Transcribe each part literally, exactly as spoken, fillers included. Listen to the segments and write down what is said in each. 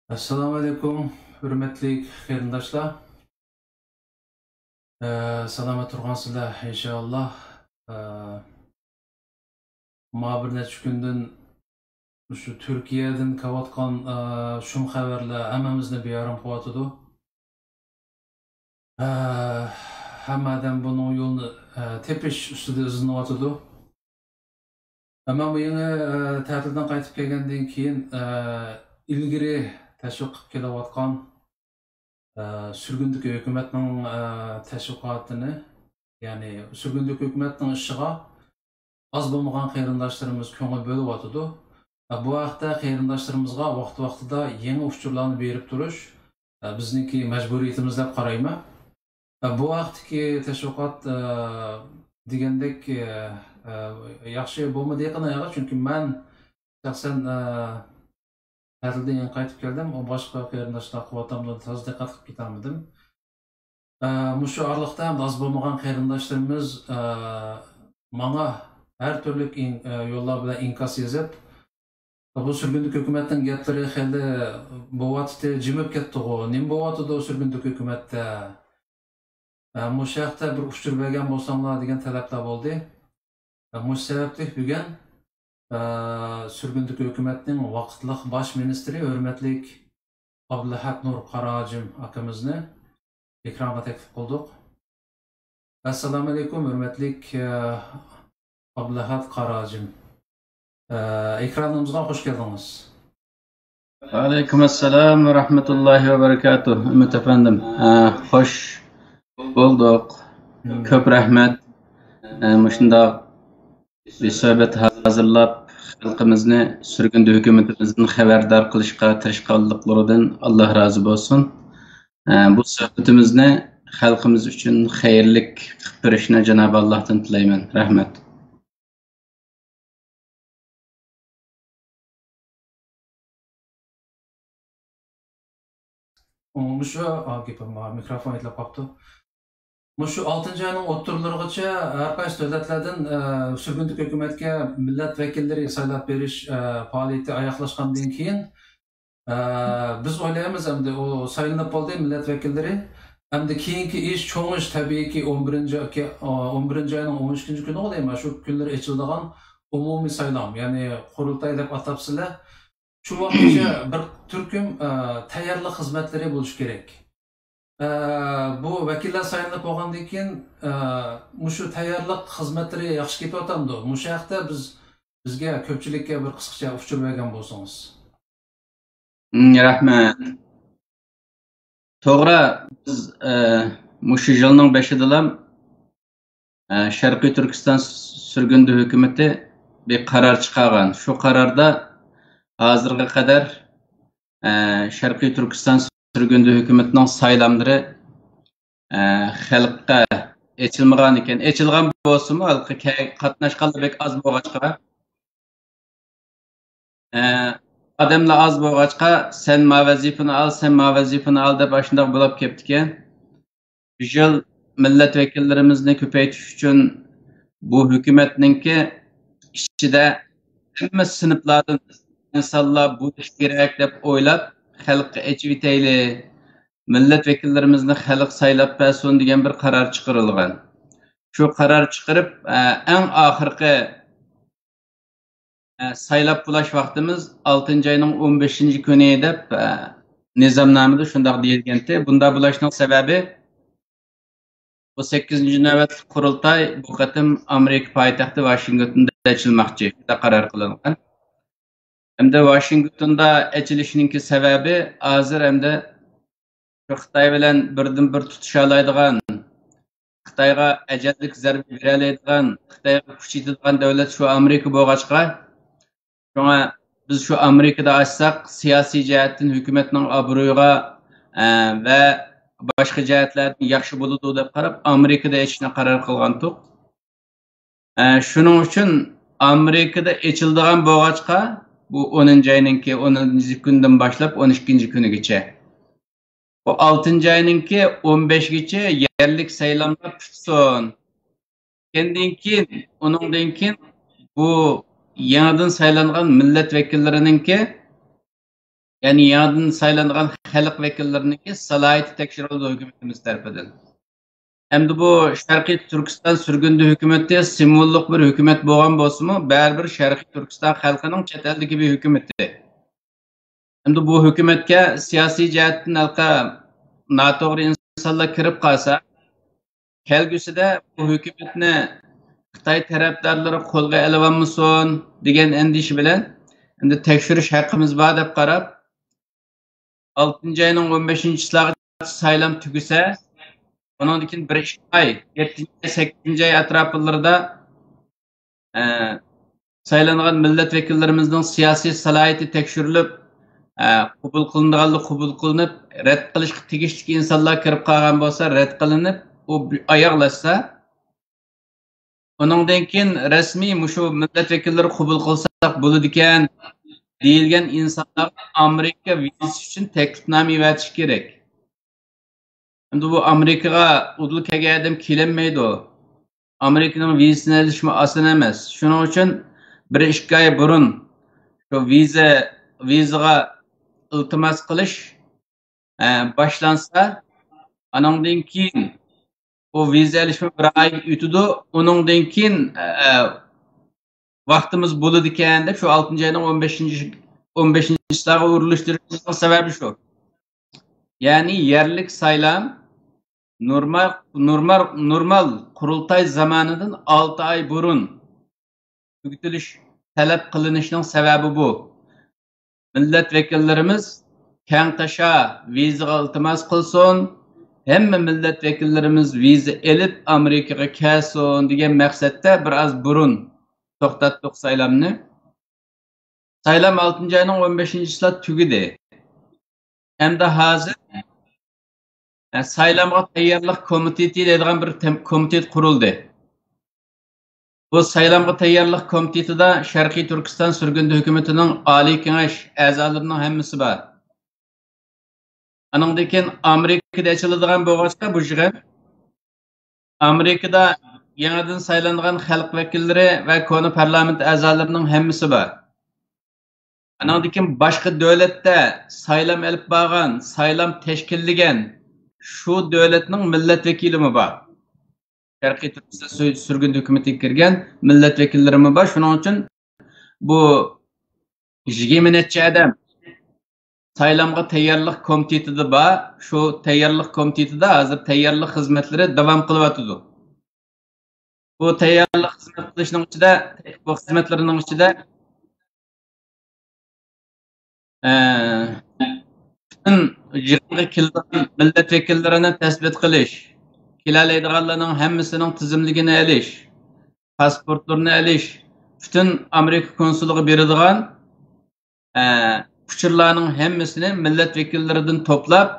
ئەسسالامۇئەلەيكۇم، ھۆرمەتلىك قېرىنداشلار. ئە، سالامەت تۇرغانسىلەر، ئىنشائاللا. ئە، ما بىر نەچچە كۈندىن مۇشۇ تۈركىيەدىن كېلىۋاتقان، ئە، شۇم خەۋەرلەر ھەممىمىزنى بىئارام قىلىۋاتىدۇ. ئە، ھەممە ئادەم بۇنىڭ يولىنى، ئە، تېپىش ئۈستىدە ئىزدىنىۋاتىدۇ. ئەمما بۇ يېڭى، ئە، تەتىلدىن قايتىپ كەلگەندىن كېيىن، ئە، ئىلگىرى تەشۋىق قىلىپ كېلىۋاتقان، ئە، سۈرگۈندىكى ھۆكۈمەتنىڭ، ئە، تەشۋىقاتىنى، يەنى سۈرگۈندىكى ھۆكۈمەتنىڭ ئىشىغا ئاز بولمىغان قېرىنداشلىرىمىز كۆڭۈل بۆلۈۋاتىدۇ. ئە، بۇ ھەقتە قېرىنداشلىرىمىزغا ۋاقتى-ۋاقتىدا يېڭى ئۇچۇرلارنى بېرىپ تۇرۇش، ئە، بىزنىڭكى مەجبۇرىيىتىمىز دەپ قارايمەن. ئە، بۇ ھەقتىكى تەشۋىقات، ئە، دېگەندەك، ئە، ئە، ياخشى بولمىدى يېقىن ئايغا، چۈنكى مەن شەخسەن، ئە، تەتىلدىن يېڭى قايتىپ كەلدىم. ئۇ باشقا قېرىنداشلار قىلىۋاتامدۇ، تازا دىققەت قىلىپ كېتەلمىدىم. ئە، مۇشۇ ئارىلىقتا ئەمدى ئاز بولمىغان قېرىنداشلىرىمىز، ئە، ماڭا ھەر تۈرلۈك ئىن-، ئە، يوللار بىلەن ئىنكاس يېزىپ، بۇ سۈرگۈندىكى ھۆكۈمەتنىڭ گەپلىرى خېلى بولۇۋاتىدۇ، جىمىپ كەتتىغۇ، نېمە بولۇۋاتىدۇ سۈرگۈندىكى ھۆكۈمەتتە؟ ئە، مۇشۇ ھەقتە بىر ئۇچۇر بەرگەن بولساڭلار دېگەن تەلەپلەر بولدى. ئە، مۇشۇ سەۋەبلىك بۈگۈن، ئە، سۈرگۈندىكى ھۆكۈمەتنىڭ ۋاقىتلىق باش مىنىستىرى ھۆرمەتلىك ئابدۇلئەھەد نۇر قاراھاجىم ئاكىمىزنى ئېكرانغا تەكلىپ قىلدۇق. ئەسسالامۇئەلەيكۇم، ھۆرمەتلىك، ئە، ئابدۇلئەھەد قاراھاجىم. ئە، ئېكرانىمىزغا خوش كەلدىڭىز. ۋەئەلەيكۇم ئەسسالام ۋە رەھمەتۇللاھى ۋە بەرىكاتۇھ، ئۈمىد ئەپەندىم. ئە، خوش بولدۇق. مم. كۆپ رەھمەت. ئە، مۇشۇنداق بىر سۆھبەت ھازىرلاپ، خەلقىمىزنى سۈرگۈندە ھۆكۈمىتىمىزدىن خەۋەردار قىلىشقا تىرىشقانلىقلىرىدىن ئاللا رازى بولسۇن. ئە، بۇ سۆھبىتىمىزنى خەلقىمىز ئۈچۈن خەيرلىك قىلىپ بېرىشىنى جانابى ئاللاھتىن تىلەيمەن. رەھمەت. مۇشۇ، ئا، گېپىم بار، مىكروفون ئېتىلىپ قاپتۇ. مۇشۇ ئالتىنچى ئاينىڭ ئوتتۇرىلىرىغىچە ھەر قايسى دۆلەتلەردىن، ئە، سۈرگۈندىكى ھۆكۈمەتكە مىللەت ۋەكىللىرى سايلاپ بېرىش، ئە، پائالىيىتى ئاياغلاشقاندىن كېيىن، ئە، بىز ئويلايمىز، ئەمدى ئۇ سايلىنىپ بولدى مىللەت ۋەكىللىرى. ئەمدى كېيىنكى ئىش، چوڭ ئىش تەبىئىيكى ئون بىرىنچى، ئون بىرىنچى ئاينىڭ ئون ئىككىنچى كۈنىغۇ دەيمەن، شۇ كۈنلىرى ئېچىلىدىغان ئومۇمىي سايلام، يەنى قۇرۇلتاي دەپ ئاتاپسىلەر. شۇ ۋاقىتقىچە بىر تۈركۈم، ئە، تەييارلىق خىزمەتلىرى بولۇشى كېرەك. ئە، بۇ ۋەكىللەر سايلىنىپ بولغاندىن كېيىن، ئە، مۇشۇ تەييارلىق خىزمەتلىرى ياخشى كېتىۋاتامدۇ؟ مۇشۇ ھەقتە بىز، بىزگە، كۆپچىلىككە بىر قىسقىچە ئۇچۇر بەرگەن بولسىڭىز. مم، رەھمەت. توغرا، بىز، ئە، مۇشۇ يىلنىڭ بېشىدىلا، ئە، شەرقىي تۈركىستان سۈرگۈندە ھۆكۈمىتى بىر قارار چىقارغان. شۇ قاراردا ھازىرغا قەدەر، ئە، شەرقىي تۈركىستان سۈرگۈندە ھۆكۈمىتىنىڭ سايلاملىرى، ئە، خەلققە ئېچىلمىغان ئىكەن. ئېچىلغان بولسىمۇ، ھېلىقى كە-، قاتناشقانلار بەك ئاز بولغاچقا، ئە، ئادەملەر ئاز بولغاچقا، سەن ما ۋەزىپىنى ئال، سەن ما ۋەزىپىنى ئال دەپ ئاشۇنداق بولاپ كەپتىكەن. بۇ يىل مىللەت ۋەكىللىرىمىزنى كۆپەيتىش ئۈچۈن بۇ ھۆكۈمەتنىڭكى ئىچىدە ھەممە سىنىپلاردىن ئىنسانلار بولۇشى كېرەك دەپ ئويلاپ، خەلققە ئېچىۋېتەيلى، مىللەت ۋەكىللىرىمىزنى خەلق سايلاپ بەرسۇن دېگەن بىر قارار چىقىرىلغان. شۇ قارار چىقىرىپ، ئە، ئەڭ ئاخىرقى، ئە، سايلاپ بولاش ۋاقتىمىز ئالتىنچى ئاينىڭ ئون بەشىنچى كۈنى دەپ، ئە، نىزامنامىدا شۇنداق دېيىلگەنتى. بۇنداق بولۇشنىڭ سەۋەبى، بۇ سەككىزىنچى نۆۋەتلىك قۇرۇلتاي بۇ قېتىم ئامېرىكا پايتەختى ۋاشىنگتوندا ئېچىلماقچى، شۇنداق قارار قىلىنغان. ئەمدى ۋاشىنگتوندا ئېچىلىشنىڭكى سەۋەبى، ھازىر ئەمدى شۇ خىتاي بىلەن بىردىنبىر تۇتۇشالايدىغان، خىتايغا ئەجەللىك زەربە بېرەلەيدىغان، خىتايغا كۈچ يېتىدىغان دۆلەت شۇ ئامېرىكا بولغاچقا، شۇڭا بىز شۇ ئامېرىكىدا ئاچساق، سىياسىي جەھەتتىن ھۆكۈمەتنىڭ ئابرۇيىغا، ئە، ۋە باشقا جەھەتلەردىن ياخشى بولىدۇ دەپ قاراپ، ئامېرىكىدا ئېچىشنى قارار قىلغانتۇق. ئە، شۇنىڭ ئۈچۈن ئامېرىكىدا ئېچىلىدىغان بولغاچقا، بۇ ئونىنچى ئاينىڭكى ئونىنچى كۈندىن باشلاپ ئون ئىككىنچى كۈنىگىچە. بۇ ئالتىنچى ئاينىڭكى ئون بەشىگىچە يەرلىك سايلاملار پۈتسۇن. كەندىن كېيىن، ئۇنىڭدىن كېيىن بۇ يېڭىدىن سايلانغان مىللەت ۋەكىللىرىنىڭكى يەنى يېڭىدىن سايلانغان خەلق ۋەكىللىرىنىڭكى سالاھىيىتى تەكشۈرۈلىدۇ ھۆكۈمىتىمىز تەرىپىدىن. ئەمدى بۇ شەرقىي تۈركىستان سۈرگۈندە ھۆكۈمىتى سىمۋوللۇق بىر ھۆكۈمەت بولغان بولسىمۇ، بەرىبىر شەرقىي تۈركىستان خەلقىنىڭ چەت ئەلدىكى بىر ھۆكۈمىتى. ئەمدى بۇ ھۆكۈمەتكە سىياسىي جەھەتتىن ھېلىقى ناتوغرا ئىنسانلار كىرىپ قالسا، كەلگۈسىدە بۇ ھۆكۈمەتنى خىتاي تەرەپدارلىرى قولغا ئېلىۋالمىسۇن دېگەن ئەندىشە بىلەن، ئەمدى تەكشۈرۈش ھەققىمىز بار دەپ قاراپ، ئالتىنچى ئاينىڭ ئون بەشىنچىسىلارغىچە سايلام تۈگىسە، ئۇنىڭدىن كېيىن بىر ئىككى ئاي، يەتتىنچى ئاي، سەككىزىنچى ئاي ئەتراپلىرىدا، ئە، سايلانغان مىللەت ۋەكىللىرىمىزنىڭ سىياسىي سالاھىيىتى تەكشۈرۈلۈپ، ئە، قوبۇل قىلىنىدىغانلار قوبۇل قىلىنىپ، رەت قىلىشقا تېگىشلىك ئىنسانلار كىرىپ قالغان بولسا، رەت قىلىنىپ، ئۇ بى-، ئاياغلاشسا، ئۇنىڭدىن كېيىن رەسمىي مۇشۇ مىللەت ۋەكىللىرى قوبۇل قىلساق بولىدىكەن دېيىلگەن ئىنسانلارغا ئامېرىكا ۋىزىسى ئۈچۈن تەكلىپنامە ئېۋەتىش كېرەك. ئەمدى بۇ ئامېرىكىغا ئۇدۇل كەلگەن ئادەم كېلەلمەيدۇ. ئامېرىكىنىڭ ۋىزىسىنى ئېلىشمۇ ئاسان ئەمەس. شۇنىڭ ئۈچۈن بىر ئىككى ئاي بۇرۇن شۇ ۋىزا، ۋىزىغا ئىلتىماس قىلىش، ئە، باشلانسا، ئانىڭدىن كېيىن ئۇ ۋىزا ئېلىشمۇ بىر ئاي ئۆتىدۇ. ئۇنىڭدىن كېيىن، ئە، ۋاقتىمىز بولىدىكەن دەپ شۇ ئالتىنچى ئاينىڭ ئون بەشىنچى، ئون بەشىنچىسىلەرگە ئورۇنلاشتۇرۇشنىڭ سەۋەبى شۇ. يەنى يەرلىك سايلام نورمال، نورمال، نورمال قۇرۇلتاي زامانىدىن ئالتە ئاي بۇرۇن تۈگىتىلىش تەلەپ قىلىنىشنىڭ سەۋەبى بۇ. مىللەت ۋەكىللىرىمىز كەڭتاشا ۋىزىغا ئىلتىماس قىلسۇن، ھەممە مىللەت ۋەكىللىرىمىز ۋىزا ئېلىپ ئامېرىكىغا كەلسۇن دېگەن مەقسەتتە بىر ئاز بۇرۇن توختاتتۇق سايلامنى. سايلام ئالتىنچى ئاينىڭ ئون بەشىنچىسىلا تۈگىدى. ئەمدى ھازىر، ئە، سايلامغا تەييارلىق كومىتېتى دەيدىغان بىر تەم-، كومىتېت قۇرۇلدى. بۇ سايلامغا تەييارلىق كومىتېتىدا شەرقىي تۈركىستان سۈرگۈندە ھۆكۈمىتىنىڭ ئالىي كېڭەش ئەزالىرىنىڭ ھەممىسى بار. ئانىڭدىن كېيىن ئامېرىكىدا ئېچىلىدىغان بولغاچقا بۇ يىغىن، ئامېرىكىدا يېڭىدىن سايلانغان خەلق ۋەكىللىرى ۋە كونا پارلامېنت ئەزالىرىنىڭ ھەممىسى بار. ئانىڭدىن كېيىن باشقا دۆلەتتە سايلام ئېلىپ بارغان، سايلام تەشكىللىگەن شۇ دۆلەتنىڭ مىللەت ۋەكىلىمۇ بار. شەرقىي تۈركىستان سۈ-، سۈرگۈندە ھۆكۈمىتىگە كىرگەن مىللەت ۋەكىللىرىمۇ بار. شۇنىڭ ئۈچۈن بۇ يىگىرمە نەچچە ئادەم سايلامغا تەييارلىق كومىتېتىدا بار. شۇ تەييارلىق كومىتېتىدا ھازىر تەييارلىق خىزمەتلىرى داۋام قىلىۋاتىدۇ. بۇ تەييارلىق خىزمەت قىلىشنىڭ ئىچىدە، بۇ خىزمەتلىرىنىڭ ئىچىدە، ئە، پۈتۈن يىغىنغا كېلىدىغان مىللەت ۋەكىللىرىنى تەسبىت قىلىش، كېلەلەيدىغانلارنىڭ ھەممىسىنىڭ تىزىملىكىنى ئېلىش، پاسپورتلىرىنى ئېلىش، پۈتۈن ئامېرىكا كونسۇلىغا بېرىدىغان، ئە، ئۇچۇرلارنىڭ ھەممىسىنى مىللەت ۋەكىللىرىدىن توپلاپ،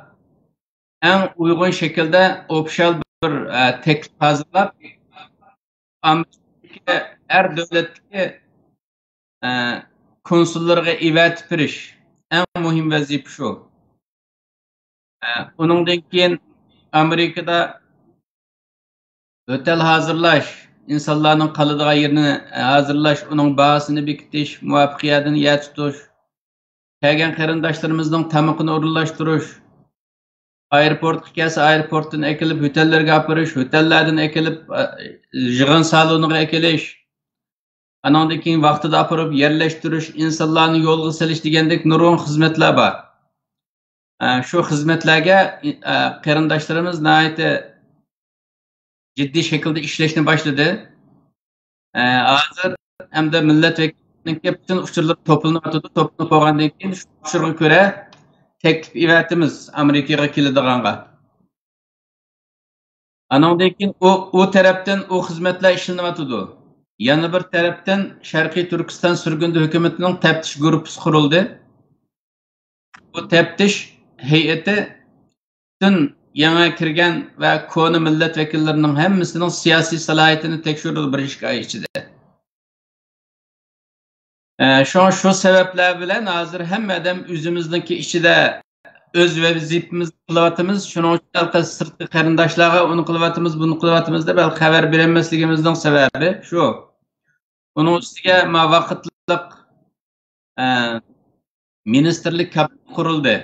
ئەڭ ئۇيغۇن شەكىلدە ئوفىشال بىر، ئە، تەكلىپ ھازىرلاپ، ئامېرىكىدىكى ھەر دۆلەتتىكى، ئە، كونسۇللىرىغا ئېۋەتىپ بېرىش ئەڭ مۇھىم ۋەزىپە شۇ. ئە، ئۇنىڭدىن كېيىن ئامېرىكىدا ئۆتەل ھازىرلاش، ئىنسانلارنىڭ قالىدىغان يېرىنى، ئە، ھازىرلاش، ئۇنىڭ باھاسىنى بېكىتىش، مۇۋاپىق يەردىن يەر تۇتۇش، كەلگەن قېرىنداشلىرىمىزنىڭ تامىقىنى ئورۇنلاشتۇرۇش، ئايروپورتقا كەلسە، ئايروپورتتىن ئەكېلىپ، ھۆتەللەرگە ئاپىرىش، ھۆتەللەردىن ئەكېلىپ، ئە، يىغىن سالونىغا ئەكېلىش، ئانىڭدىن كېيىن ۋاقتىدا ئاپىرىپ يەرلەشتۈرۈش، ئىنسانلارنى يولغا سېلىش دېگەندەك نۇرغۇن خىزمەتلەر بار. ئە، شۇ خىزمەتلەرگە، ئە، قېرىنداشلىرىمىز ناھايىتى جىددىي شەكىلدە ئىشلەشنى باشلىدى. ئە، ھازىر ئەمدى مىللەت ۋەكىللىرىنىڭكى پۈتۈن ئۇچۇرلىرى توپلىنىۋاتىدۇ. توپلىنىپ بولغاندىن كېيىن شۇ ئۇچۇرغا كۆرە تەكلىپ ئېۋەتىمىز ئامېرىكىغا كېلىدىغانغا. ئانىڭدىن كېيىن ئۇ، ئۇ تەرەپتىن ئۇ خىزمەتلەر ئىشلىنىۋاتىدۇ. يەنە بىر تەرەپتىن شەرقىي تۈركىستان سۈرگۈندە ھۆكۈمىتىنىڭ تەپتىش گۇرۇپپىسى قۇرۇلدى. بۇ تەپتىش ھەيئىتى پۈتۈن يېڭى كىرگەن ۋە كونا مىللەت ۋەكىللىرىنىڭ ھەممىسىنىڭ سىياسىي سالاھىيىتىنى تەكشۈرىدۇ بىر ئىككى ئاي ئىچىدە. ئە، شۇڭا شۇ سەۋەبلەر بىلەن ھازىر ھەممە ئادەم ئۆزىمىزنىڭكى ئىچىدە ئۆز ۋەزىپىمىزنى قىلىۋاتىمىز. شۇنىڭ ئۈچۈن ھېلىقى سىرتقى قېرىنداشلارغا ئۇنى قىلىۋاتىمىز، بۇنى قىلىۋاتىمىز دەپ ھېلى خەۋەر بېرەلمەسلىكىمىزنىڭ سەۋەبى شۇ. ئۇنىڭ ئۈستىگە ما ۋاقىتلىق، ئە، مىنىستىرلىك كابىنېتى قۇرۇلدى.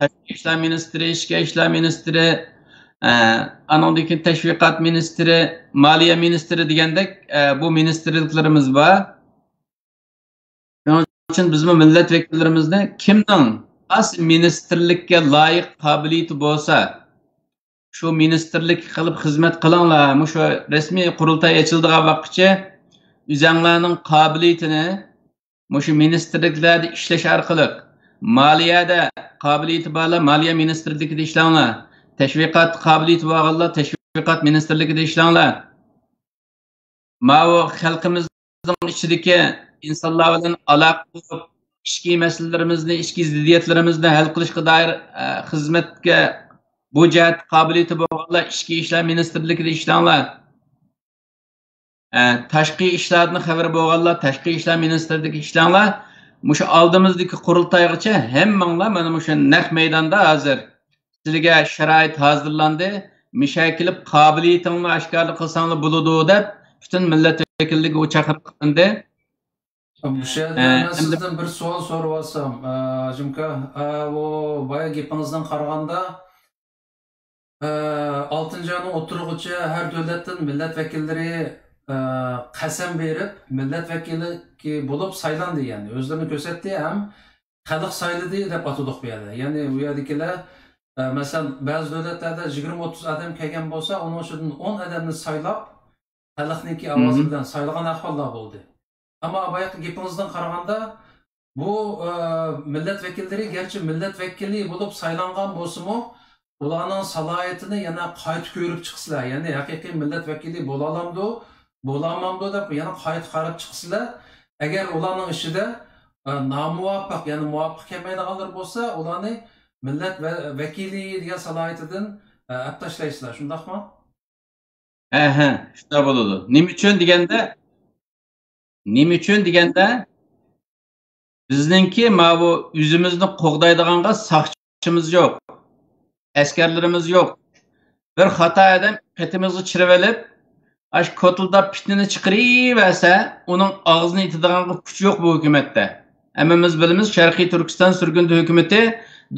تاشقى ئىشلار مىنىستىرى، ئىچكى ئىشلار مىنىستىرى، ئە، ئانىڭدىن كېيىن تەشۋىقات مىنىستىرى، مالىيە مىنىستىرى دېگەندەك، ئە، بۇ مىنىستىرلىكلىرىمىز بار. شۇنىڭ ئۈچۈن بىزمۇ مىللەت ۋەكىللىرىمىزنى كىمنىڭ ئاساسىي مىنىستىرلىككە لايىق قابىلىيىتى بولسا، شۇ مىنىستىرلىككە قىلىپ خىزمەت قىلىڭلار، مۇشۇ رەسمىي قۇرۇلتاي ئېچىلىدىغان ۋاقىتقىچە ئۆزەڭلارنىڭ قابىلىيىتىنى مۇشۇ مىنىستىرلىكلەردە ئىشلەش ئارقىلىق، مالىيەدە قابىلىيىتى بارلار مالىيە مىنىستىرلىكىدا ئىشلەڭلار، تەشۋىقات قابىلىيىتى بارغانلار تەشۋىقات مىنىستىرلىكىدا ئىشلەڭلار. ماۋۇ خەلقىمىزنىڭ ئىچىدىكى ئىنسانلار بىلەن ئالاقە قۇرۇپ، ئىچكى مەسىلىلىرىمىزنى، ئىچكى زىددىيەتلىرىمىزنى ھەل قىلىشقا دائىر، ئە، خىزمەتكە، بۇ جەھەتتە قابىلىيىتى بولغانلار ئىچكى ئىشلار مىنىستىرلىكىدا ئىشلەڭلار. ئە، تاشقى ئىشلاردىن خەۋىرى بولغانلار تاشقى ئىشلار مىنىستىرلىكىدا ئىشلەڭلار. مۇشۇ ئالدىمىزدىكى قۇرۇلتايغىچە ھەممىڭلار مانا مۇشۇ نەق مەيداندا ھازىر. سىلىگە شارائىت ھازىرلاندى. مىشە كېلىپ قابىلىيىتىڭلارنى ئاشكارا قىلساڭلار بولىدۇ دەپ پۈتۈن مىللەت ۋەكىللىكىگە ئۇ چاقىرىق قىلىندى. بۇ يەردە ئە، مەن ئەمدى سىزدىن بىر سوئال سورىۋالسام، ئە، ھاجىمكا، ئە، ئۇ بايا گېپىڭىزدىن قارىغاندا، ئە، ئالتىنچى ئاينىڭ ئوتتۇرىغىچە ھەر دۆلەتتىن مىللەت ۋەكىللىرى، ئە، قەسەم بېرىپ، مىللەت ۋەكىلى بولۇپ سايلاندى، يەنى ئۆزلىرىنى كۆرسەتتى ھەم خەلق سايلىدى دەپ ئاتىدۇق بۇ يەردە. يەنى بۇ يەردىكىلەر، ئە، مەسىلەن، بەزى دۆلەتلەردە يىگىرمە ئوتتۇز ئادەم كەلگەن بولسا، ئۇنىڭ ئىچىدىن ئون ئادەمنى سايلاپ، خەلقنىڭكى ئاۋازى بىلەن سايلىغان ئەھۋاللار بولدى. ئەمما بايىقى گېپىڭىزدىن قارىغاندا، بۇ، ئە، مىللەت ۋەكىللىرى گەرچە مىللەت ۋەكىلى بولۇپ سايلانغان بولسىمۇ، ئۇلارنىڭ سالاھىيىتىنى يەنە قايتا كۆرۈپ چىقىسىلەر. يەنى ھەقىقىي مىللەت ۋەكىلى بولالامدۇ، بولالمامدۇ دەپ يەنە قايتا قاراپ چىقىسىلەر. ئەگەر ئۇلارنىڭ ئىچىدە، ئە، نامۇۋاپىق، يەنى مۇۋاپىق كەلمەيدىغانلار بولسا، ئۇلارنى مىللەت ۋە-، ۋەكىلى دېگەن سالاھىيىتىدىن، ئە، ئەپ تاشلايسىلەر، شۇنداقمۇ؟ ئەھە، شۇنداق بولىدۇ. نېمە ئۈچۈن دېگەندە، نېمە ئۈچۈن دېگەندە، بىزنىڭكى ماۋۇ ئۆزىمىزنى قوغدايدىغانغا ساقچىمىز يوق، ئەسكەرلىرىمىز يوق. بىر خاتا ئادەم قېتىمىزغا چىرىۋېلىپ، ئاشۇ كوتۇلداپ پىتنىنى چىقىرىۋەرسە، ئۇنىڭ ئاغزىنى يېتىدىغانغا كۈچ يوق بۇ ھۆكۈمەتتە. ھەممىمىز بىلىمىز، شەرقىي تۈركىستان سۈرگۈندە ھۆكۈمىتى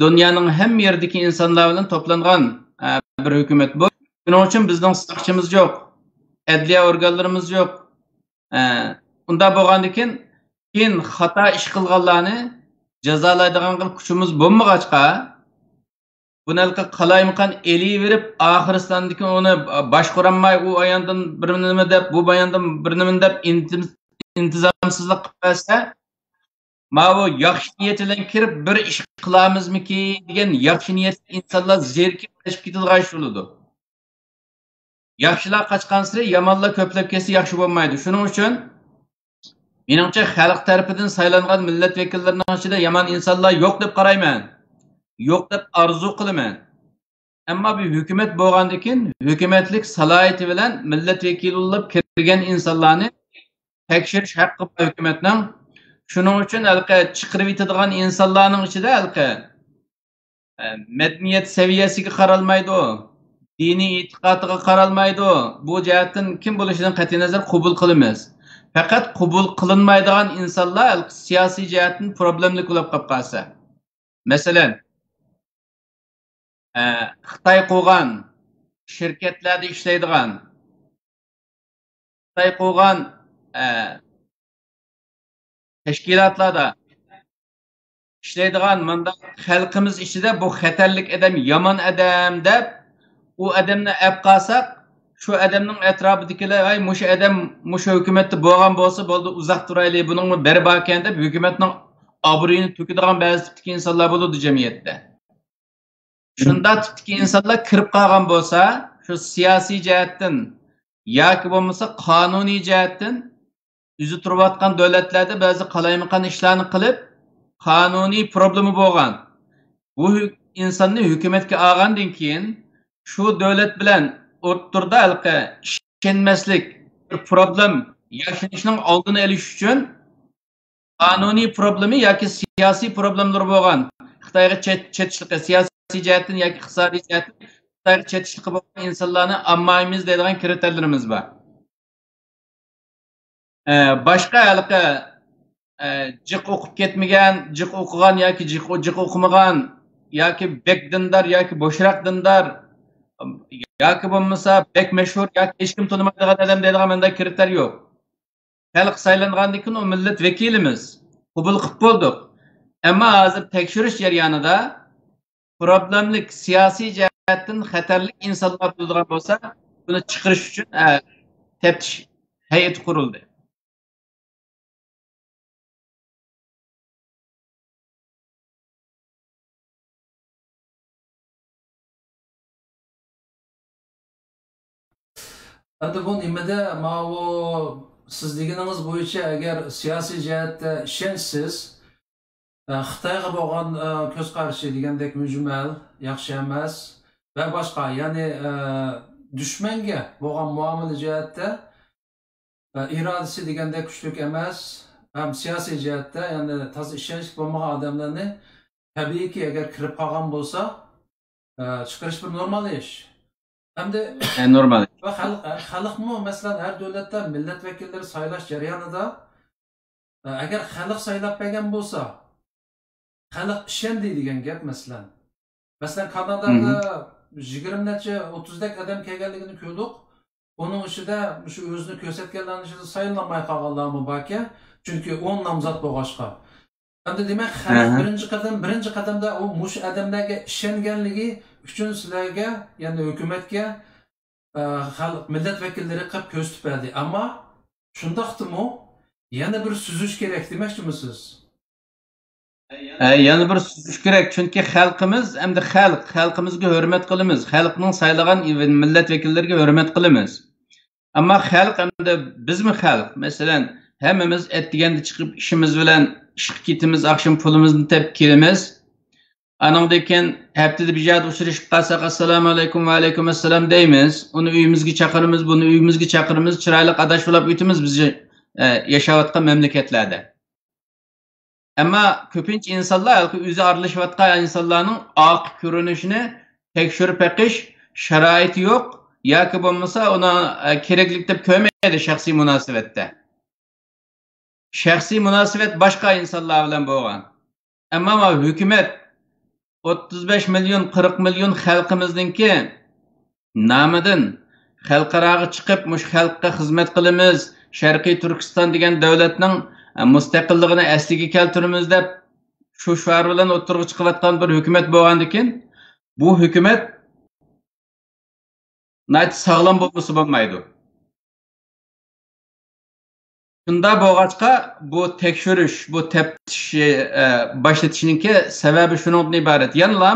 دۇنيانىڭ ھەممە يېرىدىكى ئىنسانلار بىلەن توپلانغان، ئە، بىر ھۆكۈمەت بۇ. شۇنىڭ ئۈچۈن بىزنىڭ ساقچىمىز يوق، ئەدلىيە ئورگانلىرىمىز يوق. ئە، ئۇنداق بولغاندىكىن، كېيىن خاتا ئىش قىلغانلارنى جازالايدىغان قىلىپ كۈچىمىز بولمىغاچقا، بۇنى ھېلىقى قالايمىقان ئېلىۋېرىپ، ئاخىرسىلاندىكى ئۇنى باشقۇرالماي، ئۇ ئاياندىن بىر نېمە دەپ، بۇ باياندىن بىر نېمە دەپ، ئىنتىز-، ئىنتىزامسىزلىق قىلىپ بەرسە، ماۋۇ ياخشى نىيەت بىلەن كىرىپ، بىر ئىش قىلارمىزمىكىن دېگەن ياخشى نىيەتلىك ئىنسانلار زېرىكىپ قېچىپ كېتىدىغان ئىش بولىدۇ. ياخشىلار قاچقانسېرى يامانلار كۆپلەپ كەتسە ياخشى بولمايدۇ. شۇنىڭ ئۈچۈن مېنىڭچە خەلق تەرىپىدىن سايلانغان مىللەت ۋەكىللىرىنىڭ ئىچىدە يامان ئىنسانلار يوق دەپ قارايمەن. يوق دەپ ئارزۇ قىلىمەن. ئەمما بۇ ھۆكۈمەت بولغاندىن كېيىن ھۆكۈمەتلىك سالاھىيىتى بىلەن مىللەت ۋەكىلى بولۇپ كىرگەن ئىنسانلارنى تەكشۈرۈش ھەققى بار ھۆكۈمەتنىڭ. شۇنىڭ ئۈچۈن ھېلىقى چىقىرىۋېتىدىغان ئىنسانلارنىڭ ئىچىدە ھېلىقى، ئە، مەدەنىيەت سەۋىيەسىگە قارالمايدۇ، دىنىي ئېتىقادىغا قارالمايدۇ. بۇ جەھەتتىن كىم بولۇشىدىن قەتئىينەزەر قوبۇل قىلىمىز. پەقەت قوبۇل قىلىنمايدىغان ئىنسانلار ھېلىقى سىياسىي جەھەتتىن پروبلېمىلىك بولۇپ قاپ قالسا. مەسىلەن، ئە، خىتاي قۇرغان شىركەتلەردە ئىشلەيدىغان، خىتاي قۇرغان، ئە، تەشكىلاتلاردا ئىشلەيدىغان مۇنداق خەلقىمىز ئىچىدە بۇ خەتەرلىك ئادەم، يامان ئادەم دەپ، ئۇ ئادەمنى ئەپ قالساق، شۇ ئادەمنىڭ ئەتراپىدىكىلەر، «ئەي، مۇشۇ ئادەم مۇشۇ ھۆكۈمەتتە بولغان بولسا بولدى، ئۇزاق تۇرايلى، بۇنىڭمۇ بىرى باركەن» دەپ ھۆكۈمەتنىڭ ئابرۇيىنى تۆكىدىغان بەزى تىپتىكى ئىنسانلار بولىدۇ جەمئىيەتتە. شۇنداق تىپتىكى ئىنسانلار كىرىپ قالغان بولسا، شۇ سىياسىي جەھەتتىن ياكى بولمىسا قانۇنىي جەھەتتىن ئۆزى تۇرۇۋاتقان دۆلەتلەردە بەزى قالايمىقان ئىشلارنى قىلىپ، قانۇنىي پروبلېما بولغان بۇ ھۆ-، ئىنساننى ھۆكۈمەتكە ئالغاندىن كېيىن، شۇ دۆلەت بىلەن ئوتتۇرىدا ھېلىقى ئىشەنمەسلىك، بىر پروبلېم ياشىنىشنىڭ ئالدىنى ئېلىش ئۈچۈن، قانۇنىي پروبلېما ياكى سىياسىي پروبلېمىلىرى بولغان، خىتايغا چېت-، چېتىشلىقى، سىياسىي جەھەتتىن ياكى ئىقتىسادىي جەھەتتىن خىتايغا چېتىشلىقى بولغان ئىنسانلارنى ئالمايمىز دەيدىغان كرىتېرلىرىمىز بار. ئە، باشقا ھېلىقى ئە، جىق ئوقۇپ كەتمىگەن، جىق ئوقۇغان ياكى جىق، جىق ئوقۇمىغان، ياكى بەك دىندار ياكى بوشراق دىندار، ياكى بولمىسا بەك مەشھۇر ياكى ھېچكىم تونۇمايدىغان ئادەم دەيدىغان مۇنداق كرىتېر يوق. خەلق سايلانغاندىن كېيىن ئۇ مىللەت ۋەكىلىمىز. قوبۇل قىلىپ بولدۇق. ئەمما ھازىر تەكشۈرۈش جەريانىدا پروبلېملىق، سىياسىي جەھەتتىن خەتەرلىك ئىنسانلار بولىدىغان بولسا، بۇنى چىقىرىش ئۈچۈن، ئە، تەپتىش ھەيئىتى قۇرۇلدى. ئەمدى بۇ نېمىدە، ماۋۇ سىز دېگىنىڭىز بويىچە، ئەگەر سىياسىي جەھەتتە ئىشەنچسىز، ئە، خىتايغا بولغان، ئە، كۆز قارىشى دېگەندەك مۈجمەل، ياخشى ئەمەس ۋە باشقا، يەنى، ئە، دۈشمەنگە بولغان مۇئامىلە جەھەتتە، ئە، ئىرادىسى دېگەندەك كۈچلۈك ئەمەس، ھەم سىياسىي جەھەتتە، يەنى تازا ئىشەنچلىك بولمىغان ئادەملەرنى، تەبىئىيكى، ئەگەر كىرىپ قالغان بولسا، ئە، چىقىرىش بىر نورمال ئىش. ئەمدى ئە، نورمال. ۋە خەلق، خەلقمۇ، مەسىلەن، ھەر دۆلەتتە مىللەت ۋەكىللىرى سايلاش جەريانىدا، ئە، ئەگەر خەلق سايلاپ بەرگەن بولسا، خەلق ئىشەندى دېگەن گەپ، مەسىلەن. مەسىلەن، كانادادا يىگىرمە نەچچە، ئوتتۇزدەك ئادەم كەلگەنلىكىنى كۆردۇق. ئۇنىڭ ئىچىدە مۇشۇ ئۆزىنى كۆرسەتكەنلەرنىڭ ئىچىدە سايلىنالماي قالغانلارمۇ باركەن. چۈنكى ئون نامزات بولغاچقا. ئەمدى دېمەك، خەلق بىرىنچى قېتىم، بىرىنچى قېتىمدا ئۇ مۇشۇ ئادەملەرگە ئىشەنگەنلىكى ئۈچۈن سىلەرگە، يەنى ھۆكۈمەتكە، ئە، خەلق، مىللەت ۋەكىللىرى قىلىپ كۆرسىتىپ بەردى. ئەمما شۇنداقتىمۇ يەنە بىر سۈزۈش كېرەك دېمەكچىمۇسىز؟ ھە، يەنە بىر سۈزۈش كېرەك، چۈنكى خەلقىمىز ئەمدى خەلق، خەلقىمىزگە ھۆرمەت قىلىمىز، خەلقنىڭ سايلىغان مىللەت ۋەكىللىرىگە ھۆرمەت قىلىمىز. ئەمما خەلق ئەمدى بىزمۇ خەلق، مەسىلەن، ھەممىمىز ئەتىگەندە چىقىپ ئىشىمىز بىلەن ئىشقا كېتىمىز، ئاخشام پۇلىمىزنى تېپىپ كېلىمىز. ئانىڭدىن كېيىن ھەپتىدە بىر يەردە ئۇچرىشىپ قالساق، ئەسسالامۇ ئەلەيكۇم، ۋەئەلەيكۇم ئەسسالام دەيمىز. ئۇنى ئۆيىمىزگە چاقىرىمىز، بۇنى ئۆيىمىزگە چاقىرىمىز، چىرايلىق ئاداش بولاپ ئۆتىمىز بىز، ئە، ياشاۋاتقان مەملىكەتلەردە. ئەمما كۆپىنچە ئىنسانلار، ھېلىقى ئۆزى ئارىلىشىۋاتقان ئىنسانلارنىڭ ئارقا كۆرۈنۈشىنى تەكشۈرۈپ بېقىش شارائىتى يوق ياكى بولمىسا ئۇنى، ئە، كېرەكلىك دەپ كۆرمەيدۇ شەخسىي مۇناسىۋەتتە. شەخسىي مۇناسىۋەت باشقا ئىنسانلار بىلەن بولغان. ئەمما ماۋۇ ھۆكۈمەت ئوتتۇز بەش مىليون، قىرىق مىليون خەلقىمىزنىڭكى نامىدىن خەلقئاراغا چىقىپ، مۇشۇ خەلققە خىزمەت قىلىمىز، شەرقىي تۈركىستان دېگەن دۆلەتنىڭ، ئە، مۇستەقىللىقىنى ئەسلىگە كەلتۈرىمىز دەپ، شۇ شوئار بىلەن ئوتتۇرىغا چىقىۋاتقان بىر ھۆكۈمەت بولغاندىكىن، بۇ ھۆكۈمەت ناھايىتى ساغلام بولمىسا بولمايدۇ. شۇنداق بولغاچقا، بۇ تەكشۈرۈش، بۇ تەپتىش، ئە، باشلىتىشنىڭكى سەۋەبى شۇنىڭدىن ئىبارەت. يەنىلا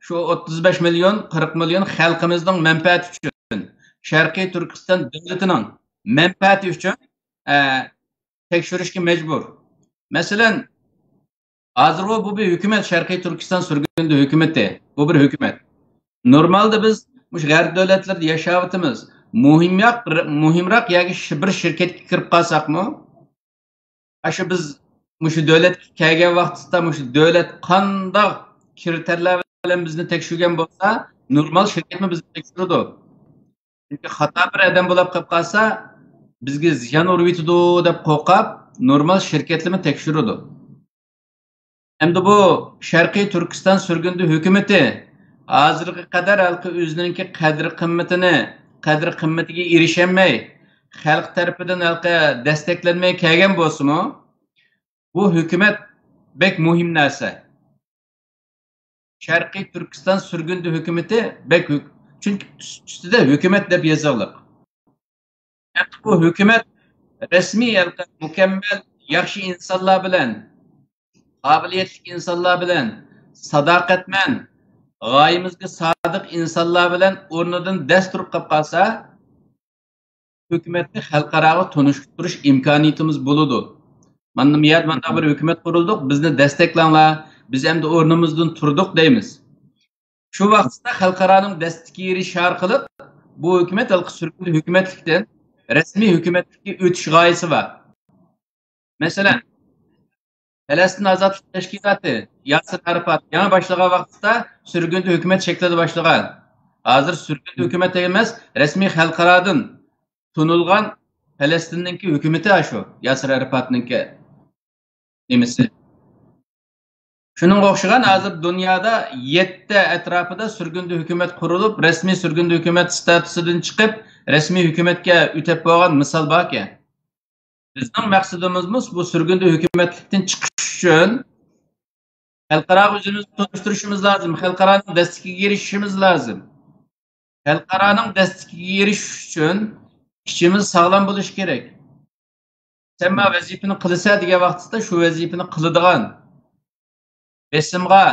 شۇ ئوتتۇز بەش مىليون، قىرىق مىليون خەلقىمىزنىڭ مەنپەئەتى ئۈچۈن، شەرقىي تۈركىستان دۆلىتىنىڭ مەنپەئەتى ئۈچۈن، ئە، تەكشۈرۈشكە مەجبۇر. مەسىلەن، ھازىرغۇ بۇ بىر ھۆكۈمەت، شەرقىي تۈركىستان سۈرگۈندە ھۆكۈمىتى، بۇ بىر ھۆكۈمەت. نورمالدا بىز مۇشۇ غەرب دۆلەتلىرىدە ياشاۋاتىمىز. مۇھىمراق، مۇھىمراق ياكى شى-، بىر شىركەتكە كىرىپ قالساقمۇ، ئاشۇ بىز مۇشۇ دۆلەتكە كەلگەن ۋاقتىدا مۇشۇ دۆلەت قانداق كرىتېرلار بىلەن بىزنى تەكشۈرگەن بولسا، نورمال شىركەتمۇ بىزنى تەكشۈرىدۇ. چۈنكى خاتا بىر ئادەم بولاپ قېلىپ قالسا، بىزگە زىيان ئۇرۇۋېتىدۇ دەپ قورقۇپ، نورمال شىركەتلىرىمۇ تەكشۈرىدۇ. ئەمدى بۇ شەرقىي تۈركىستان سۈرگۈندە ھۆكۈمىتى ھازىرغا قەدەر ھېلىقى ئۆزىنىڭكى قەدىر-قىممىتىنى، قەدىر-قىممىتىگە ئېرىشەلمەي، خەلق تەرىپىدىن ھېلىقى دەستەكلەنمەي كەلگەن بولسىمۇ، بۇ ھۆكۈمەت بەك مۇھىم نەرسە. شەرقىي تۈركىستان سۈرگۈندە ھۆكۈمىتى بەك ھۆك-، چۈنكى ئۈستىدە ھۆكۈمەت دەپ يېزىقلىق. ئەمدى بۇ ھۆكۈمەت رەسمىي ھېلىقى مۇكەممەل ياخشى ئىنسانلار بىلەن، قابىلىيەتلىك ئىنسانلار بىلەن، ساداقەتمەن، غايىمىزگە سادىق ئىنسانلار بىلەن ئورنىدىن دەس تۇرۇپ قېلىپ قالسا، ھۆكۈمەتنى خەلقئاراغا تونۇشتۇرۇش ئىمكانىيىتىمىز بولىدۇ. مانا بۇ يەردە مانداق بىر ھۆكۈمەت قۇرۇلدۇق، بىزنى دەستەكلەڭلار، بىز ئەمدى ئورنىمىزدىن تۇردۇق دەيمىز. شۇ ۋاقىتتا خەلقئارانىڭ دەستىگە ئېرىشىشى ئارقىلىق بۇ ھۆكۈمەت ھېلىقى سۈرگۈندە ھۆكۈمەتلىكتىن رەسمىي ھۆكۈمەتلىككە ئۆتۈش غايىسى بار. مەسىلەن، پەلەستىن ئازادلىق تەشكىلاتى ياسىر ئارىپات يېڭى باشلىغان ۋاقتىدا سۈرگۈندە ھۆكۈمەت شەكلىدە باشلىغان. ھازىر سۈرگۈندە ھۆكۈمەت ئەمەس، رەسمىي خەلقئارادىن تونۇلغان پەلەستىننىڭكى ھۆكۈمىتى ئاشۇ، ياسىر ئارىپاتنىڭكى. نېمىسى. شۇنىڭغا ئوخشىغان ھازىر دۇنيادا يەتتە ئەتراپىدا سۈرگۈندە ھۆكۈمەت قۇرۇلۇپ، رەسمىي سۈرگۈندە ھۆكۈمەت ستاتۇسىدىن چىقىپ، رەسمىي ھۆكۈمەتكە ئۆتۈپ بولغان مىسال باركەن. بىزنىڭ مەقسىتىمىزمۇ بۇ سۈرگۈندە ھۆكۈمەتلىكتىن چىقىش ئۈچۈن خەلقئاراغا ئۆزىمىزنى تونۇشتۇرۇشىمىز لازىم، خەلقئارانىڭ دەستىكىگە ئېرىشىشىمىز لازىم. خەلقئارانىڭ دەستىكىگە ئېرىشىش ئۈچۈن ئىچىمىز ساغلام بولۇشى كېرەك. سەن ما ۋەزىپىنى قىلىسەن دېگەن ۋاقتىدا شۇ ۋەزىپىنى قىلىدىغان، بېسىمغا،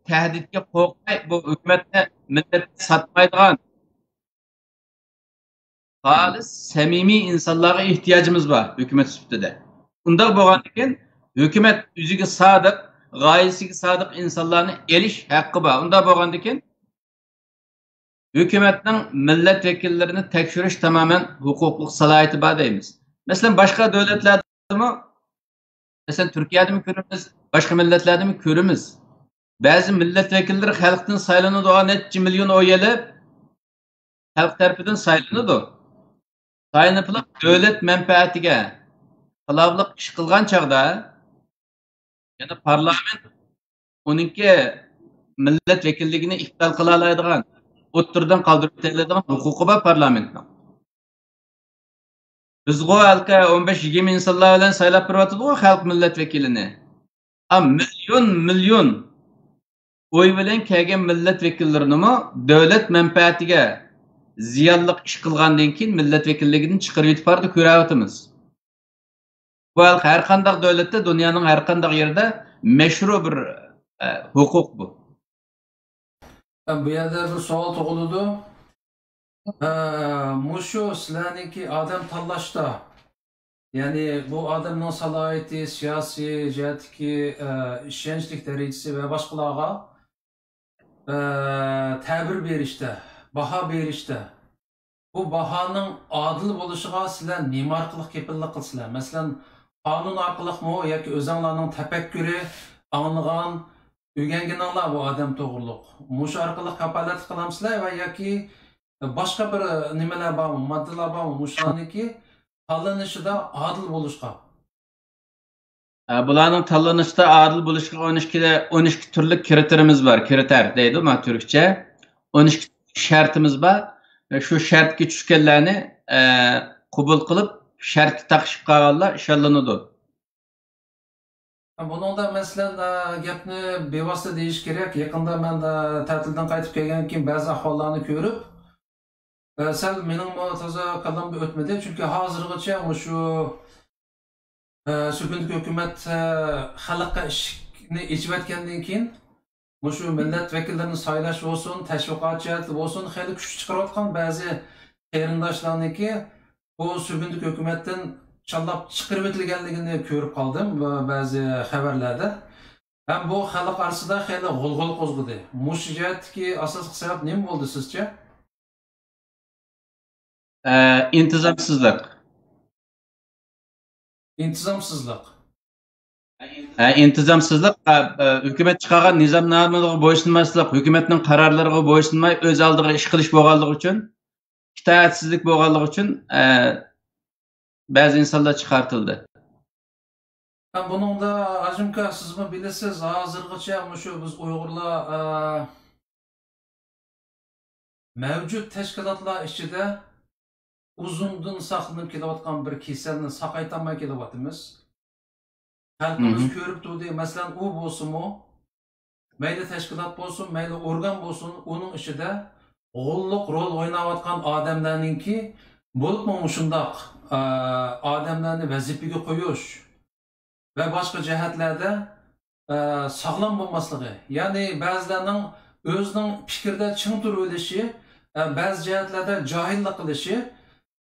تەھدىتكە قورقماي بۇ ھۆكۈمەتنى، مىللەتنى ساتمايدىغان خالىس سەمىمىي ئىنسانلارغا ئېھتىياجىمىز بار ھۆكۈمەت سۈپىتىدە. ئۇنداق بولغاندىكىن ھۆكۈمەت ئۆزىگە سادىق، غايىسىگە سادىق ئىنسانلارنى ئېلىش ھەققى بار. ئۇنداق بولغاندىكىن ھۆكۈمەتنىڭ مىللەت ۋەكىللىرىنى تەكشۈرۈش تامامەن ھوقۇقلۇق سالاھىيىتى بار دەيمىز. مەسىلەن، باشقا دۆلەتلەردىمۇ، مەسىلەن، تۈركىيەدىمۇ كۆرىمىز، باشقا مىللەتلەردىمۇ كۆرىمىز. بەزى مىللەت ۋەكىللىرى خەلقتىن سايلىنىدۇ، نەچچە مىليون ئوي ئېلىپ، خەلق تەرىپىدىن سايلىنىدۇ. سايلىنىپلا دۆلەت مەنپەئەتىگە خىلاپلىق ئىش قىلغان چاغدا، يەنى پارلامېنت ئۇنىڭكى مىللەت ۋەكىللىكىنى ئىپتال قىلالايدىغان، ئوتتۇرىدىن قالدۇرۇپ تېلەيدىغان ھوقۇقى بار پارلامېنتنىڭ. بىزغۇ ھېلىقى ئون بەش يىگىرمە ئىنسانلار بىلەن سايلاپ بېرىۋاتىدىغۇ خەلق مىللەت ۋەكىلىنى. ئا، مىليون، مىليون ئوي بىلەن كەلگەن مىللەت ۋەكىللىرىنىمۇ دۆلەت مەنپەئەتىگە زىيانلىق ئىش قىلغاندىن كېيىن مىللەت ۋەكىللىكىدىن چىقىرىۋېتىپ بارىدۇ، كۆرۈۋاتىمىز. بۇ ھەر قانداق دۆلەتتە، دۇنيانىڭ ھەر قانداق يېرىدە مەشرۇ بىر، ئە، ھوقۇق بۇ. بۇ يەردە بىر سوئال تۇغۇلىدۇ. ئە، مۇشۇ سىلەرنىڭكى ئادەم تاللاشتا، يەنى بۇ ئادەمنىڭ سالاھىيىتى، سىياسىي جەھەتتىكى، ئە، ئىشەنچلىك دەرىجىسى ۋە باشقىلارغا، ئە، تەبىر بېرىشتە، باھا بېرىشتە، بۇ باھانىڭ ئادىل بولۇشىغا سىلەر نېمە ئارقىلىق كېپىللىك قىلىسىلەر؟ مەسىلەن، قانۇن ئارقىلىقمۇ ياكى ئۆزەڭلارنىڭ تەپەككۇرى، ئاڭلىغان، ئۆگەنگىنىڭلار بۇ ئادەم توغرۇلۇق. مۇشۇ ئارقىلىق كاپالەتلىك قىلامسىلەر ۋە ياكى باشقا بىر نېمىلەر بارمۇ، ماددىلار بارمۇ؟ مۇشۇلارنىڭكى تاللىنىشىدا ئادىل بولۇشقا. ئە، بۇلارنىڭ تاللىنىشتا ئادىل بولۇشىغا ئون ئىككى، ئون ئىككى تۈرلۈك كرىتېرىمىز بار. كرىتېر دەيدۇ ما تۈركچە. ئون ئىككى شەرتىمىز بار. شۇ شەرتكە چۈشكەنلەرنى، ئە، قوبۇل قىلىپ، شەرتكە تاقىشىپ قالغانلار ئىشانلىنىدۇ. بۇنىڭدا، مەسىلەن، ئە، گەپنى بىۋاسىتە دېيىش كېرەك. يېقىندا مەن، ئە، تەتىلدىن قايتىپ كەلگەندىن كېيىن بەزى ئەھۋاللارنى كۆرۈپ، ئە، سەل مېنىڭمۇ تازا كاللامدا ئۆتمىدى. چۈنكى ھازىرغىچە مۇشۇ، ئە، سۈرگۈندىكى ھۆكۈمەت، ئە، خەلققە ئىشىكنى ئېچىۋەتكەندىن كېيىن، مۇشۇ مىللەت ۋەكىللىرىنى سايلاش بولسۇن، تەشۋىقات جەھەتتە بولسۇن، خېلى كۈچ چىقىرىۋاتقان بەزى قېرىنداشلارنىڭكى بۇ سۈرگۈندىكى ھۆكۈمەتتىن چاللاپ چىقىرىۋېتىلگەنلىكىنى كۆرۈپ قالدىم بۇ بەزى خەۋەرلەردە. ھەم بۇ خەلق ئارىسىدا خېلى غۇلغۇلا قوزغىدى. مۇشۇ جەھەتتىكى ئاساسلىق سەۋەب نېمە بولدى سىزچە؟ ئە، ئىنتىزامسىزلىق. ئىنتىزامسىزلىق. ئە، ئىنتىزامسىزلىق، ئە، ئە، ھۆكۈمەت چىقارغان نىزامنامىلىرىغا بويسۇنماسلىق، ھۆكۈمەتنىڭ قارارلىرىغا بويسۇنماي، ئۆز ئالدىغا ئىش قىلىش بولغانلىقى ئۈچۈن، ئىتائەتسىزلىك بولغانلىقى ئۈچۈن، ئە، بەزى ئىنسانلار چىقارتىلدى. ھەم بۇنىڭدا، ھاجىمكا، سىزمۇ بىلىسىز، ھازىرغىچە مۇشۇ بىز ئۇيغۇرلار، ئە، مەۋجۇت تەشكىلاتلار ئىچىدە ئۇزۇندىن ساقلىنىپ كېلىۋاتقان بىر كېسەلنى ساقايتالماي كېلىۋاتىمىز. خەلقىمىز كۆرۈپ تۇردى، مەسىلەن، ئۇ بولسىمۇ، مەيلى تەشكىلات بولسۇن، مەيلى ئورگان بولسۇن، ئۇنىڭ ئىچىدە غوللۇق رول ئويناۋاتقان ئادەملەرنىڭكى، بولۇپمۇ مۇشۇنداق، ئە، ئادەملەرنى ۋەزىپىگە قويۇش ۋە باشقا جەھەتلەردە، ئە، ساغلام بولماسلىقى، يەنى بەزىلەرنىڭ ئۆزىنىڭ پىكرىدە چىڭ تۇرۇۋېلىشى، ئە، بەزى جەھەتلەردە جاھىللىق قىلىشى،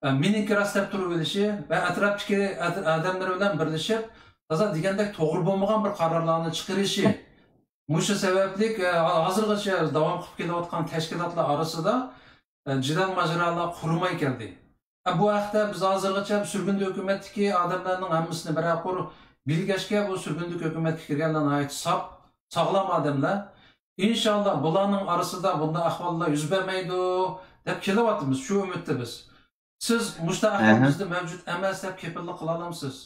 ئە، مېنىڭكى راست دەپ تۇرۇۋېلىشى ۋە ئەتراپتىكى ئاد-، ئادەملىرى بىلەن بىرلىشىپ، تازا دېگەندەك توغرا بولمىغان بىر قارارلارنى چىقىرىشى، مۇشۇ سەۋەبلىك، ئە، ھازىرغىچە داۋام قىلىپ كېلىۋاتقان تەشكىلاتلار ئارىسىدا، ئە، جېدەل ماجىرالار قۇرۇماي كەلدى. ئە، بۇ ھەقتە بىز ھازىرغىچە سۈرگۈندە ھۆكۈمەتتىكى ئادەملەرنىڭ ھەممىسىنى بىرەر قۇر بىلگەچكە، بۇ سۈرگۈندە ھۆكۈمەتكە كىرگەنلەر ناھايىتى ساپ، ساغلام ئادەملەر. ئىنشاللا بۇلارنىڭ ئارىسىدا بۇنداق ئەھۋاللار يۈز بەرمەيدۇ دەپ كېلىۋاتىمىز، شۇ ئۈمىدتە بىز. سىز مۇشۇنداق ئەھۋال بىزدە مەۋجۇت ئەمەس دەپ كېپىللىك قىلالامسىز؟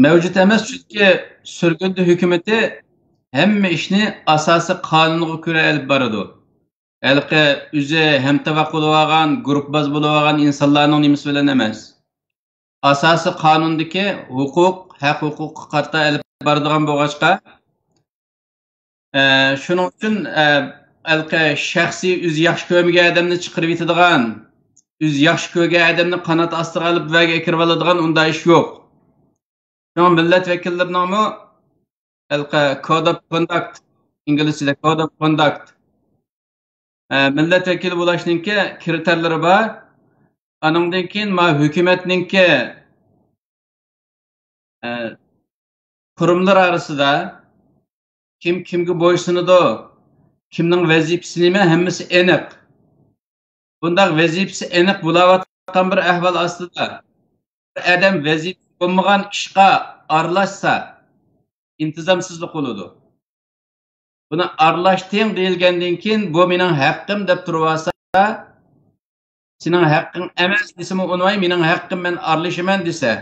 مەۋجۇت ئەمەس، چۈنكى سۈرگۈندە ھۆكۈمىتى ھەممە ئىشنى ئاساسىي قانۇنغا كۆرە ئېلىپ بارىدۇ. ھېلىقى ئۆزى ھەمتاۋاق بولۇۋالغان، گۇرۇپپىباز بولۇۋالغان ئىنسانلارنىڭ نېمىسى بىلەن ئەمەس. ئاساسىي قانۇندىكى ھوقۇق، ھەق ھوقۇققا قارىتا ئېلىپ بارىدىغان بولغاچقا، ئە، شۇنىڭ ئۈچۈن، ئە، ھېلىقى شەخسىي ئۆزى ياخشى كۆرمىگەن ئادەمنى چىقىرىۋېتىدىغان، ئۆزى ياخشى كۆرگەن ئادەمنى قانات ئاستىغا ئېلىپ ۋەگە ئەكىرىۋالىدىغان ئۇنداق ئىش يوق. شۇڭا مىللەت ۋەكىللىرىنىڭمۇ ھېلىقى كود ئوف كونداكت، ئىنگلىزچىدە كود ئوف كونداكت، ئە، مىللەت ۋەكىلى بولۇشنىڭكى كرىتېرلىرى بار. ئانىڭدىن كېيىن ما ھۆكۈمەتنىڭكى، ئە، قۇرۇملىرى ئارىسىدا كىم كىمگە بويسۇنىدۇ، كىمنىڭ ۋەزىپىسى نېمە، ھەممىسى ئېنىق. بۇنداق ۋەزىپىسى ئېنىق بولاۋاتقان بىر ئەھۋال ئاستىدا، بىر ئادەم ۋەزىپىسى بولمىغان ئىشقا ئارىلاشسا، ئىنتىزامسىزلىق بولىدۇ. بۇنى ئارىلاشتىڭ دېيىلگەندىن كېيىن، بۇ مېنىڭ ھەققىم دەپ تۇرۇۋالسا، سېنىڭ ھەققىڭ ئەمەس دېسىمۇ ئۇنىماي، مېنىڭ ھەققىم، مەن ئارىلىشىمەن دېسە،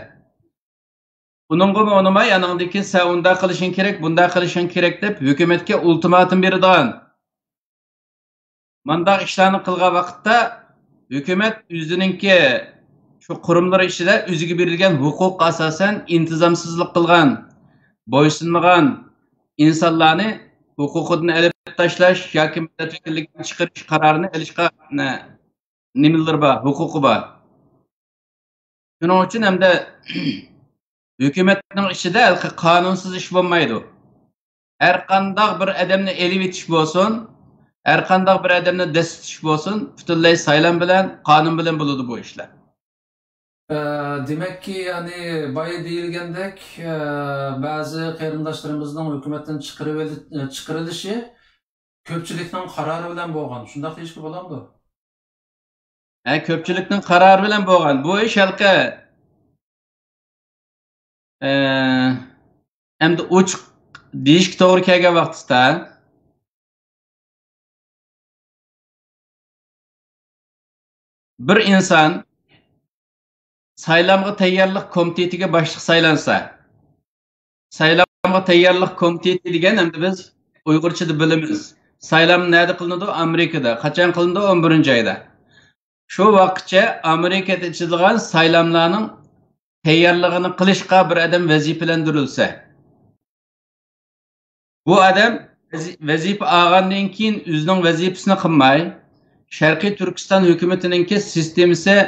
ئۇنىڭغىمۇ ئۇنىماي، ئانىڭدىن كېيىن سەن ئۇنداق قىلىشىڭ كېرەك، بۇنداق قىلىشىڭ كېرەك دەپ ھۆكۈمەتكە ئۇلتىماتۇم بېرىدىغان، مانداق ئىشلارنى قىلغان ۋاقىتتا، ھۆكۈمەت ئۆزىنىڭكى شۇ قۇرۇملىرى ئىچىدە ئۆزىگە بېرىلگەن ھوقۇققا ئاساسەن ئىنتىزامسىزلىق قىلغان، بويسۇنمىغان ئىنسانلارنى ھوقۇقىدىن ئېلىپ تاشلاش ياكى مىللەت ۋەكىللىكىدىن چىقىرىش قارارىنى ئېلىشقا، نە-، نېمىلىرى بار، ھوقۇقى بار. شۇنىڭ ئۈچۈن ھەمدە ھۆكۈمەتنىڭ ئىچىدە ھېلىقى قانۇنسىز ئىش بولمايدۇ. ھەر قانداق بىر ئادەمنى ئېلىۋېتىش بولسۇن، ھەر قانداق بىر ئادەمنى دەسسىتىش بولسۇن، پۈتۈنلەي سايلام بىلەن، قانۇن بىلەن بولىدۇ بۇ ئىشلار. ئە، دېمەككى، يەنى بايا دېيىلگەندەك، ئە، بەزى قېرىنداشلىرىمىزنىڭ ھۆكۈمەتتىن چىقىرىۋېلى-، چىقىرىلىشى كۆپچىلىكنىڭ قارارى بىلەن بولغان، شۇنداق دېيىشكە بولامدۇ؟ ھە، كۆپچىلىكنىڭ قارارى بىلەن بولغان. بۇ ئىش ھېلىقى، ئە، ئەمدى ئوچۇق دېيىشكە توغرا كەلگەن ۋاقتىدا، بىر ئىنسان سايلامغا تەييارلىق كومىتېتىگە باشلىق سايلانسا، سايلامغا تەييارلىق كومىتېتى دېگەن، ئەمدى بىز ئۇيغۇرچىدا بىلىمىز. سايلام نەدە قىلىنىدۇ؟ ئامېرىكىدا. قاچان قىلىنىدۇ؟ ئون بىرىنچى ئايدا. شۇ ۋاقىتچە ئامېرىكىدا ئېچىلغان سايلاملارنىڭ تەييارلىقىنى قىلىشقا بىر ئادەم ۋەزىپىلەندۈرۈلسە، بۇ ئادەم ۋەزى-، ۋەزىپە ئالغاندىن كېيىن ئۆزىنىڭ ۋەزىپىسىنى قىلماي، شەرقىي تۈركىستان ھۆكۈمىتىنىڭكى سىستېمىسى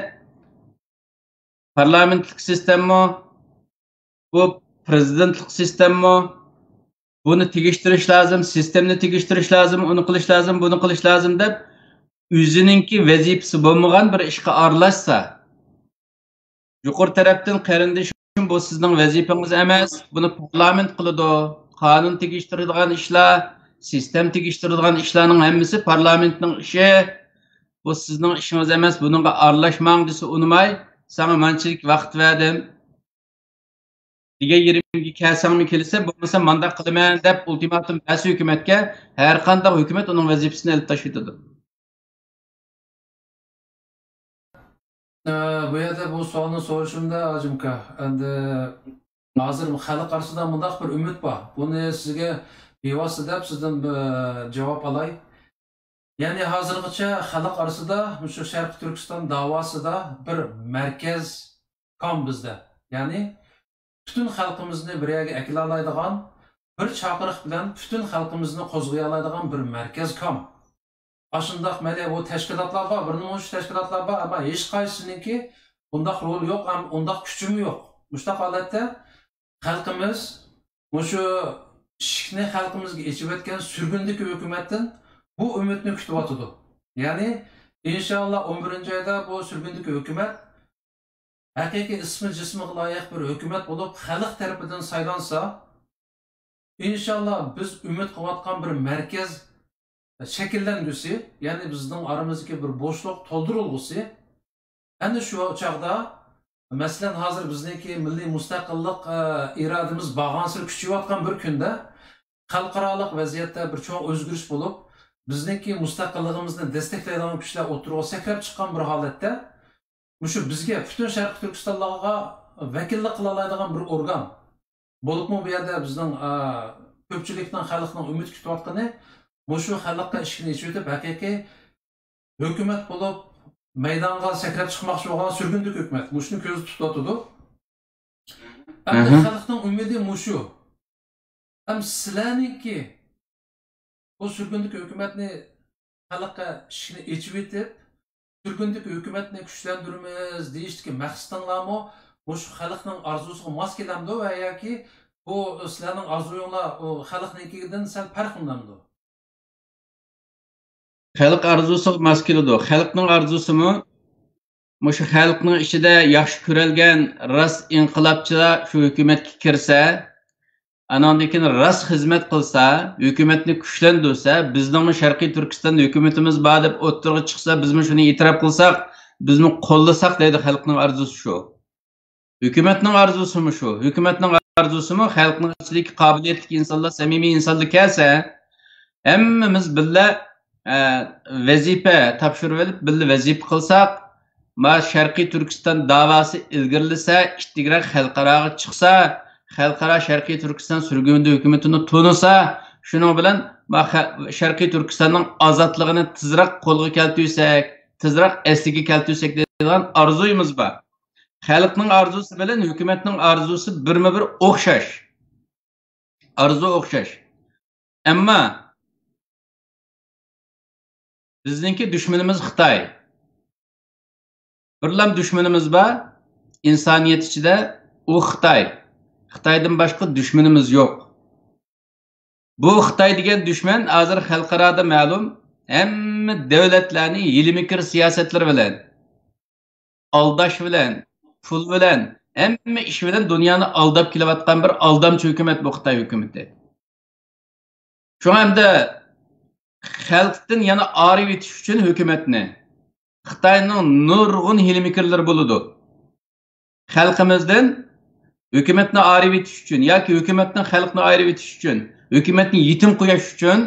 پارلامېنتلىق سىستېمىمۇ، بۇ پىرېزىدېنتلىق سىستېمىمۇ، بۇنى تېگىشتۈرۈش لازىم، سىستېمىنى تېگىشتۈرۈش لازىم، ئۇنى قىلىش لازىم، بۇنى قىلىش لازىم دەپ، ئۆزىنىڭكى ۋەزىپىسى بولمىغان بىر ئىشقا ئارىلاشسا، يۇقىرى تەرەپتىن، «قېرىندىشىم، بۇ سىزنىڭ ۋەزىپىڭىز ئەمەس، بۇنى پارلامېنت قىلىدۇ، قانۇن تېگىشتۈرىدىغان ئىشلار، سىستېما تېگىشتۈرىدىغان ئىشلارنىڭ ھەممىسى پارلامېنتنىڭ ئىشى، بۇ سىزنىڭ ئىشىڭىز ئەمەس، بۇنىڭغا ئارىلاشماڭ» دېسە ئۇنىماي، «ساڭا مانچىلىك ۋاقىت بەردىم» دېگەن يېرىمگە كەلسەڭمۇ كېلىسەن، بولمىسا مانداق قىلىمەن دەپ ئۇلتىماتوم بەرسە ھۆكۈمەتكە، ھەر قانداق ھۆكۈمەت ئۇنىڭ ۋەزىپىسىنى ئېلىپ تاشلىۋېتىدۇ. ئە، بۇ يەردە بۇ سوئالنى سورىشىمدا، ھاجىمكا، ئەمدى ھازىر خەلق ئارىسىدا مۇنداق بىر ئۈمىد بار. بۇنى سىزگە بىۋاسىتە دەپ سىزدىن، ئە، جاۋاب ئالاي. يەنى ھازىرغىچە خەلق ئارىسىدا مۇشۇ شەرقىي تۈركىستان داۋاسىدا بىر مەركەز كام بىزدە. يەنى پۈتۈن خەلقىمىزنى بىر يەرگە ئەكېلەلايدىغان، بىر چاقىرىق بىلەن پۈتۈن خەلقىمىزنى قوزغىيالايدىغان بىر مەركەز كام. ئاشۇنداق مەيلى بۇ تەشكىلاتلار بار، بىر نېمە مۇنچە تەشكىلاتلار بار، ئەمما ھېچقايسىسىنىڭكى بۇنداق رولى يوق، ھەم ئۇنداق كۈچىمۇ يوق. مۇشۇنداق ھالەتتە خەلقىمىز مۇشۇ ئىشىكنى خەلقىمىزگە ئېچىۋەتكەن سۈرگۈندىكى ھۆكۈمەتتىن بۇ ئۈمىدنى كۈتۈۋاتىدۇ. يەنى، ئىنشائاللا، ئون بىرىنچى ئايدا بۇ سۈرگۈندىكى ھۆكۈمەت ھەقىقىي ئىسمى جىسمىغا لايىق بىر ھۆكۈمەت بولۇپ، خەلق تەرىپىدىن سايلانسا، ئىنشاللا بىز ئۈمىد قىلىۋاتقان بىر مەركەز شەكىللەنگۈسى، يەنى بىزنىڭ ئارىمىزدىكى بىر بوشلۇق تولدۇرۇلغۇسى، ئەنە شۇ چاغدا، مەسىلەن، ھازىر بىزنىڭكى مىللىي مۇستەقىللىق، ئە، ئىرادىمىز بارغانسېرى كۈچىيىۋاتقان بىر كۈندە، خەلقئارالىق ۋەزىيەتتە بىر چوڭ ئۆزگىرىش بولۇپ، بىزنىڭكى مۇستەقىللىقىمىزنى دەستەكلەيدىغان كۈچلەر ئوتتۇرىغا سەكرەپ چىققان بىر ھالەتتە، مۇشۇ بىزگە، پۈتۈن شەرقىي تۈركىستانلارغا ۋەكىللىك قىلالايدىغان بىر ئورگان، بولۇپمۇ بۇ يەردە بىزنىڭ، ئا، كۆپچىلىكنىڭ، خەلقنىڭ ئۈمىد كۈتۈۋاتقىنى مۇشۇ خەلققە ئىشىكنى ئېچىۋېتىپ، ھەقىقىي ھۆكۈمەت بولۇپ مەيدانغا سەكرەپ چىقماقچى بولغان سۈرگۈندىكى ھۆكۈمەت مۇشۇنى كۆزدە تۇتۇۋاتىدۇ. ئەمدى ئەھە. خەلقنىڭ ئۈمىدى مۇشۇ. ئەم سىلەرنىڭكى بۇ سۈرگۈندىكى ھۆكۈمەتنى خەلققە ئىشىكنى ئېچىۋېتىپ، سۈرگۈندىكى ھۆكۈمەتنى كۈچلەندۈرىمىز دېيىشتىكى مەقسىتىڭلارمۇ مۇشۇ خەلقنىڭ ئارزۇسىغا ماس كېلەمدۇ ۋە ياكى بۇ سىلەرنىڭ ئارزۇيۇڭلار ئۇ خەلقنىڭكىدىن سەل پەرقلىنەمدۇ؟ خەلق ئارزۇسىغا ماس كېلىدۇ. خەلقنىڭ ئارزۇسىمۇ مۇشۇ خەلقنىڭ ئىچىدە ياخشى كۆرەلگەن راست ئىنقىلابچىلار شۇ ھۆكۈمەتكە كىرسە، ئاناندىن كېيىن راست خىزمەت قىلسا، ھۆكۈمەتنى كۈچلەندۈرسە، بىزنىڭمۇ شەرقىي تۈركىستان ھۆكۈمىتىمىز بار دەپ ئوتتۇرىغا چىقسا، بىزمۇ شۇنى ئېتىراپ قىلساق، بىزمۇ قوللىساق دەيدۇ خەلقنىڭ ئارزۇسى شۇ. ھۆكۈمەتنىڭ ئارزۇسىمۇ شۇ. ھۆكۈمەتنىڭ ئارزۇسىمۇ خەلقنىڭ ئىچىدىكى قابىلىيەتلىك ئىنسانلار، سەمىمىي ئىنسانلار كەلسە، ھەممىمىز بىللە، ئە، ۋەزىپە تاپشۇرۇۋېلىپ، بىللە ۋەزىپە قىلساق، ما شەرقىي تۈركىستان داۋاسى ئىلگىرىلىسە، ئىتتىكرەك خەلقئاراغا چىقسا، خەلقئارا شەرقىي تۈركىستان سۈرگۈندە ھۆكۈمىتىنى تونۇسا، شۇنىڭ بىلەن ما خە-، شەرقىي تۈركىستاننىڭ ئازادلىقىنى تېزراق قولغا كەلتۈرسەك، تېزراق ئەسلىگە كەلتۈرسەك دەيدىغان ئارزۇيىمىز بار. خەلقنىڭ ئارزۇسى بىلەن ھۆكۈمەتنىڭ ئارزۇسى بىرمۇ بىر ئوخشاش. ئارزۇ ئوخشاش. ئەمما بىزنىڭكى دۈشمىنىمىز خىتاي. بىرلام دۈشمىنىمىز بار ئىنسانىيەت ئىچىدە، ئۇ خىتاي. خىتايدىن باشقا دۈشمىنىمىز يوق. بۇ خىتاي دېگەن دۈشمەن ھازىر خەلقئارادا مەلۇم، ھەممە دۆلەتلەرنى ھىيلە-مىكىر سىياسەتلىرى بىلەن، ئالداش بىلەن، پۇل بىلەن، ھەممە ئىش بىلەن دۇنيانى ئالداپ كېلىۋاتقان بىر ئالدامچى ھۆكۈمەت بۇ خىتاي ھۆكۈمىتى. شۇڭا ئەمدى خەلقتىن يەنە ئايرىۋېتىش ئۈچۈن ھۆكۈمەتنى خىتاينىڭ نۇرغۇن ھىيلە-مىكىرلىرى بولىدۇ. خەلقىمىزدىن ھۆكۈمەتنى ئايرىۋېتىش ئۈچۈن ياكى ھۆكۈمەتنىڭ خەلقنى ئايرىۋېتىش ئۈچۈن، ھۆكۈمەتنى يېتىم قويۇش ئۈچۈن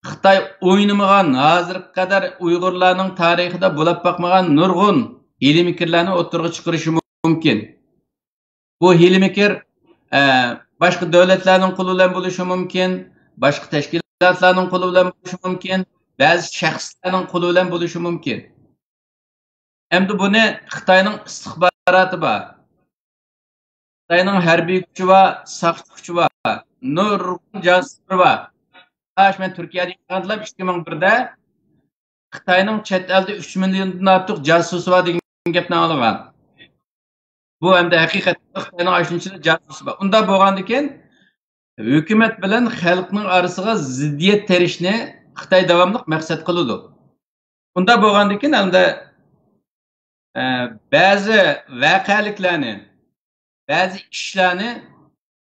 خىتاي ئوينىمىغان، ھازىرغا قەدەر ئۇيغۇرلارنىڭ تارىخىدا بولاپ باقمىغان نۇرغۇن ھىيلە-مىكىرلەرنى ئوتتۇرىغا چىقىرىشى مۇمكىن. بۇ ھىيلە-مىكىر، ئە، باشقا دۆلەتلەرنىڭ قولى بىلەن بولۇشى مۇمكىن، باشقا تەشكىلاتلارنىڭ قولى بىلەن بولۇشى مۇمكىن، بەزى شەخسلەرنىڭ قولى بىلەن بولۇشى مۇمكىن. ئەمدى بۇنى خىتاينىڭ ئىستىخباراتى بار. خىتاينىڭ ھەربىي كۈچى بار، ساقچى كۈچى بار، نۇرغۇن جاسۇسلىرى بار. ئاش مەن تۈركىيەدە ياشىغاندا ئىككى مىڭ بىردە خىتاينىڭ چەت ئەلدە ئۈچ مىليوندىن ئارتۇق جاسۇسى بار دېگەن گەپنى ئاڭلىغان. بۇ ئەمدى ھەقىقەتەن خىتاينىڭ ئاشۇنچىلىك جاسۇسى بار. ئۇنداق بولغاندىكىن ھۆكۈمەت بىلەن خەلقنىڭ ئارىسىغا زىددىيەت تېرىشنى خىتاي داۋاملىق مەقسەت قىلىدۇ. ئۇنداق بولغاندىكىن ئەمدى، ئە، بەزى ۋەقەلىكلەرنى، بەزى ئىشلارنى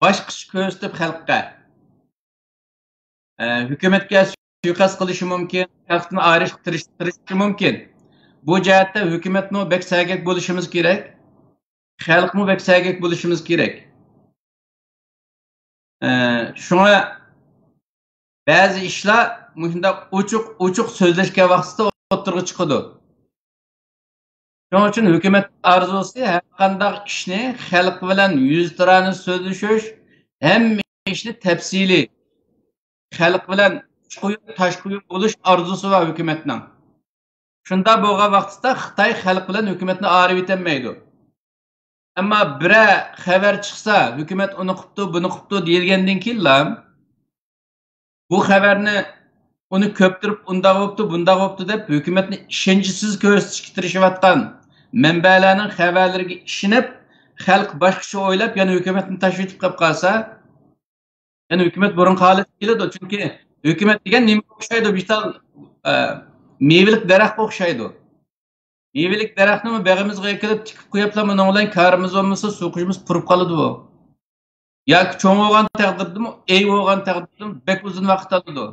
باشقىچە كۆرسىتىپ خەلققە، ئە، ھۆكۈمەتكە سۇيىقەست قىلىشى مۇمكىن، خەلقتىن ئايرىشقا تىرىش-، تىرىشىشى مۇمكىن. بۇ جەھەتتە ھۆكۈمەتمۇ بەك سەگەك بولۇشىمىز كېرەك، خەلقمۇ بەك سەگەك بولۇشىمىز كېرەك. ئە، شۇڭا بەزى ئىشلار مۇشۇنداق ئوچۇق، ئوچۇق سۆزلەشكەن ۋاقتىدا ئوتتۇرىغا چىقىدۇ. شۇنىڭ ئۈچۈن ھۆكۈمەت ئارزۇسى ھەر قانداق ئىشنى خەلق بىلەن يۈزتۇرانە سۆزلىشىش، ھەممە ئىشنى تەپسىلىي، خەلق بىلەن ئۇچقۇيۇق، تاشقۇيۇق بولۇش ئارزۇسى بار ھۆكۈمەتنىڭ. شۇنداق بولغان ۋاقتىدا خىتاي خەلق بىلەن ھۆكۈمەتنى ئايرىۋېتەلمەيدۇ. ئەمما بىرەر خەۋەر چىقسا، ھۆكۈمەت ئۇنى قىپتۇ، بۇنى قىپتۇ دېيىلگەندىن كېيىنلا، بۇ خەۋەرنى ئۇنى كۆپتۈرۈپ، ئۇنداق بوپتۇ، بۇنداق بوپتۇ دەپ، ھۆكۈمەتنى ئىشەنچسىز كۆرسىتىشكە تىرىشىۋاتقان مەنبەلەرنىڭ خەۋەرلىرىگە ئىشىنىپ، خەلق باشقىچە ئويلاپ، يەنە ھۆكۈمەتنى تاشلىۋېتىپ قېلىپ قالسا، يەنى ھۆكۈمەت بۇرۇنقى ھالەتكە كېلىدۇ. چۈنكى ھۆكۈمەت دېگەن نېمىگە ئوخشايدۇ؟ مىسال، ئە، مېۋىلىك دەرەخكە ئوخشايدۇ. مېۋىلىك دەرەخنىمۇ بېغىمىزغا ئەكېلىپ تىكىپ قويۇپلا، بۇنىڭ بىلەن كارىمىز بولمىسا، سۇ قۇيۇشىمىز قۇرۇپ قالىدۇ بۇ. ياكى چوڭ بولغان تەقدىردىمۇ، ئەي بولغان تەقدىردىمۇ بەك ئۇزۇن ۋاقىت ئالىدۇ.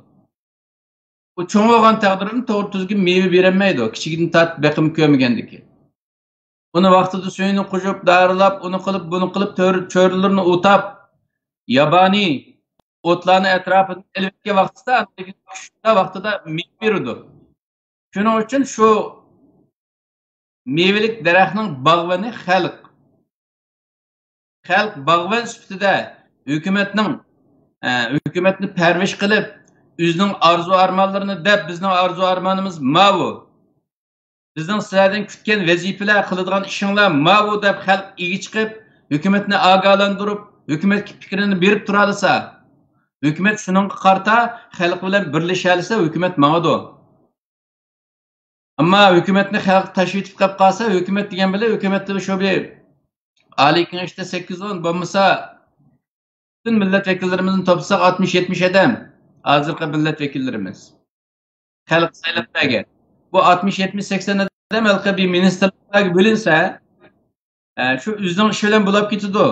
ئۇ چوڭ بولغان تەقدىردىمۇ توغرا تۈزگۈن مېۋە بېرەلمەيدۇ، كىچىكىدىن تارتىپ بېقىم كۆرمىگەندىكىن. ئۇنى ۋاقتىدا سۈيىنى قۇيۇپ، دارىلاپ، ئۇنى قىلىپ، بۇنى قىلىپ، تۆر-، چۆرىلىرىنى ئۇتاپ، يابانىي ئوتلارنى ئەتراپىدىن ئېلىۋەتكەن ۋاقتىدا، شۇنداق ۋاقتىدا مېۋە بېرىدۇ. شۇنىڭ ئۈچۈن شۇ مېۋىلىك دەرەخنىڭ باغۋىنى خەلق. خەلق باغۋەن سۈپىتىدە ھۆكۈمەتنىڭ، ئە، ھۆكۈمەتنى پەرۋىش قىلىپ، ئۆزىنىڭ ئارزۇ ئارمانلىرىنى دەپ، بىزنىڭ ئارزۇ ئارمانىمىز ماۋۇ. بىزنىڭ سىلەردىن كۈتكەن ۋەزىپىلەر، قىلىدىغان ئىشىڭلار ماۋۇ دەپ خەلق ئىگە چىقىپ، ھۆكۈمەتنى ئاگاھلاندۇرۇپ، ھۆكۈمەتكە پىكرىنى بېرىپ تۇرالىسا، ھۆكۈمەت شۇنىڭغا قارىتا خەلق بىلەن بىرلىشەلىسە، ھۆكۈمەت ماڭىدۇ. ئەمما ھۆكۈمەتنى خەلق تاشلىۋېتىپ قېلىپ قالسا، ھۆكۈمەت دېگەن بىلەن ھۆكۈمەتتە شۇ بىر ئالىي كېڭەشتە سەككىز ئون، بولمىسا پۈتۈن مىللەت ۋەكىللىرىمىزنى توپلىساق، ئاتمىش يەتمىش ئادەم ھازىرقى مىللەت ۋەكىللىرىمىز. خەلق سايلاپ بەرگەن. بۇ ئاتمىش يەتمىش سەكسەن ئادەم ھېلىقى بىر مىنىستىرلارغا بۆلۈنسە، ئە، شۇ ئۆزىنىڭ ئىشى بىلەن بولاپ كېتىدۇ.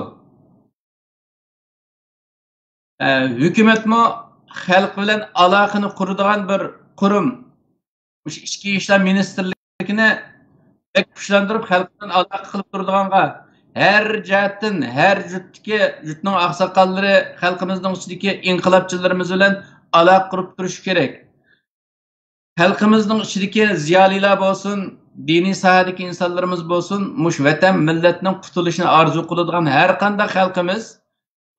ئە، ھۆكۈمەتمۇ خەلق بىلەن ئالاقىنى قۇرىدىغان بىر قۇرۇم. مۇشۇ ئىچكى ئىشلار مىنىستىرلىكىنى بەك كۈچلەندۈرۈپ، خەلق بىلەن ئالاقە قىلىپ تۇرىدىغانغا، ھەر جەھەتتىن، ھەر جۇتتىكى، جۇتنىڭ ئاقساقاللىرى، خەلقىمىزنىڭ ئىچىدىكى ئىنقىلابچىلىرىمىز بىلەن ئالاقە قۇرۇپ تۇرۇشى كېرەك. خەلقىمىزنىڭ ئىچىدىكى زىيالىيلار بولسۇن، دىنىي ساھەدىكى ئىنسانلىرىمىز بولسۇن، مۇشۇ ۋەتەن مىللەتنىڭ قۇتۇلۇشىنى ئارزۇ قىلىدىغان ھەر قانداق خەلقىمىز،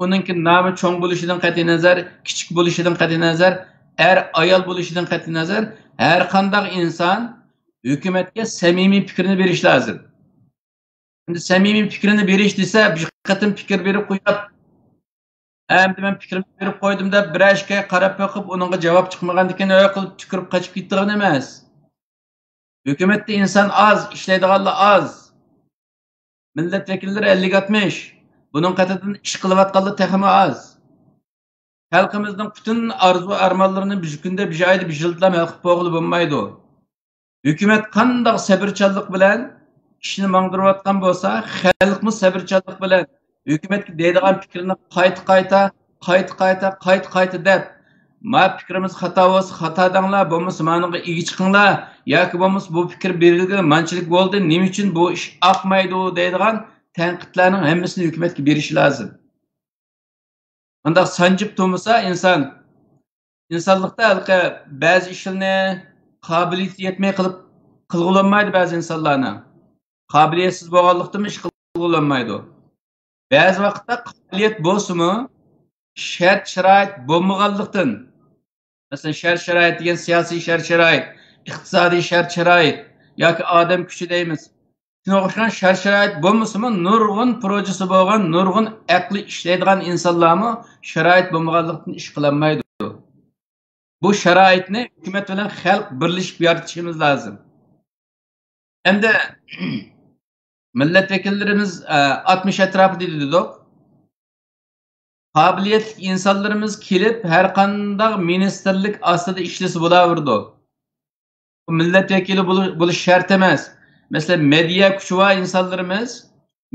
ئۇنىڭكى نامى چوڭ بولۇشىدىن قەتئىينەزەر، كىچىك بولۇشىدىن قەتئىينەزەر، ئەر، ئايال بولۇشىدىن قەتئىينەزەر، ھەر قانداق ئىنسان ھۆكۈمەتكە سەمىمىي پىكرىنى بېرىشى لازىم. ئەمدى سەمىمىي پىكرىنى بېرىش دېسە، بىر قېتىم پىكىر بېرىپ قويۇپ، ئەمدى مەن پىكرىمنى بېرىپ قويدۇم دەپ، بىرەر ئىككى ئاي قاراپ بېقىپ، ئۇنىڭغا جاۋاب چىقمىغاندىكىن، ھۆ قىلىپ تۈكۈرۈپ قېچىپ كېتىدىغان ئەمەس. ھۆكۈمەتتە ئىنسان ئاز، ئىشلەيدىغانلار ئاز. مىللەت ۋەكىللىرى ئەللىك ئاتمىش. بۇنىڭ قېتىدىن ئىش قىلىۋاتقانلار تېخىمۇ ئاز. خەلقىمىزنىڭ پۈتۈن ئارزۇ ئارمانلىرىنى بىر كۈندە، بىر ئايدا، بىر يىلدىلا ھەل قىلىپ بولغىلى بولمايدۇ. ھۆكۈمەت قانداق سەۋرچانلىق بىلەن ئىشنى ماڭدۇرۇۋاتقان بولسا، خەلقمۇ سەۋرچانلىق بىلەن ھۆكۈمەتكە دەيدىغان پىكرىنى قايتا-قايتا، قايتا-قايتا، قايتا-قايتا دەپ، ما پىكرىمىز خاتا بولسا خاتا دەڭلار، بولمىسا مانىڭغا ئىگە چىقىڭلار، ياكى بولمىسا بۇ پىكىر بېرىلگىلى مانچىلىك بولدى، نېمە ئۈچۈن بۇ ئىش ئاقمايدۇ دەيدىغان تەنقىدلەرنىڭ ھەممىسىنى ھۆكۈمەتكە بېرىشى لازىم. مۇنداق سانجىپ تۇرمىسا ئىنسان، ئىنسانلىقتا ھېلىقى بەزى ئىشلارنى قابىلىيىتى يەتمەي قىلىپ، قىلغۇلانمايدۇ بەزى ئىنسانلارنىڭ. قابىلىيەتسىز بولغانلىقتىنمۇ ئىش قىلغۇلانمايدۇ. بەزى ۋاقىتتا قابىلىيەت بولسىمۇ، شەرت-شارائىت بولمىغانلىقتىن، مەسىلەن، شەرت-شارائىت دېگەن سىياسىي شەرت-شارائىت، ئىقتىسادىي شەرت-شارائىت ياكى ئادەم كۈچى دەيمىز. شۇنىڭغا ئوخشىغان شەرت-شارائىت بولمىسىمۇ، نۇرغۇن پروژىسى بولغان، نۇرغۇن ئەقلى ئىشلەيدىغان ئىنسانلارمۇ شارائىت بولمىغانلىقتىن ئىش قىلالمايدۇ. بۇ شارائىتنى ھۆكۈمەت بىلەن خەلق بىرلىشىپ يارىتىشىمىز لازىم. ئەمدى مىللەت ۋەكىللىرىمىز، ئە، ئاتمىش ئەتراپىدا دېدۇق. قابىلىيەتلىك ئىنسانلىرىمىز كېلىپ، ھەر قانداق مىنىستىرلىك ئاستىدا ئىشلىسە بولاۋېرىدۇ. بۇ مىللەت ۋەكىلى بولۇ-، بولۇش شەرت ئەمەس. مەسىلەن، مېدىيا كۈچى بار ئىنسانلىرىمىز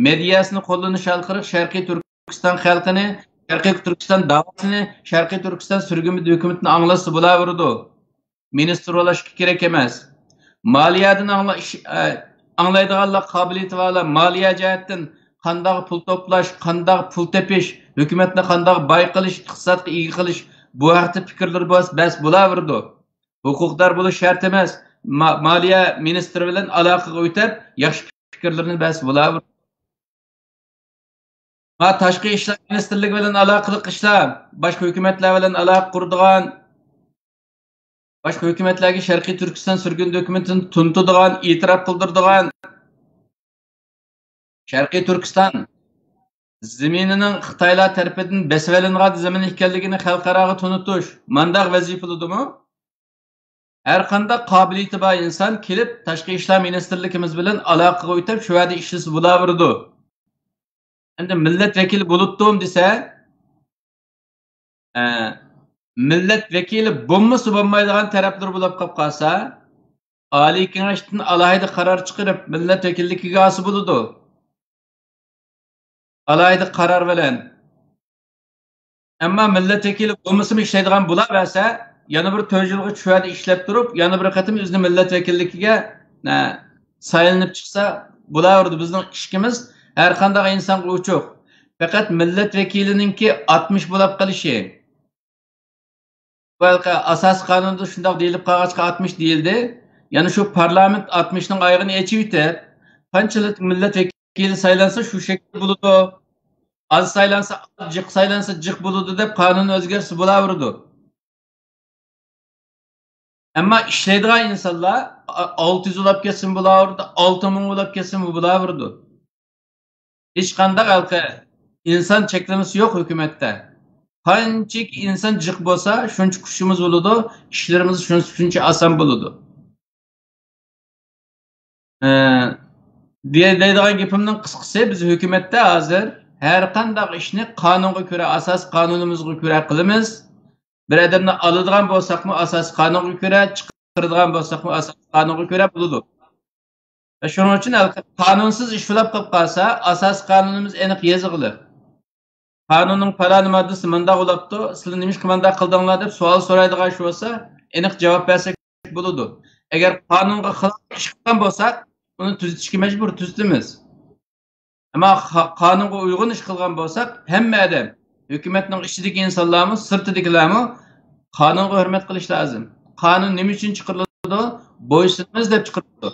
مېدىياسىنى قوللىنىش ئارقىلىق شەرقىي تۈركىستان خەلقىنى، شەرقىي تۈركىستان داۋاسىنى، شەرقىي تۈركىستان سۈرگۈن ھۆكۈمىتىنى ئاڭلاتسا بولاۋېرىدۇ. مىنىستىر بولۇشقا كېرەك ئەمەس. مالىيەدىن ئاڭلا-، ئىش-، ئە، ئاڭلايدىغانلار، قابىلىيىتى بارلار، مالىيە جەھەتتىن قانداق پۇل توپلاش، قانداق پۇل تېپىش، ھۆكۈمەتنى قانداق باي قىلىش، ئىقتىسادقا ئىگە قىلىش، بۇ ھەقتە پىكىرلىرى بولسا بەس بولاۋېرىدۇ. ھوقۇقدار بولۇش شەرت ئەمەس. ما-، مالىيە مىنىستىرى بىلەن ئالاقىگە ئۆتۈپ، ياخشى پىكىرلىرىنى بەس بولاۋېرىدۇ. ما تاشقى ئىشلار مىنىستىرلىكى بىلەن ئالاقىلىق ئىشلار، باشقا ھۆكۈمەتلەر بىلەن ئالاقە قۇرىدىغان، باشقا ھۆكۈمەتلەرگە شەرقىي تۈركىستان سۈرگۈن ھۆكۈمىتىنى تونۇتىدىغان، ئېتىراپ قىلدۇرىدىغان، شەرقىي تۈركىستان زېمىنىنىڭ خىتايلار تەرىپىدىن بېسىۋېلىنغان زېمىن ئىكەنلىكىنى خەلقئاراغا تونۇتۇش، مانداق ۋەزىپىلىدىمۇ؟ ھەر قانداق قابىلىيىتى بار ئىنسان كېلىپ، تاشقى ئىشلار مىنىستىرلىكىمىز بىلەن ئالاقىغا ئۆتۈپ، شۇ يەردە ئىشلىسە بولاۋېرىدۇ. ئەمدى مىللەت ۋەكىلى بولۇپتۇم دېسە، ئە، مىللەت ۋەكىلى بولمىسا بولمايدىغان تەرەپلىرى بولۇپ قاپ قالسا، ئالىي كېڭەشتىن ئالاھىدە قارار چىقىرىپ، مىللەت ۋەكىللىكىگە ئالسا بولىدۇ. ئالاھىدە قارار بىلەن. ئەمما مىللەت ۋەكىلى بولمىسىمۇ ئىشلەيدىغان بولاۋەرسە، يەنە بىر تۆت يىلغىچە شۇ يەردە ئىشلەپ تۇرۇپ، يەنە بىر قېتىم ئۆزىنى مىللەت ۋەكىللىكىگە، ئە، سايلىنىپ چىقسا بولاۋېرىدۇ. بىزنىڭ ئىشىكىمىز ھەر قانداق ئىنسانغا ئوچۇق. پەقەت مىللەت ۋەكىلىنىڭكى ئاتمىش بولاپ قېلىشى. بۇ ھېلىقى ئاساسىي قانۇندا شۇنداق دېيىلىپ قالغاچقا، ئاتمىش دېيىلدى. يەنى شۇ پارلامېنت ئاتمىشنىڭ ئايىغىنى ئېچىۋېتىپ، قانچىلىك مىللەت ۋەكىلى سايلانسا، شۇ شەكىلدە بولىدۇ. ئاز سايلانسا ئاز، جىق سايلانسا جىق بولىدۇ دەپ قانۇن ئۆزگەرتسە بولاۋېرىدۇ. ئەمما ئىشلەيدىغان ئىنسانلار ئا-، ئالتە يۈز ئۇلاپ كەتسىمۇ بولاۋېرىدۇ، ئالتە مىڭ ئۇلاپ كەتسىمۇ بولاۋېرىدۇ. ھېچقانداق ھېلىقى ئىنسان چەكلىمىسى يوق ھۆكۈمەتتە. قانچىكى ئىنسان جىق بولسا، شۇنچە كۈچىمىز بولىدۇ، ئىشلىرىمىز شۇنچە، شۇنچە ئاسان بولىدۇ. ئە، دېيە-، دەيدىغان گېپىمنىڭ قىسقىسى، بىز ھۆكۈمەتتە ھازىر ھەر قانداق ئىشنى قانۇنغا كۆرە، ئاساسىي قانۇنىمىزغا كۆرە قىلىمىز. بىر ئادەمنى ئالىدىغان بولساقمۇ ئاساسىي قانۇنغا كۆرە، چىقىرىدىغان بولساقمۇ ئاساسىي قانۇنغا كۆرە بولىدۇ. ۋە شۇنىڭ ئۈچۈن ھېلىقى قانۇنسىز ئىش ئۇلاپ قېلىپ قالسا، ئاساسىي قانۇنىمىز ئېنىق يېزىقلىق. قانۇننىڭ پالانى ماددىسى مۇنداق ئۇلاپتۇ، سىلەر نېمىشقا مۇنداق قىلدىڭلار دەپ سوئال سورايدىغان ئىش بولسا، ئېنىق جاۋاب بەرسەك بولىدۇ. ئەگەر قانۇنغا خىلاپ ئىش قىلغان بولساق، ئۇنى تۈزىتىشكە مەجبۇر، تۈزىتىمىز. ئەمما قا-، قانۇنغا ئۇيغۇن ئىش قىلغان بولساق، ھەممە ئادەم، ھۆكۈمەتنىڭ ئىچىدىكى ئىنسانلارمۇ، سىرتىدىكىلەرمۇ قانۇنغا ھۆرمەت قىلىش لازىم. قانۇن نېمە ئۈچۈن چىقىرىلىدۇ؟ بويسۇنىمىز دەپ چىقىرىلىدۇ.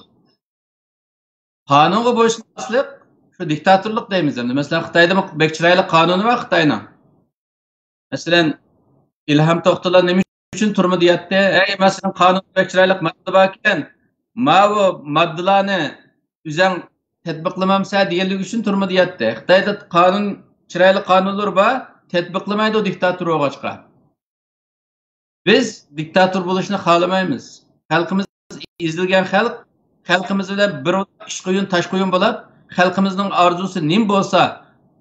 قانۇنغا بويسۇنماسلىق، شۇ دىكتاتورلۇق دەيمىز ئەمدى. مەسىلەن، خىتايدىمۇ بەك چىرايلىق قانۇنى بار خىتاينىڭ. مەسىلەن، ئىلھام توختىلار نېمە ئۈچۈن تۈرمىدە ياتتى؟ ھەي، مەسىلەن، قانۇندا بەك چىرايلىق ماددا باركەن، ماۋۇ ماددىلارنى ئۆزەڭ تەتبىقلىمامسەن دېگەنلىكى ئۈچۈن تۈرمىدە ياتتى. خىتايدا قانۇن، چىرايلىق قانۇنلىرى بار، تەتبىقلىمايدۇ دىكتاتور بولغاچقا. بىز دىكتاتور بولۇشنى خالىمايمىز. خەلقىمىز ئېزىلگەن خەلق، خەلقىمىز بىلەن بىر ئىش قويۇن، تاش قويۇن بولۇپ، خەلقىمىزنىڭ ئارزۇسى نېمە بولسا،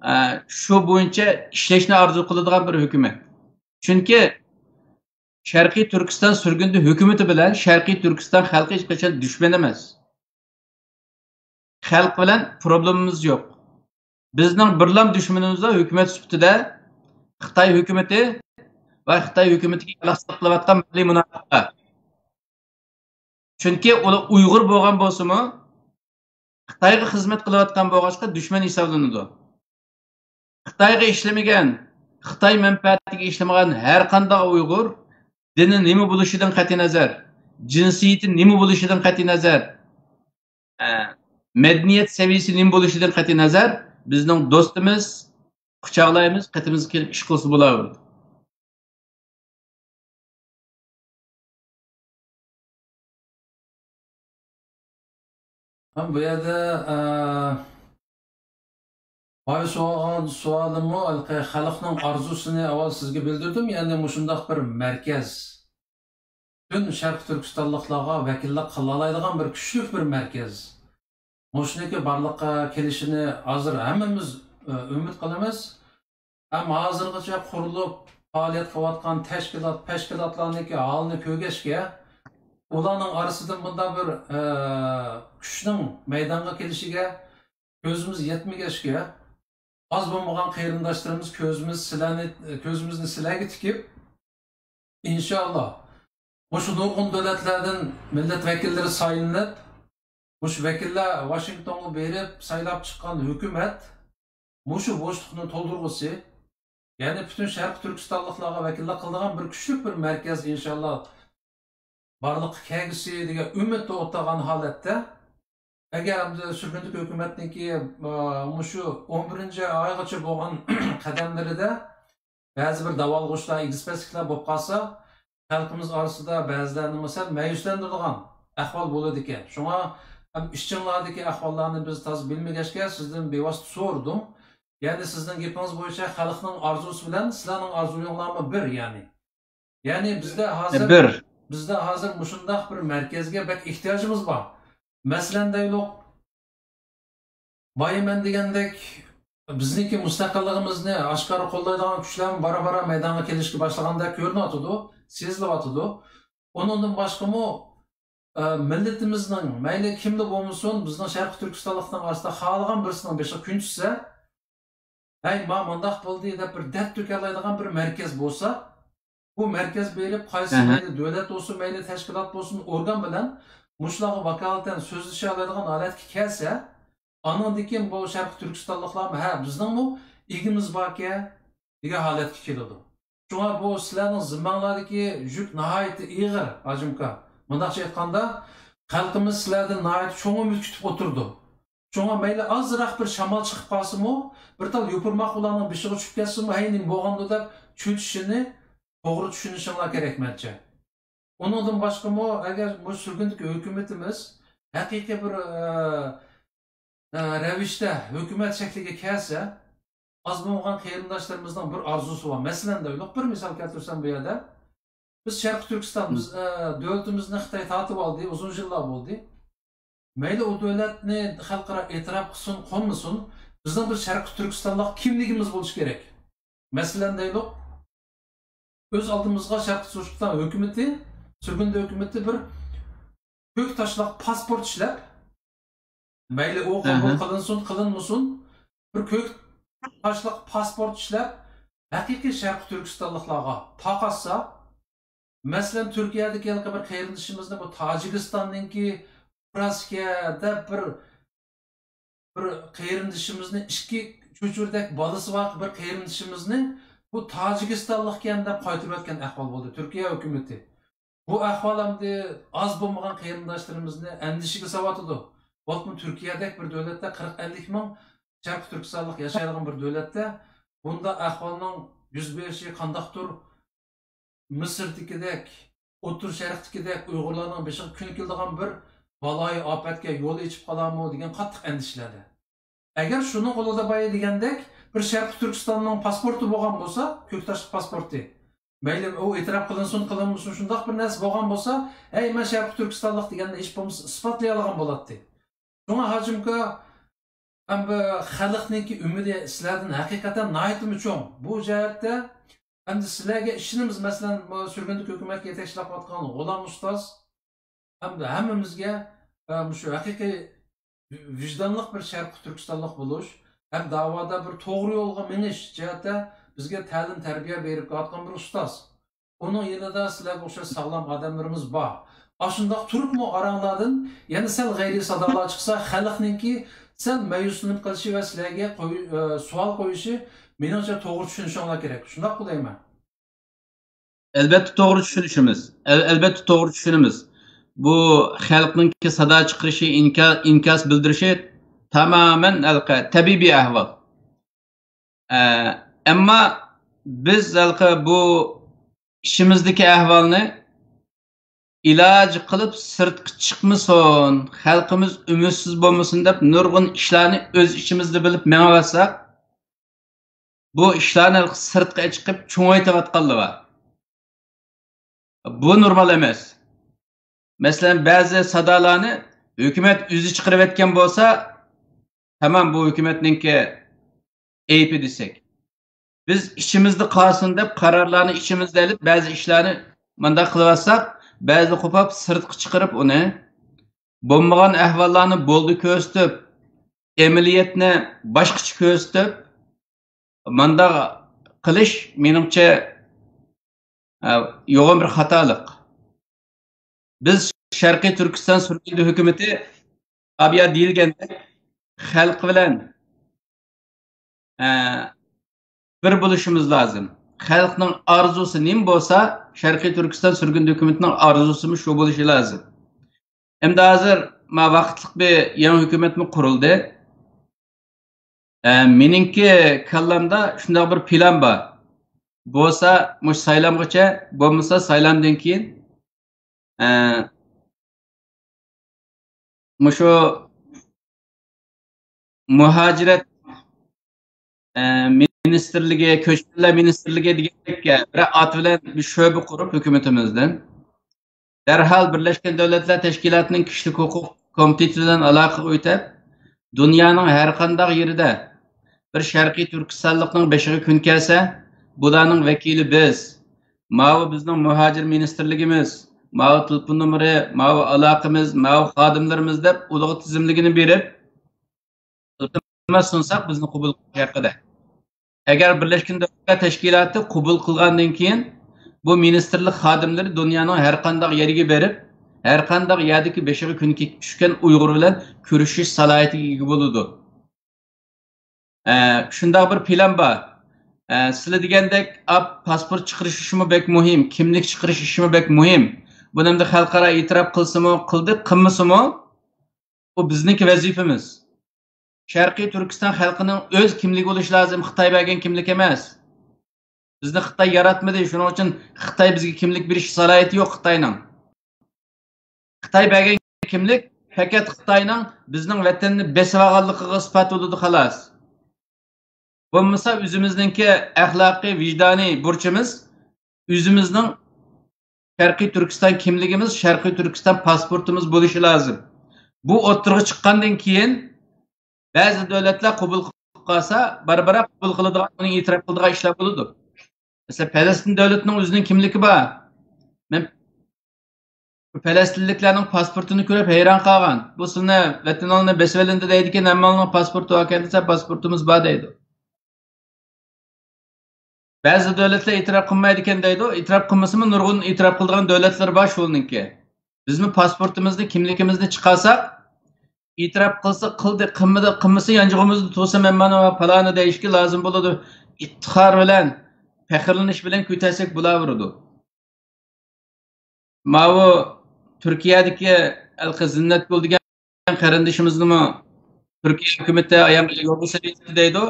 ئە، شۇ بويىچە ئىشلەشنى ئارزۇ قىلىدىغان بىر ھۆكۈمەت. چۈنكى شەرقىي تۈركىستان سۈرگۈندە ھۆكۈمىتى بىلەن شەرقىي تۈركىستان خەلقى ھېچقاچان دۈشمەن ئەمەس. خەلق بىلەن پروبلېمىمىز يوق. بىزنىڭ بىرلام دۈشمىنىمىز بار ھۆكۈمەت سۈپىتىدە خىتاي ھۆكۈمىتى ۋە خىتاي ھۆكۈمىتىگە يالاقچىلىق قىلىۋاتقان مىللىي مۇناپىقلار. چۈنكى ئۇلار ئۇيغۇر بولغان بولسىمۇ، خىتايغا خىزمەت قىلىۋاتقان بولغاچقا دۈشمەن ھېسابلىنىدۇ. خىتايغا ئىشلىمىگەن، خىتاي مەنپەئەتىگە ئىشلىمىغان ھەر قانداق ئۇيغۇر، دىنى نېمە بولۇشىدىن قەتئىينەزەر، جىنسىيىتى نېمە بولۇشىدىن قەتئىينەزەر، ئە، مەدەنىيەت سەۋىيەسى نېمە بولۇشىدىن قەتئىينەزەر، بىزنىڭ دوستىمىز، قۇچاقلايمىز، قېتىمىزغا كېلىپ ئىش قىلسا بولاۋېرىدۇ. ھەم بۇ يەردە، ئە، بايا سورىغان سوئالىممۇ ھېلىقى خەلقنىڭ ئارزۇسىنى ئاۋۋال سىزگە بىلدۈردۈم، يەنى مۇشۇنداق بىر مەركەز. پۈتۈن شەرقىي تۈركىستانلىقلارغا ۋەكىللىك قىلالايدىغان بىر كۈچلۈك بىر مەركەز. مۇشۇنىڭكى بارلىققا كېلىشىنى ھازىر ھەممىمىز، ئە، ئۈمىد قىلىمىز. ھەم ھازىرغىچە قۇرۇلۇپ پائالىيەت قىلىۋاتقان تەشكىلات، تەشكىلاتلارنىڭكى ھالىنى كۆرگەچكە، ئۇلارنىڭ ئارىسىدىن بۇنداق بىر، ئە، كۈچنىڭ مەيدانغا كېلىشىگە كۆزىمىز يەتمىگەچكە، ئاز بولمىغان قېرىنداشلىرىمىز كۆزىمىز سىلەرنى، كۆزىمىزنى سىلەرگە تىكىپ، ئىنشائاللا، مۇشۇ نۇرغۇن دۆلەتلەردىن مىللەت ۋەكىللىرى سايلىنىپ، مۇشۇ ۋەكىللەر ۋاشىنگتونغا بېرىپ سايلاپ چىققان ھۆكۈمەت مۇشۇ بوشلۇقنى تولدۇرغۇسى، يەنى پۈتۈن شەرقىي تۈركىستانلىقلارغا ۋەكىللىك قىلىدىغان بىر كۈچلۈك بىر مەركەز ئىنشائاللا بارلىققا كەلگۈسى دېگەن ئۈمىدتە ئولتۇرغان ھالەتتە، ئەگەر ئەمدى سۈرگۈندىكى ھۆكۈمەتنىڭكى، ئا، مۇشۇ ئون بىرىنچى ئايغىچە بولغان قەدەملىرىدە بەزى بىر داۋالغۇشلار، ئېگىز-پەسلىكلەر بولۇپ قالسا، خەلقىمىز ئارىسىدا بەزىلەرنىمۇ سەل مەيۈسلەندۈرىدىغان ئەھۋال بولىدىكەن. شۇڭا ھەم ئىچىڭلاردىكى ئەھۋاللارنى بىز تازا بىلمىگەچكە، سىزدىن بىۋاسىتە سورىدىم. يەنى سىزنىڭ گېپىڭىز بويىچە خەلقنىڭ ئارزۇسى بىلەن سىلەرنىڭ ئارزۇيۇڭلارمۇ بىر، يەنى. يەنى بىزدە ھازىر، بىر. بىزدە ھازىر مۇشۇنداق بىر مەركەزگە بەك ئېھتىياجىمىز بار. مەسىلەن دەيلۇق، بايا مەن دېگەندەك، بىزنىڭكى مۇستەقىللىقىمىزنى ئاشكارا قوللايدىغان كۈچلەرمۇ بارا-بارا مەيدانغا كېلىشكە باشلىغاندەك كۆرۈنۈۋاتىدۇ، سېزىلىۋاتىدۇ. ئۇنىڭدىن باشقىمۇ، ئە، مىللىتىمىزنىڭ، مەيلى كىملا بولمىسۇن، بىزنىڭ شەرقىي تۈركىستانلىقلارنىڭ ئارىسىدا خالىغان بىرسىنىڭ بېشىغا كۈن چۈشسە، ھەي، ما مانداق بولدى دەپ بىر دەرد تۆكەلەيدىغان بىر مەركەز بولسا، بۇ مەركەز بېرىپ قايسى، ئەھە، مەيلى دۆلەت بولسۇن، مەيلى تەشكىلات بولسۇن، ئورگان بىلەن مۇشۇلارغا ۋاكالىتەن سۆزلىشەلەيدىغان ھالەتكە كەلسە، ئانىڭدىن كېيىن بۇ شەرقىي تۈركىستانلىقلارمۇ، ھە، بىزنىڭمۇ ئىگىمىز باركەن دېگەن ھالەتكە كېلىدۇ. شۇڭا بۇ سىلەرنىڭ زىممەڭلاردىكى يۈك ناھايىتى ئېغىر، ھاجىمكا. مۇنداقچە ئېيتقاندا، خەلقىمىز سىلەردىن ناھايىتى چوڭ ئۈمىد كۈتۈپ ئولتۇرىدۇ. شۇڭا مەيلى ئازراق بىر شامال چىقىپ قالسىمۇ، بىر تال يوپۇرماق ئۇلارنىڭ بېشىغا چۈشۈپ كەتسىمۇ، ھەي، نېمە بولغاندۇ دەپ چۆچۈشىنى توغرا چۈشىنىشىڭلار كېرەك مەنچە. ئۇنىڭدىن باشقىمۇ، ئەگەر بۇ سۈرگۈندىكى ھۆكۈمىتىمىز ھەقىقىي بىر، ئە، ئە، رەۋىشتە ھۆكۈمەت شەكلىگە كەلسە، ئاز بولغان قېرىنداشلىرىمىزنىڭ بىر ئارزۇسى بار. مەسىلەن دەيلۇق، بىر مىسال كەلتۈرسەم بۇ يەردە، بىز شەرقىي تۈركىستان، بىز، ئە، دۆلىتىمىزنى خىتاي تارتىپ ئالدى، ئۇزۇن يىللار بولدى. مەيلى ئۇ دۆلەتنى خەلقئارا ئېتىراپ قىلسۇن، قىلمىسۇن، بىزنىڭ بىر شەرقىي تۈركىستانلىق كىملىكىمىز بولۇشى كېرەك. مەسىلەن دەيلۇق، ئۆز ئالدىمىزغا شەرقىي تۈركىستان ھۆكۈمىتى، سۈرگۈندە ھۆكۈمىتى بىر كۆك تاشلىق پاسپورت ئىشلەپ، مەيلى ئۇ قوبۇل قىلىنسۇن، قىلىنمىسۇن، بىر كۆك تاشلىق پاسپورت ئىشلەپ، ھەقىقىي شەرقىي تۈركىستانلىقلارغا تارقاتسا، مەسىلەن، تۈركىيەدىكى ھېلىقى بىر قېرىندىشىمىزنى، بۇ تاجىكىستاننىڭكى ئۇكراسكە دەپ بىر، بىر قېرىندىشىمىزنى، ئىككى چۆچۈرىدەك بالىسى بار بىر قېرىندىشىمىزنى بۇ تاجىكىستانلىقكەن دەپ قايتۇرۇۋەتكەن ئەھۋال بولدى تۈركىيە ھۆكۈمىتى. بۇ ئەھۋال ئەمدى ئاز بولمىغان قېرىنداشلىرىمىزنى ئەندىشىگە سالىۋاتىدۇ. بولۇپمۇ تۈركىيەدەك بىر دۆلەتتە قىرىق ئەللىك مىڭ شەرقىي تۈركىستانلىق ياشايدىغان بىر دۆلەتتە بۇنداق ئەھۋالنىڭ يۈز بېرىشى قانداقتۇر مىسىردىكىدەك، ئوتتۇرا شەرقتىكىدەك ئۇيغۇرلارنىڭ بېشىغا كۈن كېلىدىغان بىر بالايىئاپەتكە يول ئېچىپ قالارمۇ دېگەن قاتتىق ئەندىشىلەردە. ئەگەر شۇنىڭ قولىدا بايا دېگەندەك بىر شەرقىي تۈركىستاننىڭ پاسپورتى بولغان بولسا، كۆك تاشلىق پاسپورتى، مەيلى ئۇ ئېتىراپ قىلىنسۇن، قىلىنمىسۇن، شۇنداق بىر نەرسە بولغان بولسا، ھەي، مەن شەرقىي تۈركىستانلىق دېگەننى ھېچ بولمىسا ئىسپاتلىيالىغان بولاتتى. شۇڭا ھاجىم ئاكا، ئەمدى خەلقنىڭكى ئۈمىدى سىلەردىن ھەقىقەتەن ناھايىتىمۇ چوڭ. بۇ جەھەتتە ئەمدى سىلەرگە ئىشىنىمىز. مەسىلەن، بۇ سۈرگۈندىكى ھۆكۈمەتكە يېتەكچىلىك قىلىۋاتقان غۇلام ئۇستاز، ئەمدى ھەممىمىزگە، ئە، مۇشۇ ھەقىقىي ۋىجدانلىق بىر شەرقىي تۈركىستانلىق بولۇش ھەم داۋادا بىر توغرا يولغا مېڭىش جەھەتتە بىزگە تەلىم-تەربىيە بېرىپ كېلىۋاتقان بىر ئۇستاز. ئۇنىڭ يېنىدا سىلەرگە ئوخشاش ساغلام ئادەملىرىمىز بار. ئاشۇنداق تۇرۇپمۇ ئاراڭلاردىن يەنە سەل غەيرىي سادالار چىقسا، خەلقنىڭكى سەل مەيۈسلىنىپ قېلىشى ۋە سىلەرگە قوي-، ئە، سوئال قويۇشى، مېنىڭچە، توغرا چۈشىنىشىڭلار كېرەك. شۇنداققۇ دەيمەن. ئەلۋەتتە توغرا چۈشىنىشىمىز. ئەل-، ئەلۋەتتە توغرا چۈشىنىمىز. بۇ خەلقنىڭكى سادا چىقىرىشى، ئىنكا-، ئىنكاس بىلدۈرۈشى تامامەن ھېلىقى تەبىئىي ئەھۋال. ئە، ئەمما بىز ھېلىقى بۇ ئىچىمىزدىكى ئەھۋالنى ئىلاجى قىلىپ سىرتقا چىقمىسۇن، خەلقىمىز ئۈمىدسىز بولمىسۇن دەپ نۇرغۇن ئىشلارنى ئۆز ئىچىمىزدە بىلىپ مېڭىۋاتساق، بۇ ئىشلارنى سىرتقا چىقىپ چوڭايتىۋاتقانلار بار. بۇ نورمال ئەمەس. مەسىلەن، بەزى سادالارنى ھۆكۈمەت ئۆزى چىقىرىۋەتكەن بولسا، تامام، بۇ ھۆكۈمەتنىڭكى ئەيىبى دېسەك. بىز ئىچىمىزدە قالسۇن دەپ قارارلارنى ئىچىمىزدە ئېلىپ، بەزى ئىشلارنى مۇنداق قىلىۋاتساق، بەزىلەر قوپۇپ سىرتقا چىقىرىپ ئۇنى، بولمىغان ئەھۋاللارنى بولدى كۆرسىتىپ، ئەمەلىيەتنى باشقىچە كۆرسىتىپ، مۇنداق قىلىش، مېنىڭچە، ئە، يوغان بىر خاتالىق. بىز شەرقىي تۈركىستان سۈرگۈندە ھۆكۈمىتى، ئابىيا دېيىلگەندەك، خەلقى بىلەن، ئە، بىر بولۇشىمىز لازىم. خەلقنىڭ ئارزۇسى نېمە بولسا، شەرقىي تۈركىستان سۈرگۈندە ھۆكۈمىتىنىڭ ئارزۇسىمۇ شۇ بولۇشى لازىم. ئەمدى ھازىر ما ۋاقىتلىق بىر يېڭى ھۆكۈمەتمۇ قۇرۇلدى. ئە، مېنىڭكى كاللامدا شۇنداق بىر پىلان بار. بولسا مۇشۇ سايلامغىچە، بولمىسا سايلامدىن كېيىن، ئە، مۇشۇ مۇھاجىرەت، ئە، مىنىستىرلىكى، كۆچمەنلەر مىنىستىرلىكى دېگەندەك بىر ئات بىلەن بىر شۆبە قۇرۇپ ھۆكۈمىتىمىزدىن، دەرھال بىرلەشكەن دۆلەتلەر تەشكىلاتىنىڭ كىشىلىك ھوقۇق كومىتېتى بىلەن ئالاقە ئۆتۈپ، دۇنيانىڭ ھەر قانداق يېرىدە بىر شەرقىي تۈركىستانلىقنىڭ بېشىغا كۈن كەلسە، بۇلارنىڭ ۋەكىلى بىز، ماۋۇ بىزنىڭ مۇھاجىر مىنىستىرلىكىمىز، ماۋۇ تېلېفون نومۇرى، ماۋۇ ئالاقىمىز، ماۋۇ خادىملىرىمىز دەپ ئۇلىغا تىزىملىكىنى بېرىپ، ئىلتىماس سۇنساق بىزنى قوبۇل قىلىش ھەققىدە. ئەگەر بىرلەشكەن دۆلەتلەر تەشكىلاتى قوبۇل قىلغاندىن كېيىن، بۇ مىنىستىرلىق خادىملىرى دۇنيانىڭ ھەر قانداق يېرىگە بېرىپ، ھەر قانداق يەردىكى بېشىغا كۈن كېلىپ چۈشكەن ئۇيغۇر بىلەن كۆرۈشۈش سالاھىيىتىگە ئىگە بولىدۇ. ئە، شۇنداق بىر پىلان بار. ئە، سىلەر دېگەندەك، ئاپ، پاسپورت چىقىرىش ئىشىمۇ بەك مۇھىم، كىملىك چىقىرىش ئىشىمۇ بەك مۇھىم. بۇنى ئەمدى خەلقئارا ئېتىراپ قىلسىمۇ قىلدى، قىلمىسىمۇ، ئۇ بىزنىڭكى ۋەزىپىمىز. شەرقىي تۈركىستان خەلقىنىڭ ئۆز كىملىكى بولۇشى لازىم، خىتاي بەرگەن كىملىك ئەمەس. بىزنى خىتاي ياراتمىدى، شۇنىڭ ئۈچۈن خىتاي بىزگە كىملىك بېرىش سالاھىيىتى يوق خىتاينىڭ. خىتاي بەرگەن كىملىك پەقەت خىتاينىڭ بىزنىڭ ۋەتەننى بېسىۋالغانلىقىغا ئىسپات بولىدۇ، خالاس. بولمىسا ئۆزىمىزنىڭكى ئەخلاقىي، ۋىجدانىي بۇرچىمىز ئۆزىمىزنىڭ شەرقىي تۈركىستان كىملىكىمىز، شەرقىي تۈركىستان پاسپورتىمىز بولۇشى لازىم. بۇ ئوتتۇرىغا چىققاندىن كېيىن، بەزى دۆلەتلەر قوبۇل قىلىپ قالسا، بارا-بارا قوبۇل قىلىدىغان، ئۇنى ئېتىراپ قىلىدىغان ئىشلار بولىدۇ. مەسىلەن، پەلەستىن دۆلىتىنىڭ ئۆزىنىڭ كىملىكى بار. مەن پەلەستىنلىكلەرنىڭ پاسپورتىنى كۆرۈپ ھەيران قالغان. بۇ سىلىنى ۋەتىنىڭلارنى بېسىۋېلىندى دەيدىكەن، ھەممىڭلارنىڭ پاسپورتى باركەن دېسە، پاسپورتىمىز بار دەيدۇ. بەزى دۆلەتلەر ئېتىراپ قىلمايدىكەن دەيدۇ. ئېتىراپ قىلمىسىمۇ نۇرغۇن ئېتىراپ قىلىدىغان دۆلەتلەر بار شۇنىڭكى. بىزمۇ پاسپورتىمىزنى، كىملىكىمىزنى چىقارساق، ئېتىراپ قىلسا قىلدى، قىلمىدى، قىلمىسا يانچۇقىمىزدا تۇرسا مەن مانا پالانى دەيشكە لازىم بولىدۇ. ئىپتىخار بىلەن، پەخىرلىنىش بىلەن كۆتەرسەك بولاۋېرىدۇ. ماۋۇ تۈركىيەدىكى ھېلىقى زىننەتگۈل دېگەن قېرىندىشىمىزنىمۇ تۈركىيە ھۆكۈمىتى ئاياغ يولغا سېلىۋەتتى دەيدۇ.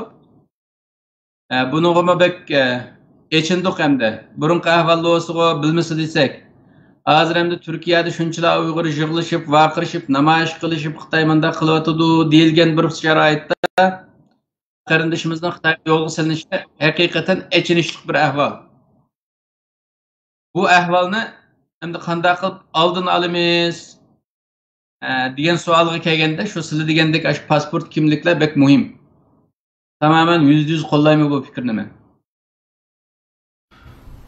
ئە، بۇنىڭغىمۇ بەك، ئە، ئېچىندۇق ئەمدى. بۇرۇنقى ئەھۋاللار بولسىغۇ بىلمىسە دېسەك. ھازىر ئەمدى تۈركىيەدە شۇنچىلا ئۇيغۇر يىغلىشىپ، ۋارقىرىشىپ، نامايىش قىلىشىپ، خىتاي مۇنداق قىلىۋاتىدۇ دېيىلگەن بىر شارائىتتا قېرىندىشىمىزنىڭ خىتايغا يولغا سېلىنىشى ھەقىقەتەن ئېچىنىشلىق بىر ئەھۋال. بۇ ئەھۋالنى ئەمدى قانداق قىلىپ ئالدىنى ئالىمىز، ئە، دېگەن سوئالغا كەلگەندە، شۇ سىلى دېگەندەك ئاشۇ پاسپورت، كىملىكلەر بەك مۇھىم. تامامەن يۈزدە يۈز قوللايمەن بۇ پىكىرنى مەن.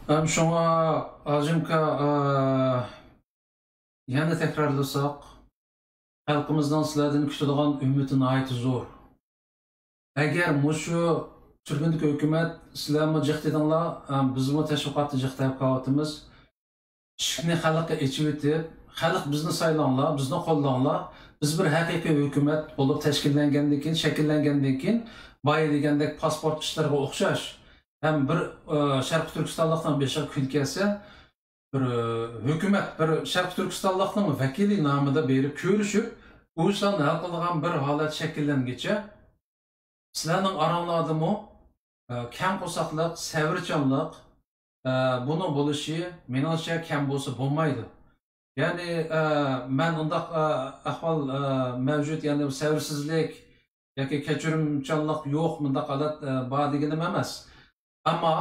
ھەم شۇڭا، ھاجىمكا، ئە، يەنە تەكرارلىساق، خەلقىمىزنىڭ سىلەردىن كۈتىدىغان ئۈمىدى ناھايىتى زور. ئەگەر مۇشۇ تۈركۈمدىكى ھۆكۈمەت، سىلەرمۇ جىق دېدىڭلار، ئە، بىزمۇ تەشۋىقاتتا جىق دەپ قېلىۋاتىمىز. ئىشىكنى خەلققە ئېچىۋېتىپ، خەلق بىزنى سايلاڭلار، بىزنى قوللاڭلار، بىز بىر ھەقىقىي ھۆكۈمەت بولۇپ تەشكىللەنگەندىن كېيىن، شەكىللەنگەندىن كېيىن، بايا دېگەندەك پاسپورت ئىشلىرىغا ئوخشاش ھەم بىر، ئە، شەرقىي تۈركىستانلىقنىڭ بېشىغا كۈن كەلسە، بىر، ئە، ھۆكۈمەت، بىر شەرقىي تۈركىستانلىقنىڭ ۋەكىلى نامىدا بېرىپ كۆرۈشۈپ، ئۇ ئىشلارنى ھەل قىلىدىغان بىر ھالەت شەكىللەنگىچە، سىلەرنىڭ ئاراڭلاردىمۇ، ئە، كەڭ قورساقلىق، سەۋرچانلىق، ئە، بۇنىڭ بولۇشى، مېنىڭچە، كەم بولسا بولمايدۇ. يەنى، ئە، مەن ئۇنداق، ئە، ئەھۋال، ئە، مەۋجۇت، يەنى سەۋرسىزلىك ياكى كەچۈرۈمچانلىق يوق، مۇنداق ھالەت، ئە، بار دېگىنىم ئەمەس. ئەمما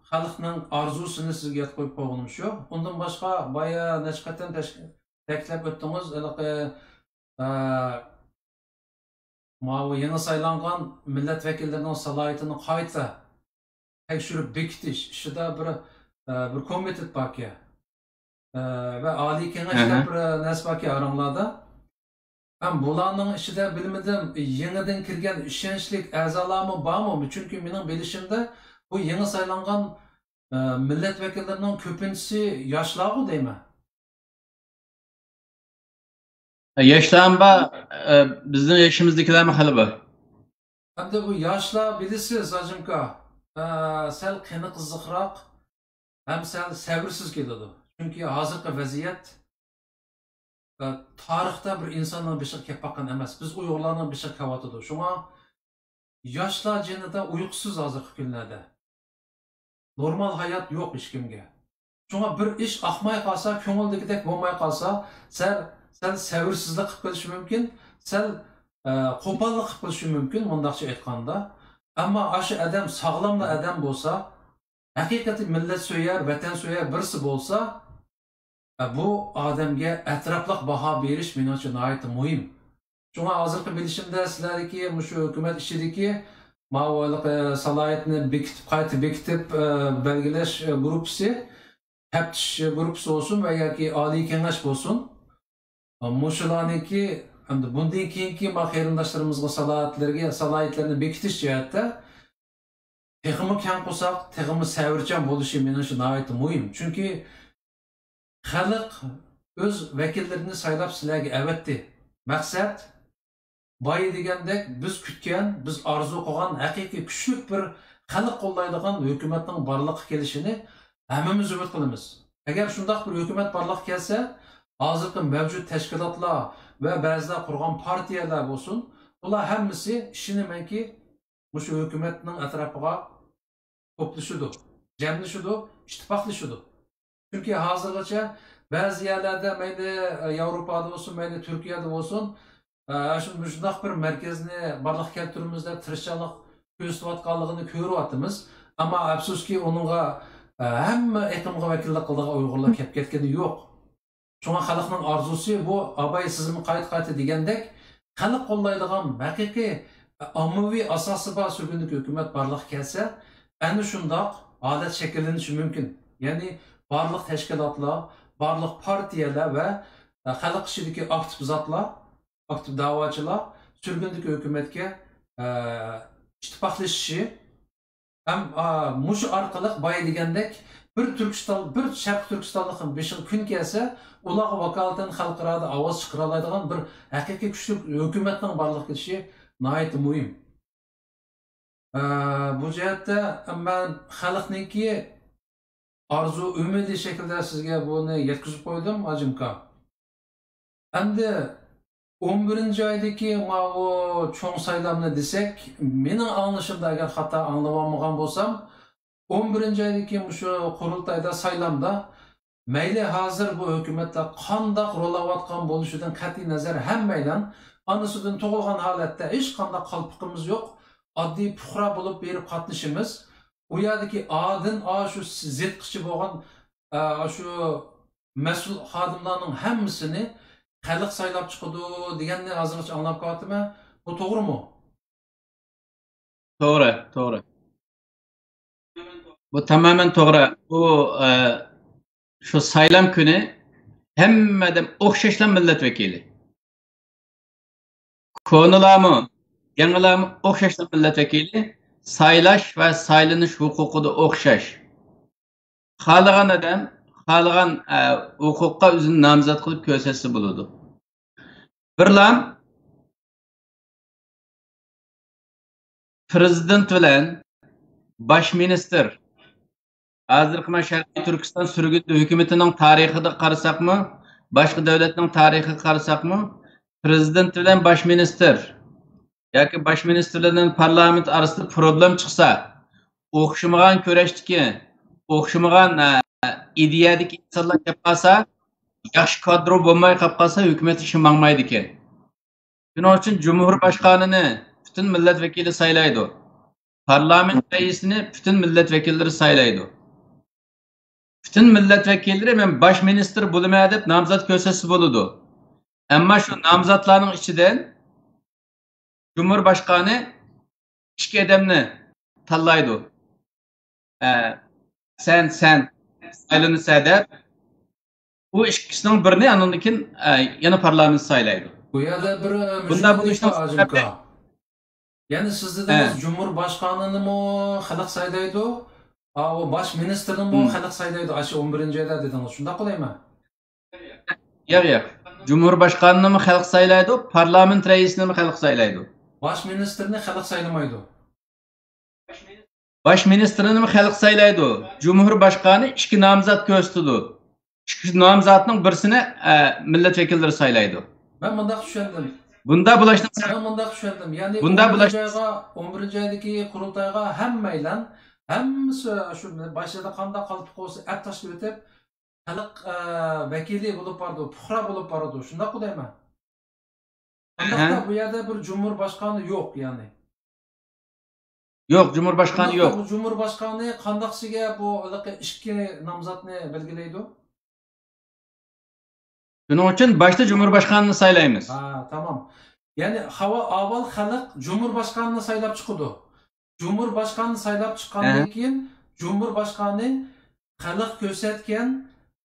خەلقنىڭ ئارزۇسىنى سىزگە يەتكۈزۈپ قويغىنىم شۇ. ئۇندىن باشقا، بايا نەچچە قېتىم تەش-، تەكىتلەپ ئۆتتىڭىز، ھېلىقى، ئە، ماۋۇ يېڭى سايلانغان مىللەت ۋەكىللىرىنىڭ سالاھىيىتىنى قايتا تەكشۈرۈپ بېكىتىش ئىشىدا بىر، ئە، بىر كومىتېت باركەن. ئە، ۋە ئالىي كېڭەش دەپ بىر نەرسە باركەن ئاراڭلاردا. ھەم بۇلارنىڭ ئىچىدە بىلمىدىم، يېڭىدىن كىرگەن ئىشەنچلىك ئەزالارمۇ بارمۇ؟ چۈنكى مېنىڭ بىلىشىمدە بۇ يېڭى سايلانغان، ئە، مىللەت ۋەكىللىرىنىڭ كۆپىنچىسى ياشلارغۇ دەيمەن. ياشلارمۇ بار، ئە، بىزنىڭ يېشىمىزدىكىلەرمۇ خېلى بار. ئەمدى بۇ ياشلار بىلىسىز، ھاجىمكا، ئە، سەل قېنى قىزىقراق ھەم سەل سەۋرسىز كېلىدۇ. چۈنكى ھازىرقى ۋەزىيەت، ئە، تارىختا بىر ئىنساننىڭ بېشىغا كەپ باققان ئەمەس. بىز ئۇيغۇرلارنىڭ بېشىغا كەۋاتىدۇ. شۇڭا ياشلار جېنىدا ئۇيقۇسىز ھازىرقى كۈنلەردە. نورمال ھايات يوق ھېچكىمگە. شۇڭا بىر ئىش ئاقماي قالسا، كۆڭۈلدىكىدەك بولماي قالسا، سەل، سەل سەۋرسىزلىك قىلىپ قېلىشى مۇمكىن، سەل، ئە، قوپاللىق قىلىپ قېلىشى مۇمكىن، مۇنداقچە ئېيتقاندا. ئەمما ئاشۇ ئادەم ساغلاملا ئادەم بولسا، ھەقىقىي مىللەتسۆيەر، ۋەتەنسۆيەر بىرسى بولسا، ئە، بۇ ئادەمگە ئەتراپلىق باھا بېرىش مېنىڭچە ناھايىتى مۇھىم. شۇڭا ھازىرقى بىلىشىمدە سىلەردىكى مۇشۇ ھۆكۈمەت ئىچىدىكى ماۋۇ ھېلىقى سالاھىيەتنى بېكىتىپ، قايتا بېكىتىپ، ئە، بەلگىلەش، ئە، گۇرۇپپىسى، تەپتىش گۇرۇپپىسى بولسۇن ۋە ياكى ئالىي كېڭەش بولسۇن، ئە، مۇشۇلارنىڭكى ئەمدى بۇندىن كېيىنكى ما قېرىنداشلىرىمىزغا سالاھىيەتلەرگە، سالاھىيەتلەرنى بېكىتىش جەھەتتە تېخىمۇ كەڭ قورساق، تېخىمۇ سەۋرچان بولۇشى مېنىڭچە ناھايىتى مۇھىم. چۈنكى خەلق ئۆز ۋەكىللىرىنى سايلاپ سىلەرگە ئەۋەتتى. مەقسەت، بايا دېگەندەك، بىز كۈتكەن، بىز ئارزۇ قىلغان ھەقىقىي كۈچلۈك بىر خەلق قوللايدىغان ھۆكۈمەتنىڭ بارلىققا كېلىشىنى ھەممىمىز ئۈمىد قىلىمىز. ئەگەر شۇنداق بىر ھۆكۈمەت بارلىققا كەلسە، ھازىرقى مەۋجۇت تەشكىلاتلار ۋە بەزىلەر قۇرغان پارتىيەلەر بولسۇن، ئۇلار ھەممىسى ئىشىنىمەنكى، مۇشۇ ھۆكۈمەتنىڭ ئەتراپىغا توپلىشىدۇ، جەملىشىدۇ، ئىتتىپاقلىشىدۇ. چۈنكى ھازىرغىچە بەزى يەرلەردە، مەيلى ياۋروپادا بولسۇن، مەيلى تۈركىيەدە بولسۇن، ئە، شۇ-، مۇشۇنداق بىر مەركەزنى بارلىققا كەلتۈرىمىز دەپ تىرىشچانلىق كۆرسىتىۋاتقانلىقىنى كۆرۈۋاتىمىز. ئەمما ئەپسۇسكى، ئۇنىڭغا، ئە، ھەممە ئېقىمغا ۋەكىللىك قىلىدىغان ئۇيغۇرلار كەپ كەتكىنى يوق. شۇڭا خەلقنىڭ ئارزۇسى بۇ، ئاباي سىزمۇ قايتا-قايتا دېگەندەك، خەلق قوللايدىغان ھەقىقىي، ئاممىۋى ئاساسى بار سۈرگۈندىكى ھۆكۈمەت بارلىققا كەلسە، ئەنە شۇنداق ھالەت شەكىللىنىشى مۇمكىن. يەنى بارلىق تەشكىلاتلار، بارلىق پارتىيەلەر ۋە خەلق ئىچىدىكى ئاكتىپ زاتلار، ئاكتىپ دەۋاچىلار سۈرگۈندىكى ھۆكۈمەتكە، ئە، ئىتتىپاقلىشىشى، ھەم، ئا، مۇشۇ ئارقىلىق بايا دېگەندەك بىر تۈركىستان، بىر شەرقىي تۈركىستانلىق بېشىغا كۈن كەلسە، ئۇلارغا ۋاكالىتەن خەلقئارادا ئاۋاز چىقىرالايدىغان بىر ھەقىقىي كۈچلۈك ھۆكۈمەتنىڭ بارلىققا كېلىشى ناھايىتى مۇھىم. ئە، بۇ جەھەتتە مەن خەلقنىڭكى ئارزۇ ئۈمىدى شەكلىدە سىزگە بۇنى يەتكۈزۈپ قويدۇم، ھاجىمكا. ئەمدى ئون بىرىنچى ئايدىكى ماۋۇ چوڭ سايلامنى دېسەك، مېنىڭ ئاڭلىشىمدا، ئەگەر خاتا ئاڭلىۋالمىغان بولسام، ئون بىرىنچى ئايدىكى مۇشۇ قۇرۇلتايدا، سايلامدا، مەيلى ھازىر بۇ ھۆكۈمەتتە قانداق رول ئالاۋاتقان بولۇشىدىن قەتئىينەزەر، ھەممەيلەن ئانىسىدىن تۇغۇلغان ھالەتتە، ھېچقانداق قالپىقىمىز يوق، ئاددىي پۇقرا بولۇپ بېرىپ قاتنىشىمىز. ئۇ يەردىكى ئادىن ئاشۇ زىتقىچە بولغان، ئە، ئاشۇ مەسئۇل خادىملارنىڭ ھەممىسىنى خەلق سايلاپ چىقىدۇ دېگەننى ھازىرغىچە ئاڭلاپ كېلىۋاتىمەن. بۇ توغرىمۇ؟ توغرا، توغرا. بۇ تامامەن توغرا. بۇ، ئە، شۇ سايلام كۈنى ھەممە ئادەم ئوخشاشلا مىللەت ۋەكىلى. كونىلارمۇ، يېڭىلارمۇ ئوخشاشلا مىللەت ۋەكىلى، سايلاش ۋە سايلىنىش ھوقۇقىدا ئوخشاش. خالىغان ئادەم خالىغان، ئە، ھوقۇققا ئۆزىنى نامزات قىلىپ كۆرسەتسە بولىدۇ. بىرلا پىرېزىدېنت بىلەن باش مىنىستىر، ھازىرقى مانا شەرقىي تۈركىستان سۈرگۈندە ھۆكۈمىتىنىڭ تارىخىدا قارىساقمۇ، باشقا دۆلەتنىڭ تارىخىغا قارىساقمۇ، پىرېزىدېنت بىلەن باش مىنىستىر ياكى باش مىنىستىر بىلەن پارلامېنت ئارىسىدا پروبلېم چىقسا، ئوخشىمىغان كۈرەشتىكى، ئوخشىمىغان، ئە، ئىدىيەدىكى ئىنسانلار كەپ قالسا، ياخشى كادىر بولماي قاپ قالسا، ھۆكۈمەت ئىشى ماڭمايدىكەن. شۇنىڭ ئۈچۈن جۇمھۇر باشقانىنى پۈتۈن مىللەت ۋەكىلى سايلايدۇ. پارلامېنت رەئىسىنى پۈتۈن مىللەت ۋەكىللىرى سايلايدۇ. پۈتۈن مىللەت ۋەكىللىرى مەن باش مىنىستىر بولىمەن دەپ نامزات كۆرسەتسە بولىدۇ. ئەمما شۇ نامزاتلارنىڭ ئىچىدىن جۇمھۇر باشقانى ئىككى ئادەمنى تاللايدۇ. ئە، سەن، سەن سايلىنىسەن دەپ، ئۇ ئىككىسىنىڭ بىرىنى ئاندىن كېيىن، ئە، يەنە پارلامېنت سايلايدۇ. بۇ يەردە بىر، ئە، بۇنداق مۇشكىل بولۇشنىڭ بار، ھاجىم سەۋەبى ئاكا. يەنى سىز دېدىڭىز، ھە. جۇمھۇر باشقانىنىمۇ خەلق سايلايدۇ، ئاۋۇ باش مىنىستىرنىمۇ ھىم. خەلق سايلايدۇ، ئاشۇ ئون بىرىنچى ئايدا دېدىڭىز، شۇنداق قىلايمەن؟ ياق، ياق. جۇمھۇر باشقانىنىمۇ خەلق سايلايدۇ، پارلامېنت رەئىسىنىمۇ خەلق سايلايدۇ. باش مىنىستىرنى خەلق سايلىمايدۇ. باش مىنىستىرنىمۇ خەلق سايلايدۇ. جۇمھۇر باشقانى ئىككى نامزات كۆرسىتىدۇ. ئىككى نامزاتنىڭ بىرسىنى، ئە، مىللەت ۋەكىللىرى سايلايدۇ. مەن مۇنداق چۈشەندىم. بۇندا بۇلاش- مەن مۇنداق چۈشەندىم. يەنى بۇندا ئون بىرىنچى بۇلاش- ئايغا، ئون بىرىنچى ئايدىكى قۇرۇلتايغا ھەممەيلەن، ھەممىسى شۇ باشىدا قانداق قالپىق بولسا ئەپ تاشلىۋېتىپ، خەلق، ئە، ۋەكىلى بولۇپ بارىدۇ، پۇقرا بولۇپ بارىدۇ. شۇنداققۇ دەيمەن؟ ئەھە. ئۇنداقتا بۇ يەردە بىر جۇمھۇر باشقانى يوق، يەنى. يوق، جۇمھۇر باشقانى يوق. بۇ جۇمھۇر باشقانى قانداقسىگە بۇ ھېلىقى ئىككى نامزاتنى بەلگىلەيدۇ؟ شۇنىڭ ئۈچۈن باشتا جۇمھۇر باشقانىنى سايلايمىز. ھا، تامام. يەنى خاۋا-، ئاۋۋال خەلق جۇمھۇر باشقانىنى سايلاپ چىقىدۇ. جۇمھۇر باشقانىنى سايلاپ چىققاندىن ھە. كېيىن، جۇمھۇر باشقانى خەلق كۆرسەتكەن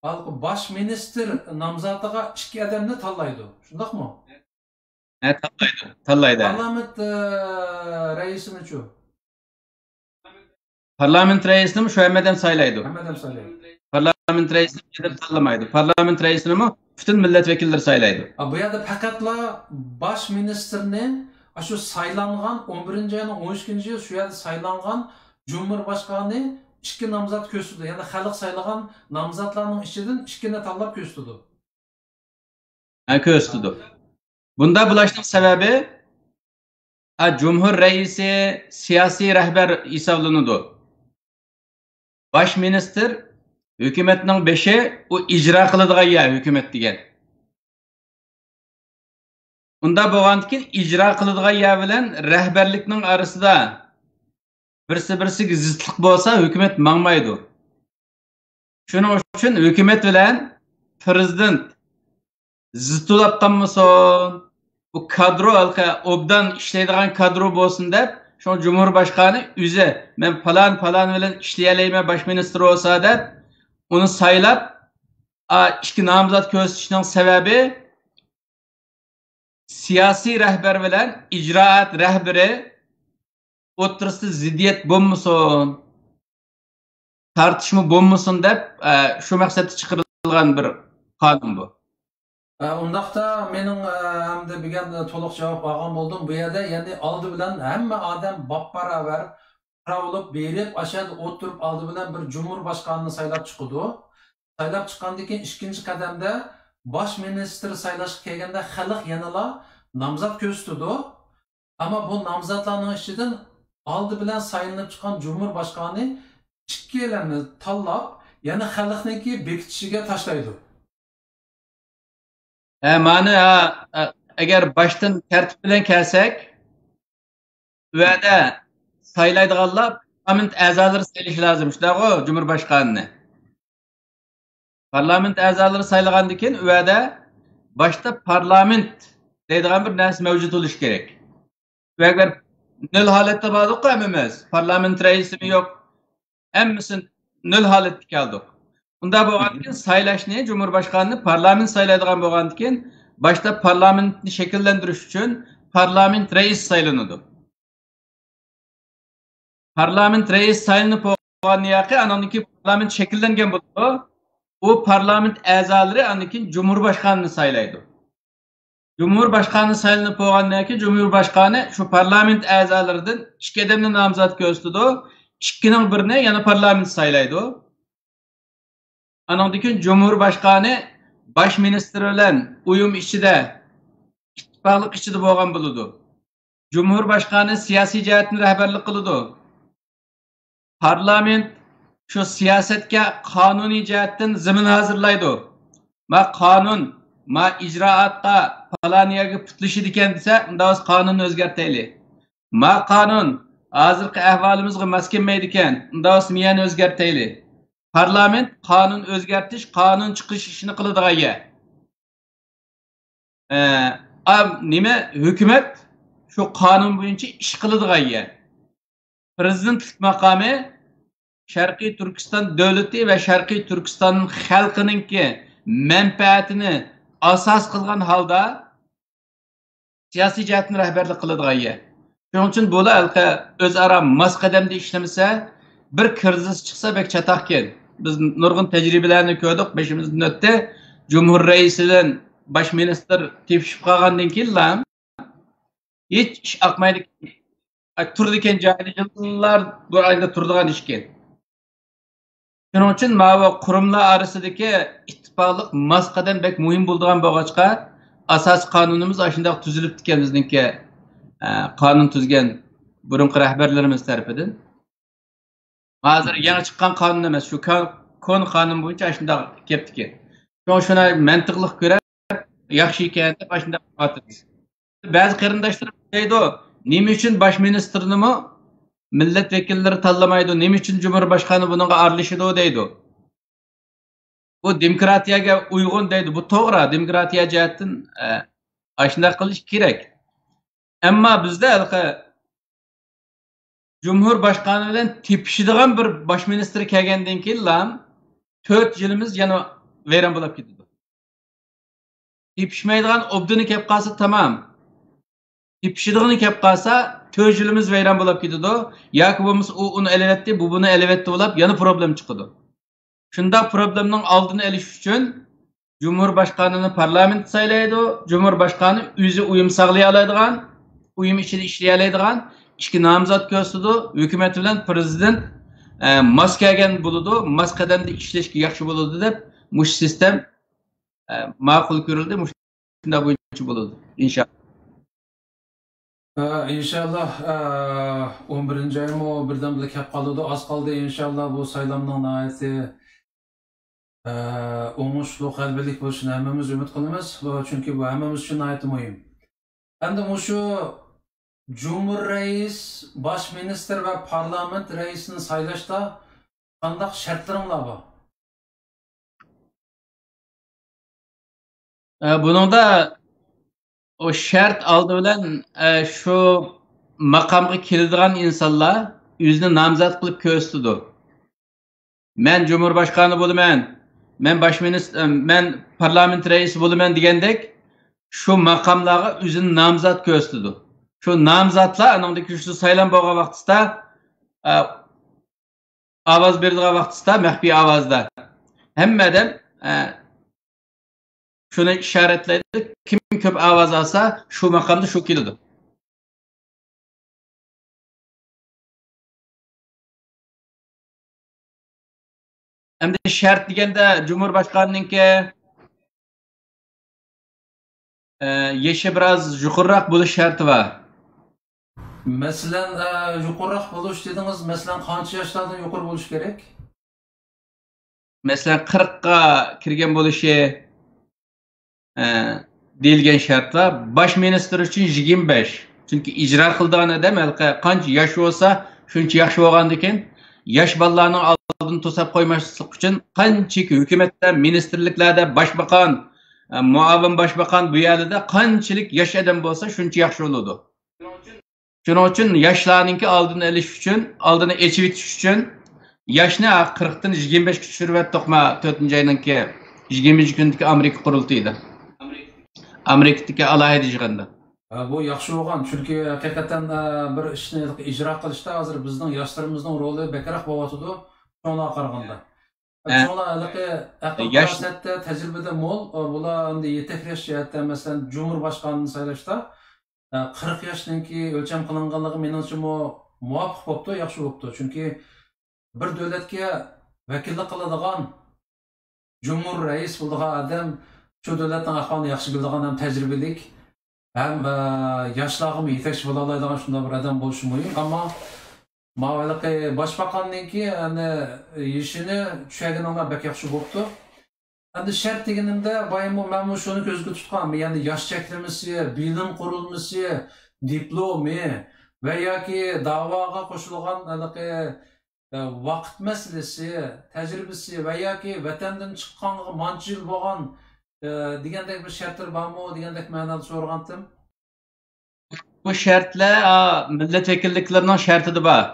ھالقى باش مىنىستىر نامزاتىغا ئىككى ئادەمنى تاللايدۇ. شۇنداقمۇ؟ ھە، تاللايدۇ، تاللايدۇ. پارلامېنت، ئە، رەئىسىنىچۇ؟ پارلامېنت رەئىسىنىمۇ شۇ ھەممە ئادەم سايلايدۇ. ھەممە ئادەم سايلايدۇ. پارلامېنت رەئىسىنى ھەممە ئادەم تاللىمايدۇ. پارلامېنت رەئىسىنىمۇ پۈتۈن مىللەت ۋەكىللىرى سايلايدۇ. ھا، بۇ يەردە پەقەتلا باش مىنىستىرنى، ئاشۇ سايلانغان، ئون بىرىنچى ئاينىڭ ئون ئىككىنچى شۇ يەردە سايلانغان جۇمھۇر باشقانى ئىككى نامزات كۆرسىتىدۇ. يەنى خەلق سايلىغان نامزاتلارنىڭ ئىچىدىن ئىككىنى تاللاپ كۆرسىتىدۇ. ھە، كۆرسىتىدۇ. بۇندا بولۇشنىڭ سەۋەبى، ئا، جۇمھۇر رەئىسى سىياسىي رەھبەر ھېسابلىنىدۇ. باش مىنىستىر ھۆكۈمەتنىڭ بېشى، ئۇ ئىجرا قىلىدىغان يەر ھۆكۈمەت دېگەن. ئۇنداق بولغاندىكىن ئىجرا قىلىدىغان يەر بىلەن رەھبەرلىكنىڭ ئارىسىدا بىرسى-بىرسىگە زىتلىق بولسا، ھۆكۈمەت ماڭمايدۇ. شۇنىڭ ئۈچۈن ھۆكۈمەت بىلەن پىرېزىدېنت زىت بولاپ قالمىسۇن. بۇ كادرو ھالقا ئوبدان ئىشلەيدىغان كادرو بولسۇن دەپ، شۇڭا جۇمھۇر باشقانى ئۆزى، مەن پالان، پالان بىلەن ئىشلىيەلەيمەن، باش مىنىستىر بولسا دەپ، ئۇنى سايلاپ، ئا، ئىككى نامزات كۆرسىتىشنىڭ سەۋەبى، سىياسىي رەھبەر بىلەن ئىجرائات رەھبىرى ئوتتۇرىسىدا زىددىيەت بولمىسۇن، تارتىشما بولمىسۇن دەپ، ئە، شۇ مەقسەتتە چىقىرىلغان بىر قانۇن بۇ. ئە، ئۇنداقتا مېنىڭ، ئە، ئەمدى بۈگۈن تولۇق جاۋاب ئالغان بولدۇم. بۇ يەردە، يەنى ئالدى بىلەن ھەممە ئادەم باپباراۋەر، باپباراۋەر بولۇپ بېرىپ، ئاشۇ يەردە ئولتۇرۇپ، ئالدى بىلەن بىر جۇمھۇر باشقانىنى سايلاپ چىقىدۇ. سايلاپ چىققاندىن كېيىن ئىككىنچى قەدەمدە باش مىنىستىر سايلاشقا كەلگەندە خەلق يەنىلا نامزات كۆرسىتىدۇ. ئەمما بۇ نامزاتلارنىڭ ئىچىدىن ئالدى بىلەن سايلىنىپ چىققان جۇمھۇر باشقانى ئىككىيلەننى تاللاپ، يەنە خەلقنىڭكى بېكىتىشىگە تاشلايدۇ. ھە، مانا، ھە، ھە، ئەگەر باشتىن تەرتىپ بىلەن كەلسەك، ئۇ يەردە سايلايدىغانلار پارلامېنت ئەزالىرى سايلىشى لازىم، شۇنداقغۇ، جۇمھۇر باشقانىنى. پارلامېنت ئەزالىرى سايلىغاندىن كېيىن، ئۇ يەردە باشتا پارلامېنت دەيدىغان بىر نەرسە مەۋجۇت بولۇشى كېرەك. ئەگەر نۆل ھالەتتە باردۇققۇ ھەممىمىز، پارلامېنت رەئىسىمۇ يوق، ھەممىسى نۆل ھالەتكە كەلدۇق. ئۇنداق بولغاندىن كېيىن سايلاشنى، جۇمھۇر باشقانىنى پارلامېنت سايلايدىغان بولغاندىن كېيىن، باشتا پارلامېنتنى شەكىللەندۈرۈش ئۈچۈن پارلامېنت رەئىسى سايلىنىدۇ. پارلامېنت رەئىسى سايلىنىپ بولغاندىن كېيىن، ئاندىن كېيىن پارلامېنت شەكىللەنگەن بولىدۇ. ئۇ پارلامېنت ئەزالىرى ئاندىن كېيىن جۇمھۇر باشقانىنى سايلايدۇ. جۇمھۇر باشقانى سايلىنىپ بولغاندىن كېيىن، جۇمھۇر باشقانى شۇ پارلامېنت ئەزالىرىدىن ئىككى ئادەمنى نامزات كۆرسىتىدۇ. ئىككىنىڭ بىرىنى يەنە پارلامېنت سايلايدۇ. ئانىڭدىن كېيىن جۇمھۇر باشقانى باش مىنىستىر بىلەن ئۇيۇم ئىچىدە، ئىتتىپاقلىق ئىچىدە بولغان بولىدۇ. جۇمھۇر باشقانى سىياسىي جەھەتتىن رەھبەرلىك قىلىدۇ. پارلامېنت شۇ سىياسەتكە قانۇنىي جەھەتتىن زېمىن ھازىرلايدۇ. ما قانۇن، ما ئىجرائاتقا پالان يەرگە پۇتلىشىدىكەن دېسە، ئۇنداق بولسا قانۇننى ئۆزگەرتەيلى. ما قانۇن ھازىرقى ئەھۋالىمىزغا ماس كەلمەيدىكەن، ئۇنداق بولسا مىيەنى ئۆزگەرتەيلى. پارلامېنت قانۇن ئۆزگەرتىش، قانۇن چىقىرىش ئىشىنى قىلىدىغان يەر. ئە، ئا، نېمە، ھۆكۈمەت شۇ قانۇن بويىچە ئىش قىلىدىغان يەر. پىرېزىدېنتلىق ماقامى شەرقىي تۈركىستان دۆلىتى ۋە شەرقىي تۈركىستان خەلقىنىڭكى مەنپەئەتىنى ئاساس قىلغان ھالدا سىياسىي جەھەتتىن رەھبەرلىك قىلىدىغان يەر. شۇنىڭ ئۈچۈن بۇلار ھېلىقى ئۆزئارا ماس قەدەمدە ئىشلىمىسە، بىر كىرىزىس چىقسا بەك چاتاقكەن. بىز نۇرغۇن تەجرىبىلەرنى كۆردۇق، بېشىمىزدىن ئۆتتى. جۇمھۇر رەئىسى بىلەن باش مىنىستىر تېپىشىپ قالغاندىن كېيىنلا ھېچ ئىش ئاقمايدىكەن. ئاي، تۇرىدىكەن جايىدا يىللار بۇ ئايدا تۇرىدىغان ئىشكەن. شۇنىڭ ئۈچۈن ماۋۇ قۇرۇملار ئارىسىدىكى ئىتتىپاقلىق ماس قەدەم بەك مۇھىم بولىدىغان بولغاچقا، ئاساسىي قانۇنىمىز ئاشۇنداق تۈزۈلۈپتىكەن بىزنىڭكى، ئە، قانۇن تۈزگەن بۇرۇنقى رەھبەرلىرىمىز تەرىپىدىن. ھازىر يېڭى چىققان قانۇن ئەمەس، شۇ كا-، كونا قانۇن بويىچە ئاشۇنداق كەپتىكەن. شۇڭا شۇنى مەنتىقلىق كۆرۈپ، ياخشى ئىكەن دەپ ئاشۇنداق قىلىۋاتىمىز. بەزى قېرىنداشلىرىمىز دەيدۇ، نېمە ئۈچۈن باش مىنىستىرنىمۇ مىللەت ۋەكىللىرى تاللىمايدۇ، نېمە ئۈچۈن جۇمھۇر باشقانى بۇنىڭغا ئارىلىشىدۇ دەيدۇ. بۇ دېموكراتىيەگە ئۇيغۇن دەيدۇ. بۇ توغرا، دېموكراتىيە جەھەتتىن، ئە، ئاشۇنداق قىلىش كېرەك. ئەمما بىزدە ھېلىقى جۇمھۇر باشقانى بىلەن تېپىشىدىغان بىر باش مىنىستىر كەلگەندىن كېيىنلا تۆت يىلىمىز يەنە ۋەيران بولۇپ كېتىدۇ. تېپىشمەيدىغان ئوبدىنى كەپ قالسا تامام. تېپىشىدىغىنى كەپ قالسا تۆت يىلىمىز ۋەيران بولۇپ كېتىدۇ. ياكى بولمىسا ئۇ ئۇنى ئېلىۋەتتى، بۇ بۇنى ئېلىۋەتتى بولۇپ يەنە پروبلېما چىقىدۇ. شۇنداق پروبلېمىنىڭ ئالدىنى ئېلىش ئۈچۈن جۇمھۇر باشقانىنى پارلامېنت سايلايدۇ. جۇمھۇر باشقانى ئۆزى ئۇيۇم ساقلىيالايدىغان، ئۇيۇم ئىچىدە ئىشلىيەلەيدىغان ئىككى نامزات كۆرسىتىدۇ. ھۆكۈمەت بىلەن پىرېزىدېنت، ئە، ماس كەلگەن بولىدۇ، ماس قەدەمدە ئىشلەشكە ياخشى بولىدۇ دەپ مۇشۇ سىستېم، ئە، ماقۇل كۆرۈلدى. مۇشۇنداق بويىچە بولىدۇ، ئىنشائاللا. ئە، ئىنشاللا، ئە، ئون بىرىنچى ئايمۇ بىردەمدىلا كەپ قالىدۇ، ئاز قالدى. ئىنشاللا بۇ سايلامنىڭ ناھايىتى، ئە، ئوڭۇشلۇق، غەلىبىلىك بولۇشىنى ھەممىمىز ئۈمىد قىلىمىز. بۇ، چۈنكى بۇ ھەممىمىز ئۈچۈن ناھايىتى مۇھىم. ئەمدى مۇشۇ جۇمھۇر رەئىس، باش مىنىستىر ۋە پارلامېنت رەئىسىنى سايلاشتا قانداق شەرتلىرىڭلار بار؟ ئە، بۇنىڭدا ئۇ شەرت ئالدى بىلەن، ئە، شۇ ماقامغا كېلىدىغان ئىنسانلار ئۆزىنى نامزات قىلىپ كۆرسىتىدۇ. مەن جۇمھۇر باشقانى بولىمەن، مەن باش مىنىستىر، مەن پارلامېنت رەئىسى بولىمەن دېگەندەك، شۇ ماقاملارغا ئۆزىنى نامزات كۆرسىتىدۇ. شۇ نامزاتلار ئانىڭدىن كېيىن شۇ سايلام بولغان ۋاقتىسىدا، ئە، ئاۋاز بېرىدىغان ۋاقتىسىدا مەخپىي ئاۋازدا ھەممە ئادەم، ئە، شۇنى ئىشارەتلەيدۇ، كىم كۆپ ئاۋاز ئالسا، شۇ ماقامدا شۇ كېلىدۇ. ئەمدى شەرت دېگەندە جۇمھۇر باشقانىنىڭكى، ئە، يېشى بىراز يۇقىرىراق بولۇش شەرتى بار. مەسىلەن، ئە، يۇقىرىراق بولۇش دېدىڭىز، مەسىلەن، قانچە ياشلاردىن يۇقىرى بولۇش كېرەك؟ مەسىلەن، قىرىققا كىرگەن بولۇشى، ئە، دېيىلگەن شەرتلەر. باش مىنىستىر ئۈچۈن يىگىرمە بەش. چۈنكى ئىجرا قىلىدىغان ئادەم ھېلىقى قانچە ياش بولسا، شۇنچە ياخشى بولغاندىكىن، ياش بالىلارنىڭ ئالدىنى توساپ قويماسلىق ئۈچۈن قانچىكى ھۆكۈمەتتە، مىنىستىرلىكلەردە باشباقان، ئە، مۇئاۋىن باشباقان بۇ يەردە قانچىلىك ياش ئادەم بولسا، شۇنچە ياخشى بولىدۇ. شۇنىڭ ئۈچۈن ياشلارنىڭكى ئالدىنى ئېلىش ئۈچۈن، ئالدىنى ئېچىۋېتىش ئۈچۈن ياشنى قىرىقتىن يىگىرمە بەشكە چۈشۈرۈۋەتتۇق ما تۆتىنچى ئاينىڭكى يىگىرمىنچى كۈنىدىكى ئامېرىكا قۇرۇلتىيىدا. ئامېرىكىدىكى ئالاھىدە يىغىندا. ھە، بۇ ياخشى بولغان، چۈنكى ھەقىقەتەن، ئە، بىر ئىشنى ئىجرا قىلىشتا ھازىر بىزنىڭ ياشلىرىمىزنىڭ رولى بەكرەك بولۇۋاتىدۇ، چوڭلارغا قارىغاندا. ھە. چوڭلار ھېلىقى ئەقىل ياش پاراسەتتە، تەجرىبىدە مول، ئە، بۇلار ئەمدى يېتەكلەش جەھەتتە، مەسىلەن، جۇمھۇر باشقانىنى سايلاشتا، ئە، قىرىق ياشنىڭكى ئۆلچەم قىلىنغانلىقى مېنىڭچە مۇ-، مۇۋاپىق بوپتۇ، ياخشى بوپتۇ. چۈنكى بىر دۆلەتكە ۋەكىللىك قىلىدىغان جۇمھۇر رەئىس بولىدىغان ئادەم شۇ دۆلەتنىڭ ئەھۋالىنى ياخشى بىلىدىغان ھەم تەجرىبىلىك، ھەم، ئە، ياشلارغىمۇ يېتەكچى بولالايدىغان شۇنداق بىر ئادەم بولۇشى مۇھىم. ئەمما ماۋۇ ھېلىقى باشباقاننىڭكى، يەنى، يېشىنى چۈشەرگىنىڭلار بەك ياخشى بوپتۇ. ئەمدى شەرت دېگىنىمدە، بايىمۇ مەنمۇ شۇنى كۆزگە تۇتقان، يەنى ياش چەكلىمىسى، بىلىم قۇرۇلمىسى، دىپلومى ۋە ياكى داۋاغا قوشۇلغان ھېلىقى، ئە، ۋاقىت مەسىلىسى، تەجرىبىسى ۋە ياكى ۋەتەندىن چىققانغا مانچە يىل بولغان، ئە، دېگەندەك بىر شەرتلىرى بارمۇ دېگەندەك مەنىدە سورىغانتىم. بۇ شەرتلەر، ئا، مىللەت ۋەكىللىكلىرىنىڭ شەرتىدە بار.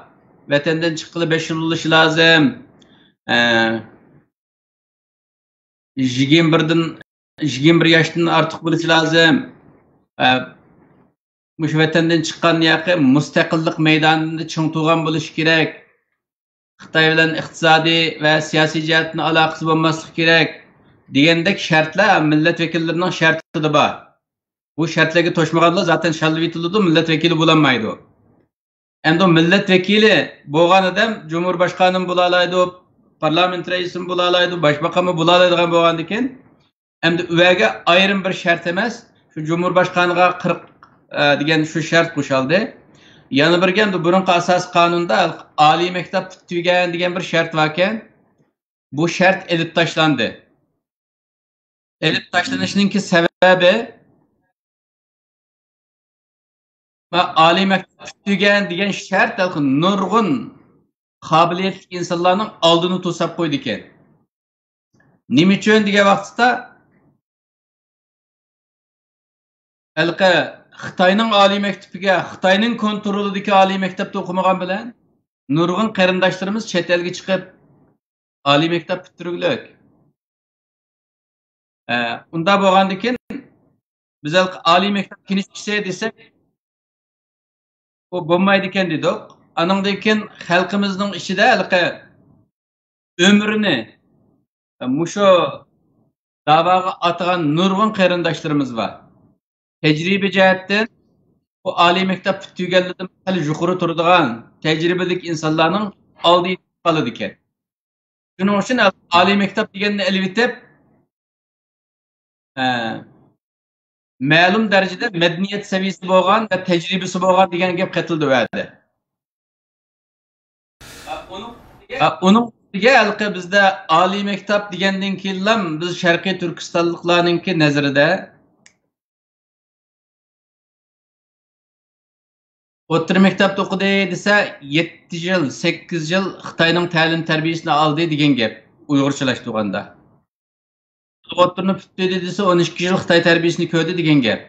ۋەتەندىن چىققىلى بەش يىل بولۇشى لازىم. ئە، يىگىرمە بىردىن، يىگىرمە بىر ياشتىن ئارتۇق بولۇشى لازىم. ئە، مۇشۇ ۋەتەندىن چىققان ياقى مۇستەقىللىق مەيدانىدا چىڭ تۇرغان بولۇشى كېرەك. خىتاي بىلەن ئىقتىسادىي ۋە سىياسىي جەھەتتىن ئالاقىسى بولماسلىقى كېرەك دېگەندەك شەرتلەر مىللەت ۋەكىللىرىنىڭ شەرتىدە بار. بۇ شەرتلەرگە توشمىغانلار زاتەن شاللىۋېتىلىدۇ، مىللەت ۋەكىلى بولالمايدۇ. ئەمدى مىللەت ۋەكىلى بولغان ئادەم جۇمھۇر باشقانىمۇ بولالايدۇ، پارلامېنت رەئىسىمۇ بولالايدۇ، باشباقانمۇ بولالايدىغان بولغاندىكىن، ئەمدى ئۇ يەرگە ئايرىم بىر شەرت ئەمەس، شۇ جۇمھۇر باشقانىغا قىرىق، ئە، دېگەن شۇ شەرت قوشالدى. يەنە بىرگە ئەمدى بۇرۇنقى ئاساسىي قانۇندا ئالىي مەكتەپ پۈتتۈرگەن دېگەن بىر شەرت باركەن، بۇ شەرت ئېلىپ تاشلاندى. ئېلىپ تاشلىنىشنىڭكى سەۋەبى، ما ئالىي مەكتەپ پۈتتۈرگەن دېگەن شەرت ھېلىقى نۇرغۇن قابىلىيەتلىك ئىنسانلارنىڭ ئالدىنى توساپ قويىدىكەن. نېمە ئۈچۈن دېگەن ۋاقىتتا، ھېلىقى خىتاينىڭ ئالىي مەكتىپىگە، خىتاينىڭ كونترولىدىكى ئالىي مەكتەپتە ئوقۇمىغان بىلەن نۇرغۇن قېرىنداشلىرىمىز چەت ئەلگە چىقىپ ئالىي مەكتەپ پۈتتۈرگۈلۈك. ئە، ئۇنداق بولغاندىكىن، بىز ھېلىقى ئالىي مەكتەپ كىنىشكىسى دېسەك، ئۇ بولمايدىكەن دېدۇق. ئانىڭدىن كېيىن خەلقىمىزنىڭ ئىچىدە ھېلىقى ئۆمرىنى مۇشۇ داۋاغا ئاتىغان نۇرغۇن قېرىنداشلىرىمىز بار. تەجرىبە جەھەتتىن بۇ ئالىي مەكتەپ پۈتتۈرگەنلىرىدىن خېلى يۇقىرى تۇرىدىغان تەجرىبىلىك ئىنسانلارنىڭ ئالدى قالىدىكەن. شۇنىڭ ئۈچۈن ئالىي مەكتەپ دېگەننى ئېلىۋېتىپ، ئە، مەلۇم دەرىجىدە مەدەنىيەت سەۋىيەسى بولغان ۋە تەجرىبىسى بولغان دېگەن گەپ قېتىلدى ئۇ يەردە. ئۇنىڭ ئۈستىگە، ئۇنىڭ ئۈستىگە ھېلىقى بىزدە ئالىي مەكتەپ دېگەندىن كېيىنلا بىز شەرقىي تۈركىستانلىقلارنىڭكى نەزىرىدە ئوتتۇرا مەكتەپتە ئوقۇدى دېسە، يەتتە يىل، سەككىز يىل خىتاينىڭ تەلىم تەربىيەسىنى ئالدى دېگەن گەپ، ئۇيغۇرچىلاشتۇرغاندا. ئوتتۇرىنى پۈتتۈردى دېسە، ئون ئىككى يىل خىتاي تەربىيەسىنى كۆردى دېگەن گەپ.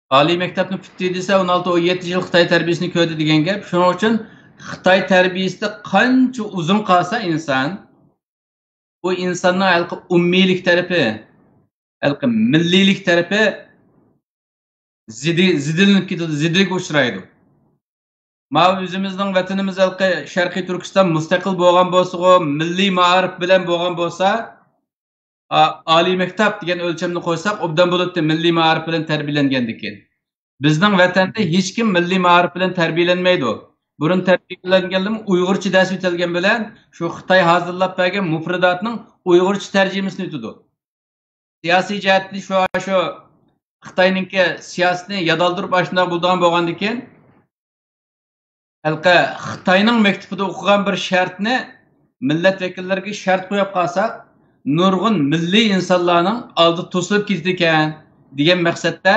ئالىي مەكتەپنى پۈتتى دېسە، ئون ئالتە، ئون يەتتە يىل خىتاي تەربىيەسىنى كۆردى دېگەن گەپ. شۇنىڭ ئۈچۈن خىتاي تەربىيەسىدە قانچە ئۇزۇن قالسا ئىنسان، ئۇ ئىنساننىڭ ھېلىقى ئۇممىيلىك تەرىپى، ھېلىقى مىللىيلىك تەرىپى زىدى-، زىددىلىنىپ كېتىدۇ، زىددىگە ئۇچرايدۇ. ماۋۇ ئۆزىمىزنىڭ ۋەتىنىمىز ھېلىقى شەرقىي تۈركىستان مۇستەقىل بولغان بولسىغۇ، مىللىي مائارىپ بىلەن بولغان بولسا، ئا-، ئالىي مەكتەپ دېگەن ئۆلچەمنى قويساق ئوبدان بولاتتى، مىللىي مائارىپ بىلەن تەربىيەلەنگەندىكىن. بىزنىڭ ۋەتەندە ھېچكىم مىللىي مائارىپ بىلەن تەربىيەلەنمەيدۇ. بۇرۇن تەربىيەلەنگەنلىرىمۇ ئۇيغۇرچە دەرس ئۆتەلگەن بىلەن شۇ خىتاي ھازىرلاپ بەرگەن مۇفرىداتنىڭ ئۇيغۇرچە تەرجىمىسىنى ئۆتىدۇ. سىياسىي جەھەتتىن شۇ، شۇ خىتاينىڭكى سىياسىتىنى يادالدۇرۇپ ئاشۇنداق بولىدىغان بولغاندىكىن، ھېلىقى خىتاينىڭ مەكتىپىدە ئوقۇغان بىر شەرتنى مىللەت ۋەكىللىرىگە شەرت قويۇپ قالساق، نۇرغۇن مىللىي ئىنسانلارنىڭ ئالدى توسۇلۇپ كېتىدىكەن دېگەن مەقسەتتە،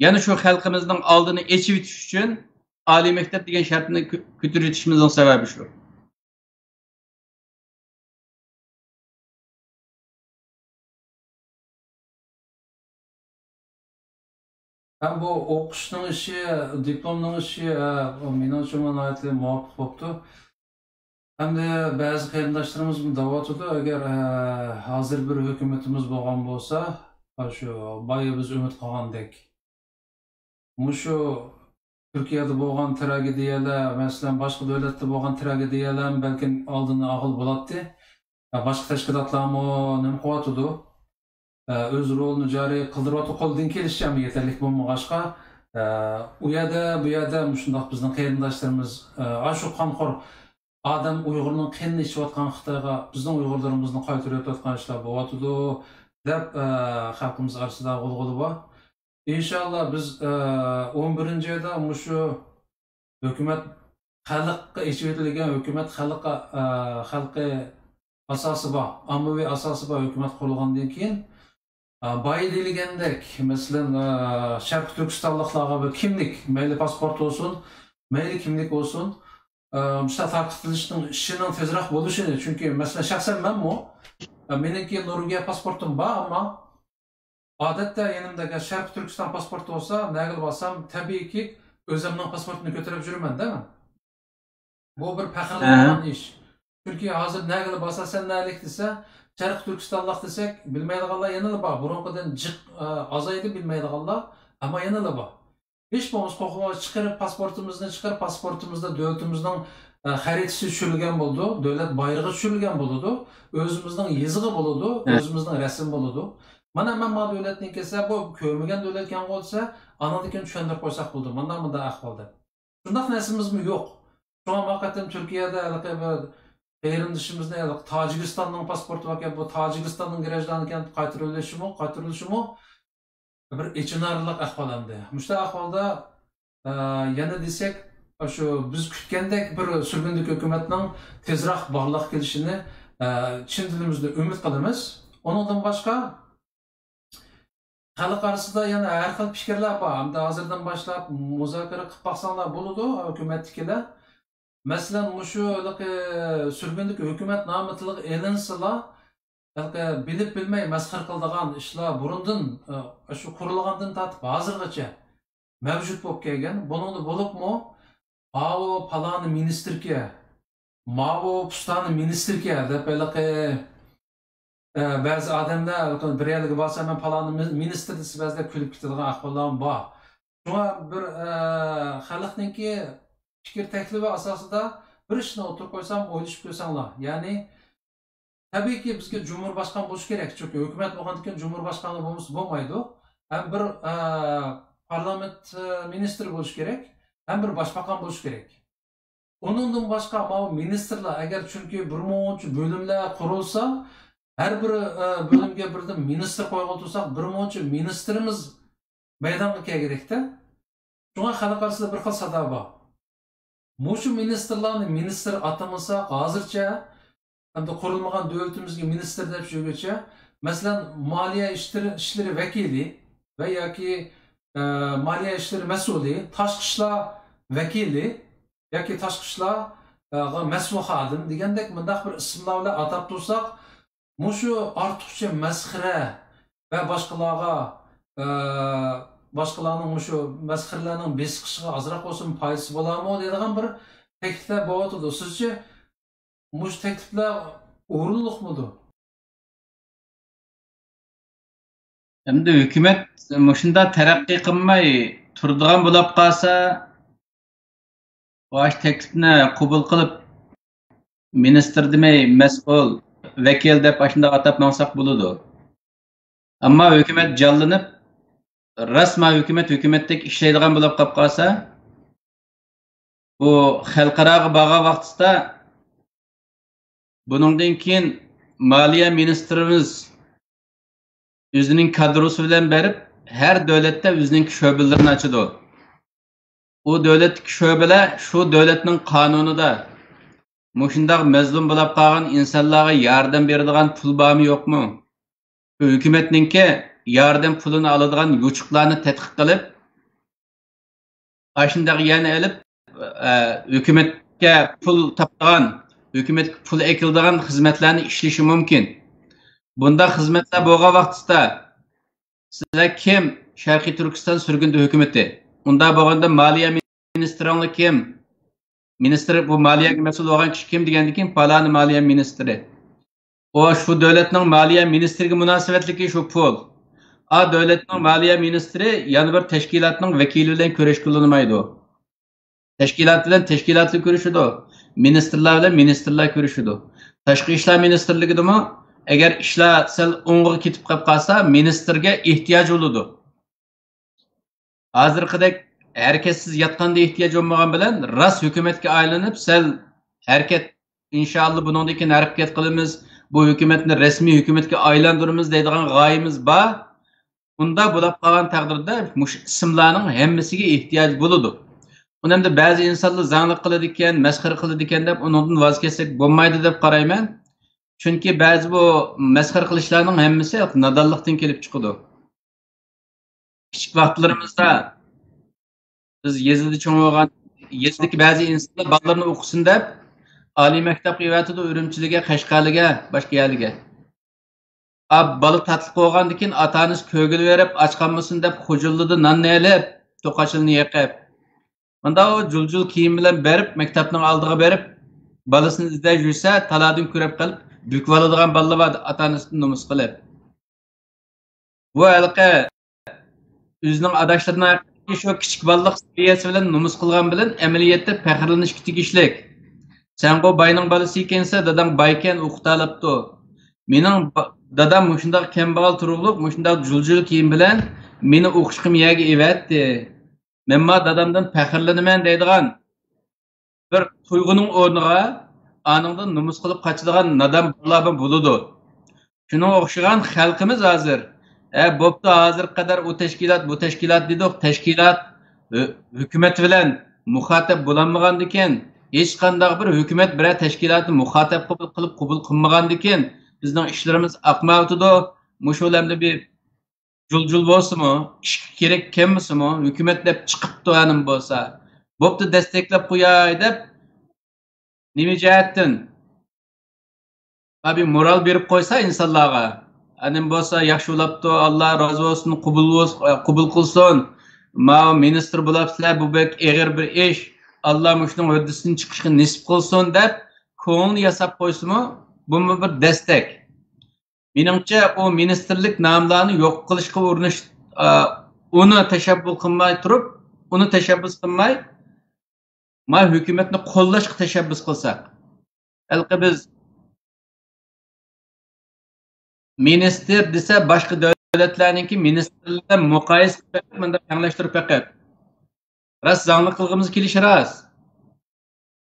يەنە شۇ خەلقىمىزنىڭ ئالدىنى ئېچىۋېتىش ئۈچۈن ئالىي مەكتەپ دېگەن شەرتنى كۆ-، كۆتۈرۈۋېتىشىمىزنىڭ سەۋەبى شۇ. ھەم بۇ ئوقۇشنىڭ ئىشى، دىپلومنىڭ ئىشى، ئە، مېنىڭچە ناھايىتى مۇۋاپىق بوپتۇ. ئەمدى بەزى قېرىنداشلىرىمىز دەۋاتىدۇ، ئەگەر، ئە، ھازىر بىر ھۆكۈمىتىمىز بولغان بولسا، شۇ بايا بىز ئۈمىد قىلغاندەك، مۇشۇ تۈركىيەدە بولغان تراگېدىيەلەر، مەسىلەن، باشقا دۆلەتتە بولغان تراگېدىيەلەرنى بەلكىم ئالدىنى ئالغىلى بولاتتى. باشقا تەشكىلاتلارمۇ نېمە قىلىۋاتىدۇ؟ ئۆز رولىنى جارى قىلدۇرۇۋاتىدۇ، قولىدىن كېلىشىچە، ئەمما يېتەرلىك بولمىغاچقا، ئۇ يەردە، بۇ يەردە مۇشۇنداق بىزنىڭ قېرىنداشلىرىمىز، ئاشۇ قانخور ئادەم ئۇيغۇرنىڭ قېنىنى ئىچىۋاتقان خىتايغا بىزنىڭ ئۇيغۇرلىرىمىزنى قايتۇرۇۋېتىۋاتقان ئىشلار بولۇۋاتىدۇ، دەپ، خەلقىمىز ئارىسىدا غۇلغۇلا بار. ئىنشاللا بىز، ئون بىرىنچى ئايدا مۇشۇ ھۆكۈمەت خەلققە ئېچىۋېتىلگەن، ھۆكۈمەت خەلققە، خەلقى ئاساسى بار، ئاممىۋى ئاساسى بار ھۆكۈمەت قۇرۇلغاندىن كېيىن، بايا دېيىلگەندەك، مەسىلەن، شەرقىي تۈركىستانلىقلارغا بىر كىملىك، مەيلى پاسپورت بولسۇن، مەيلى كىملىك بولسۇن، مۇشۇنداق تارقىتىلىشنىڭ ئىشىنىڭ تېزرەك بولۇشىنى، چۈنكى، مەسىلەن، شەخسەن مەنمۇ، مېنىڭكى نورۋېگىيە پاسپورتۇم بار، ئەمما ئادەتتە يېنىمدا ئەگەر شەرقىي تۈركىستان پاسپورتى بولسا، نەگىلا بارسام، تەبىئىيكى، ئۆزۈمنىڭ پاسپورتىنى كۆتۈرۈپ يۈرىمەن-دە مەن. بۇ بىر پەخىرلىنىدىغان ئىش. چۈنكى ھازىر نەگىلا بارسا، سەن نەلىك دېسە، شەرقىي تۈركىستانلىق دېسەك، بىلمەيدىغانلار يەنىلا بار. بۇرۇنقىدىن جىق، ئە، ئازايدى بىلمەيدىغانلار، ئەمما يەنىلا بار. ھېچ بولمىسا قورقماي چىقىرىپ، پاسپورتىمىزنى چىقىرىپ، پاسپورتىمىزدا دۆلىتىمىزنىڭ، ئە، خەرىتىسى چۈشۈرۈلگەن بولىدۇ، دۆلەت بايرىقى چۈشۈرۈلگەن بولىدۇ، ئۆزىمىزنىڭ يېزىقى بولىدۇ، ئۆزىمىزنىڭ رەسىمى بولىدۇ. مانا مەن ما دۆلەتتىن كەلسە، بۇ كۆرمىگەن دۆلەتكەنغۇ دېسە، ئانىڭدىن كېيىن چۈشەندۈرۈپ قويساق بولىدۇ. مانا مۇنداق ئەھۋال دەپ. شۇنداق نەرسىمىزمۇ يوق. شۇڭا ما قېتىم تۈركىيەدە ھېلىقى بىر قېرىندىشىمىزنى، ھېلىقى تاجىكىستاننىڭ پاسپورتى باركەن، بۇ تاجىكىستاننىڭ گراژدانىكەن، قايتۇرۇۋېلىشىمۇ، قايتۇرۇلۇشىمۇ بىر ئېچىنارلىق ئەھۋال ئەمدى. مۇشۇنداق ئەھۋالدا، ئە، يەنە دېسەك، شۇ بىز كۈتكەندەك بىر سۈرگۈندىكى ھۆكۈمەتنىڭ تېزراق بارلىققا كېلىشىنى، ئە، چىن دىلىمىزدىن ئۈمىد قىلىمىز. ئۇنىڭدىن باشقا، خەلق ئارىسىدا يەنە ھەر خىل پىكىرلەر بار. ئەمدى ھازىردىن باشلاپ مۇزاكىرە قىلىپ باقساڭلار بولىدۇ، ھۆكۈمەتتىكىلەر. مەسىلەن، مۇشۇ ھېلىقى سۈرگۈندىكى ھۆكۈمەت نامى تىلغا ئېلىنسىلا، ھېلىقى بىلىپ بىلمەي مەسخىرە قىلىدىغان ئىشلار بۇرۇندىن، ئە، شۇ قۇرۇلغاندىن تارتىپ ھازىرغىچە مەۋجۇت بولۇپ كەلگەن. بۇنىڭدا بولۇپمۇ، «ئاۋۇ پالانى مىنىستىركەن، ماۋۇ پۇستانى مىنىستىركەن» دەپ ھېلىقى، ئە، بەزى ئادەملەر بىر يەرگە بارسا، «مەن پالانى مىن-، مىنىستىر» دېسە، بەزىلەر كۈلۈپ كېتىدىغان ئەھۋاللارمۇ بار. شۇڭا بىر، ئە، خەلقنىڭكى پىكىر تەكلىپى ئاساسىدا بىر ئىشنى ئوتتۇرىغا قويسام، ئويلىشىپ كۆرسەڭلار. يەنى، تەبىئىيكى، بىزگە جۇمھۇر باشقان بولۇشى كېرەك. چۈنكى ھۆكۈمەت بولغاندىن كېيىن جۇمھۇر باشقانى بولمىسا بولمايدۇ. ھەم بىر، ئە، پارلامېنت، ئە، مىنىستىرى بولۇشى كېرەك، ھەم بىر باشباقان بولۇشى كېرەك. ئۇنىڭدىن باشقا ماۋۇ مىنىستىرلار، ئەگەر، چۈنكى بىر مۇنچە بۆلۈملەر قۇرۇلسا، ھەر بىر، ئە، بۆلۈمگە بىردىن مىنىستىر قويغىلى تۇرساق، بىر مۇنچە مىنىستىرىمىز مەيدانغا كەلگۈدەكتە. شۇڭا خەلق ئارىسىدا بىر خىل سادا بار. مۇشۇ مىنىستىرلارنى مىنىستىر ئاتىمىساق، ھازىرچە ئەمدى قۇرۇلمىغان دۆلىتىمىزگە مىنىستىر دەپ يۈرگۈچە، مەسىلەن، مالىيە ئىشلىرى، ئىشلىرى ۋەكىلى ۋە ياكى، ئە، مالىيە ئىشلىرى مەسئۇلى، تاشقى ئىشلار ۋەكىلى ياكى تاشقى ئىشلارغا مەسئۇل خادىم دېگەندەك مۇنداق بىر ئىسىملار بىلەن ئاتاپ تۇرساق، مۇشۇ ئارتۇقچە مەسخىرە ۋە باشقىلارغا، ئە، باشقىلارنىڭ مۇشۇ مەسخىرىلەرنىڭ بېسىقىشىغا ئازراق بولسىمۇ پايدىسى بولارمۇ دەيدىغان بىر تەكلىپلەر بولۇۋاتىدۇ. سىزچە مۇشۇ تەكلىپلەر ئورۇنلۇقمىدۇ؟ ئەمدى ھۆكۈمەت مۇشۇنداق تەرەققىي قىلماي تۇرىدىغان بولۇپ قالسا، ئاشۇ تەكلىپنى قوبۇل قىلىپ، مىنىستىر دېمەي، مەسئۇل، ۋەكىل دەپ ئاشۇنداق ئاتاپ ماڭساق بولىدۇ. ئەمما ھۆكۈمەت جانلىنىپ، راست ما ھۆكۈمەت ھۆكۈمەتتەك ئىشلەيدىغان بولۇپ قاپ قالسا، بۇ خەلقئاراغا بارغان ۋاقتىدا، بۇنىڭدىن كېيىن مالىيە مىنىستىرىمىز ئۆزىنىڭ كادروسى بىلەن بېرىپ، ھەر دۆلەتتە ئۆزىنىڭ شۆبىلىرىنى ئاچىدۇ. ئۇ دۆلەتتىكى شۆبىلەر شۇ دۆلەتنىڭ قانۇنىدا مۇشۇنداق مەزلۇم بولاپ قالغان ئىنسانلارغا ياردەم بېرىدىغان پۇل بارمۇ يوقمۇ؟ شۇ ھۆكۈمەتنىڭكى ياردەم پۇلىنى ئالىدىغان يوچۇقلارنى تەتقىق قىلىپ، ئاشۇنداق يەنە ئېلىپ، ئە، ھۆكۈمەتكە پۇل تاپىدىغان، ھۆكۈمەتكە پۇل ئەكېلىدىغان خىزمەتلەرنى ئىشلىشى مۇمكىن. بۇنداق خىزمەتلەر بولغان ۋاقتىدا، سىلەر كىم؟ شەرقىي تۈركىستان سۈرگۈندە ھۆكۈمىتى. ئۇنداق بولغاندا مالىيە مىنىستىرىڭلار كىم؟ مىنىستىر، بۇ مالىيەگە مەسئۇل بولغان كىشى كىم دېگەندىن كېيىن، پالانى مالىيە مىنىستىرى. ئۇ شۇ دۆلەتنىڭ مالىيە مىنىستىرىگە مۇناسىۋەتلىكى شۇ پۇل. ئا دۆلەتنىڭ مالىيە مىنىستىرى يەنە بىر تەشكىلاتنىڭ ۋەكىلى بىلەن كۆرۈشكىلى بولمايدۇ. تەشكىلات بىلەن تەشكىلاتلا كۆرۈشىدۇ. مىنىستىرلار بىلەن مىنىستىرلار كۆرۈشىدۇ. تاشقى ئىشلار مىنىستىرلىكىدىمۇ ئەگەر ئىشلار سەل ئوڭغا كېتىپ قېلىپ قالسا، مىنىستىرگە ئېھتىياج بولىدۇ. ھازىرقىدەك ھەرىكەتسىز ياتقاندا ئېھتىياج بولمىغان بىلەن، راست ھۆكۈمەتكە ئايلىنىپ، سەل ھەرىكەت، ئىنشائاللا، بۇنىڭدىن كېيىن ھەرىكەت قىلىمىز، بۇ ھۆكۈمەتنى رەسمىي ھۆكۈمەتكە ئايلاندۇرىمىز دەيدىغان غايىمىز بار. ئۇنداق بولۇپ قالغان تەقدىردە، مۇشۇ ئىسىملارنىڭ ھەممىسىگە ئېھتىياج بولىدۇ. ئۇنى ئەمدى بەزى ئىنسانلار زاڭلىق قىلىدىكەن، مەسخىرە قىلىدىكەن دەپ، ئۇنىڭدىن ۋاز كەچسەك بولمايدۇ دەپ قارايمەن. چۈنكى بەزى بۇ مەسخىرە قىلىشلارنىڭ ھەممىسى نادانلىقتىن كېلىپ چىقىدۇ. كىچىك ۋاقىتلىرىمىزدا بىز يېزىدا چوڭ بولغان، يېزىدىكى بەزى ئىنسانلار بالىلىرىنى ئوقۇسۇن دەپ، ئالىي مەكتەپكە ئېۋەتىدۇ، ئۈرۈمچىلىگە، قەشقەرلىگە، باشقا يەرلىگە. ئا، بالا تاتلىق بولغاندىكىن، ئاتا-ئانىسى كۆرگىلى بېرىپ، ئاچ قالمىسۇن دەپ، خۇجۇلىدا ناننى ئېلىپ، توقاچلىرىنى يېقىپ، مۇنداق ئۇ جۇل-جۇل كىيىم بىلەن بېرىپ، مەكتەپنىڭ ئالدىغا بېرىپ، بالىسىنى ئىزدەپ يۈرسە، تالادىن كۆرۈپ قېلىپ، بۆكۈۋالىدىغان بالىلار بار، ئاتا-ئانىسىدىن نومۇس قىلىپ. بۇ ھېلىقى ئۆزىنىڭ ئاداشلىرىنىڭ ھەققىدىكى شۇ كىچىك بالىلىق سەۋىيەسى بىلەن نومۇس قىلغان بىلەن ئەمەلىيەتتە پەخىرلىنىشكە تېگىشلىك. سەن بۇ باينىڭ بالىسى ئىكەنسەن، داداڭ بايكەن، ئوقۇتالاپتۇ. مېنىڭ با-، دادام مۇشۇنداق كەمبەغەل تۇرۇقلۇق، مۇشۇنداق جۇل-جۇل كىيىم بىلەن مېنى ئوقۇشقا يەرگە ئېۋەتتى. مەنمۇ دادامدىن پەخىرلىنىمەن دەيدىغان بىر تۇيغۇنىڭ ئورنىغا ئانىڭدىن نومۇس قىلىپ قاچىدىغان نادان بالىلارمۇ بولىدۇ. شۇنىڭغا ئوخشىغان خەلقىمىز ھازىر، ھە، بوپتۇ، ھازىرغا قەدەر ئۇ تەشكىلات، بۇ تەشكىلات دېدۇق، تەشكىلات ھۆ-، ھۆكۈمەت بىلەن مۇخاتەپ بولالمىغاندىكىن، ھېچقانداق بىر ھۆكۈمەت بىرەر تەشكىلاتنى مۇخاتەپ قىلىپ، قىلىپ قوبۇل قىلمىغاندىكىن، بىزنىڭ ئىشلىرىمىز ئاقمايۋاتىدۇ. مۇشۇلارنى بىر جۇل-جۇل بولسىمۇ، ئىشقا كېرەك كەلمىسىمۇ، ھۆكۈمەت دەپ چىقىپتۇ، ھەنىم بولسا، بوپتۇ، دەستەكلەپ قوياي دەپ، نېمە جەھەتتىن؟ ئابى مورال بېرىپ قويسا ئىنسانلارغا، ھەنىم بولسا، ياخشى بولاپتۇ، ئاللا رازى بولسۇن، قوبۇل بولس-، قوبۇل قىلسۇن. ماۋۇ مىنىستىر بولاپسىلەر، بۇ بەك ئېغىر بىر ئىش. ئاللا مۇشۇنىڭ ھۆددىسىدىن چىقىشقا نېسىپ قىلسۇن دەپ، كۆڭلىنى ياساپ قويسىمۇ، بۇمۇ بىر دەستەك. مېنىڭچە، ئۇ مىنىستىرلىك ناملارنى يوق قىلىشقا ئۇرۇنۇش، ئا، ئۇنى تەشەببۇس قىلماي تۇرۇپ، ئۇنى تەشەببۇس قىلماي، ما ھۆكۈمەتنى قوللاشقا تەشەببۇس قىلساق. ھېلىقى بىز مىنىستىر دېسە، باشقا دۆلەتلەرنىڭكى مىنىستىرلىرى بىلەن مۇقايىسە قىلىپ، مۇنداق تەڭلەشتۈرۈپ بېقىپ، راست زاڭلىق قىلغىمىز كېلىشى راست.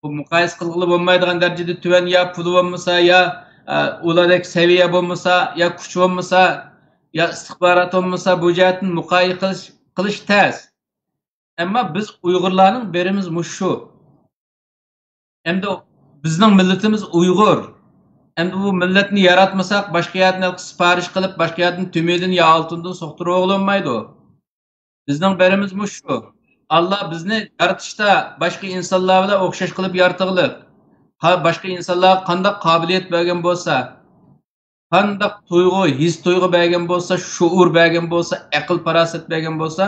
بۇ مۇقايىسە قىلغىلى بولمايدىغان دەرىجىدە تۆۋەن، يا پۇلى بولمىسا، يا ئە، ئۇلاردەك سەۋىيە بولمىسا، يا كۈچ بولمىسا، يا ئىستىخبارات بولمىسا، بۇ جەھەتتىن مۇقايىسە قىلىش، قىلىش تەس. ئەمما بىز ئۇيغۇرلارنىڭ بېرىمىز مۇشۇ. ئەمدى بىزنىڭ مىللىتىمىز ئۇيغۇر. ئەمدى بۇ مىللەتنى ياراتمىساق، باشقا يەردىن سىپارىش قىلىپ، باشقا يەردىن تۈمىدىن يا ئالتۇندىن سوقتۇرۇۋالغىلى بولمايدۇ. بىزنىڭ بېرىمىز مۇشۇ. ئاللا بىزنى يارىتىشتا باشقا ئىنسانلار بىلەن ئوخشاش قىلىپ يارىتىغلىق. ها، باشقا ئىنسانلارغا قانداق قابىلىيەت بەرگەن بولسا، قانداق تۇيغۇ، ھېس تۇيغۇ بەرگەن بولسا، شۇئۇر بەرگەن بولسا، ئەقىل پاراسەت بەرگەن بولسا،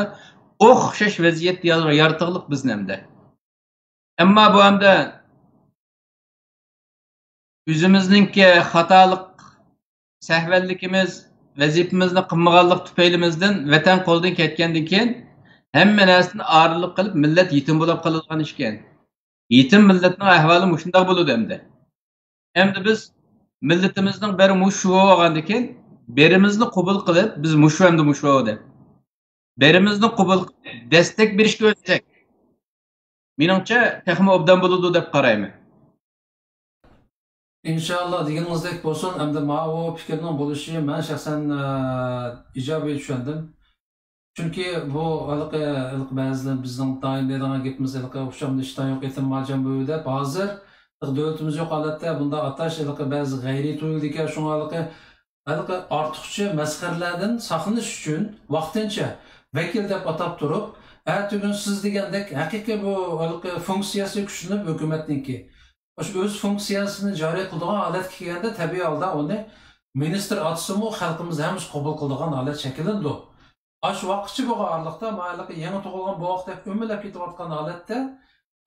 ئوخشاش ۋەزىيەت يار-، يارىتىغلىق بىزنى ئەمدى. ئەمما بۇ ئەمدى ئۆزىمىزنىڭكى خاتالىق، سەھۋەنلىكىمىز، ۋەزىپىمىزنى قىلمىغانلىق تۈپەيلىمىزدىن ۋەتەن قولدىن كەتكەندىن كېيىن ھەممە نەرسىدىن ئايرىلىپ قېلىپ، مىللەت يېتىم بولاپ قالىدىغان ئىكەن. يېتىم مىللەتنىڭ ئەھۋالى مۇشۇنداق بولىدۇ ئەمدى. ئەمدى بىز مىللىتىمىزنىڭ بىرى مۇشۇ بولغاندىكىن، بىرىمىزنى قوبۇل قىلىپ، بىز مۇشۇ ئەمدى مۇشۇ دەپ، بىرىمىزنى قوبۇل قىلىپ، دەستەك بېرىشكە ئۆتسەك، مېنىڭچە، تېخىمۇ ئوبدان بولىدۇ دەپ قارايمەن. ئىنشائاللا، دېگىنىڭىزدەك بولسۇن. ئەمدى ماۋۇ پىكىرنىڭ بولۇشى مەن شەخسەن، ئە، ئىجابىي چۈشەندىم. چۈنكى بۇ ھېلىقى، ھېلىقى بەزىلەر بىزنىڭ دائىم دەيدىغان گېپىمىز، ھېلىقى ئوخشامدۇ ئىشتان يوق، يېتىم ماجان بويى دەپ، ھازىر دۆلىتىمىز يوق ھالەتتە بۇنداق ئاتاش ھېلىقى بەزى غەيرىي تۇيۇلىدىكەن. شۇڭا ھېلىقى، ھېلىقى ئارتۇقچە مەسخىرىلەردىن ساقلىنىش ئۈچۈن ۋاقتىنچە ۋەكىل دەپ ئاتاپ تۇرۇپ، ئەتىگۈن سىز دېگەندەك ھەقىقىي بۇ ھېلىقى فۇنكسىيەسى كۈچلىنىپ ھۆكۈمەتنىڭكى، ئاشۇ ئۆز فۇنكسىيەسىنى جارى قىلىدىغان ھالەتكە كەلگەندە، تەبىئىي ھالدا ئۇنى مىنىستىر ئاتىسىمۇ خەلقىمىز ھەممىسى قوبۇل قىلىدىغان ھالەت شەكىللىنىدۇ. ئاشۇ ۋاقىتقىچە بولغان ئارىلىقتا، مانا ھېلىقى يېڭى تۇغۇلغان بوۋاقتەك ئۆمىلەپ كېتىۋاتقان ھالەتتە،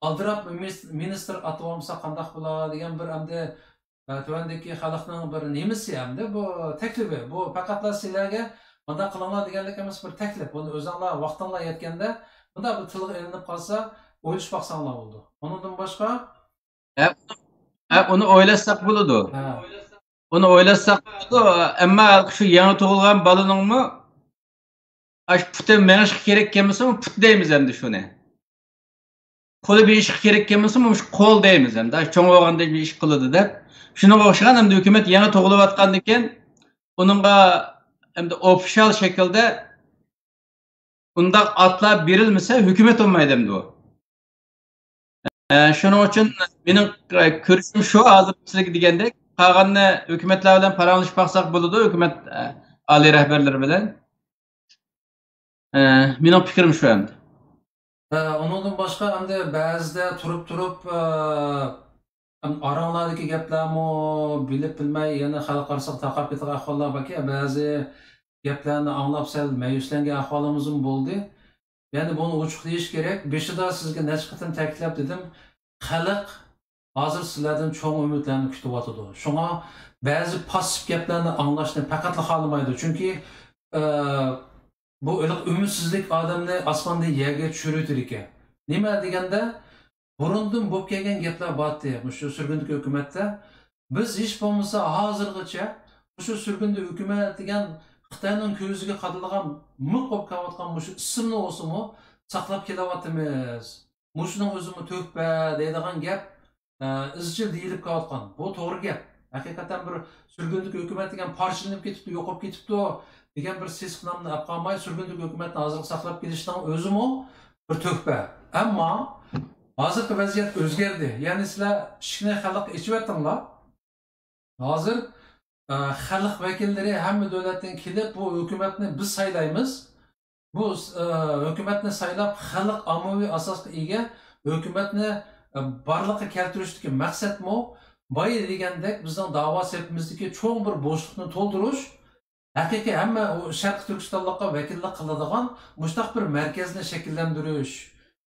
ئالدىراپ مىس-، مىنىستىر ئاتىۋالمىسا قانداق بولا دېگەن بىر ئەمدى، ئە، تۆۋەندىكى خەلقنىڭ بىر نېمىسى ئەمدى بۇ تەكلىپى. بۇ پەقەتلا سىلەرگە مۇنداق قىلىڭلار دېگەنلىك ئەمەس، بىر تەكلىپ. بۇنى ئۆزۈڭلار ۋاقتىڭلار يەتكەندە مۇنداق بىر تىلغا ئېلىنىپ قالسا، ئويلىشىپ باقساڭلار بولىدۇ. ئۇنىڭدىن باشقا، ھە، ھە، ئۇنى ئويلاشساق بولىدۇ. ھە. ئۇنى ئويلاشساق بولىدۇ. ئەمما شۇ يېڭى تۇغۇلغان بالىنىڭمۇ ئاشۇ پۇتى مېڭىشقا كېرەك كەلمىسىمۇ پۇت دەيمىز ئەمدى شۇنى. قولى بېرىشقا كېرەك كەلمىسىمۇ مۇشۇ قول دەيمىز ئەمدى. ئاشۇ چوڭ بولغاندا بىر ئىش قىلىدۇ دەپ. شۇنىڭغا ئوخشىغان ئەمدى ھۆكۈمەت يېڭى تۇغۇلۇۋاتقاندىكىن ئۇنىڭغا ئەمدى ئوفىشال شەكىلدە ئۇنداق ئاتلار بېرىلمىسە، ھۆكۈمەت بولمايدۇ ئەمدى ئۇ. ئە، شۇنىڭ ئۈچۈن مېنىڭ كۆرۈشۈم شۇ، ھازىر سىلەرگە دېگەندەك، قالغاننى ھۆكۈمەتلەر بىلەن پاراڭلىشىپ باقساق بولىدۇ، ھۆكۈمەت، ئە، ئالىي رەھبەرلىرى بىلەن. ئە، مېنىڭ پىكرىم شۇ ئەمدى. ئە، ئۇنىڭدىن باشقا ئەمدى بەزىدە تۇرۇپ تۇرۇپ، ئە، ئەم، ئاراڭلاردىكى گەپلەرمۇ بىلىپ بىلمەي يەنە خەلق ئارىسىغا تارقاپ كېتىدىغان ئەھۋاللار باركەن. بەزى گەپلەرنى ئاڭلاپ سەل مەيۈسلەنگەن ئەھۋالىمىزمۇ بولدى. يەنى بۇنى ئوچۇق دېيىش كېرەك. بېشىدا سىزگە نەچچە قېتىم تەكىتلەپ دېدىم، خەلق ھازىر سىلەردىن چوڭ ئۈمىدلەرنى كۈتۈۋاتىدۇ. شۇڭا بەزى پاسسىپ گەپلەرنى ئاڭلاشنى پەقەتلا خالىمايدۇ. چۈنكى، ئە، بۇ ھېلىقى ئۈمىدسىزلىك ئادەمنى ئاسماندىن يەرگە چۈشۈرۈۋېتىدىكەن. نېمە دېگەندە، بۇرۇندىن بولۇپ كەلگەن گەپلەر بارتى، مۇشۇ سۈرگۈندىكى ھۆكۈمەتتە. بىز ھېچ بولمىسا ھازىرغىچە مۇشۇ سۈرگۈندە ھۆكۈمەت دېگەن خىتاينىڭ كۆزىگە قادىلىدىغان مىخ بولۇپ كېلىۋاتقان مۇشۇ ئىسىمنى بولسىمۇ ساقلاپ كېلىۋاتىمىز. مۇشۇنىڭ ئۆزىمۇ تۆھپە دەيدىغان گەپ، ئە، ئىزچىل دېيىلىپ كېلىۋاتقان. بۇ توغرا گەپ. ھەقىقەتەن بىر سۈرگۈندىكى ھۆكۈمەت دېگەن پارچىلىنىپ كېتىپتۇ، يوقاپ كېتىپتۇ دېگەن بىر سېسىق نامنى ئەپ قالماي، سۈرگۈندىكى ھۆكۈمەتنى ھازىرغا ساقلاپ كېلىشنىڭ ئۆزىمۇ بىر تۆھپە. ئەمما ھازىرقى ۋەزىيەت ئۆزگەردى. يەنى سىلەر ئىشىكنى خەلققە ئېچىۋەتتىڭلار. ھازىر، ئە، خەلق ۋەكىللىرى ھەممە دۆلەتتىن كېلىپ، بۇ ھۆكۈمەتنى بىز سايلايمىز. بۇ، ئە، ھۆكۈمەتنى سايلاپ، خەلق ئاممىۋى ئاساسقا ئىگە ھۆكۈمەتنى، ئە، بارلىققا كەلتۈرۈشتىكى مەقسەتمۇ بايا دېگەندەك بىزنىڭ داۋا سېپىمىزدىكى چوڭ بىر بوشلۇقنى تولدۇرۇش، ھەقىقىي ھەممە ئۇ شەرقىي تۈركىستانلىققا ۋەكىللىك قىلىدىغان مۇشۇنداق بىر مەركەزنى شەكىللەندۈرۈش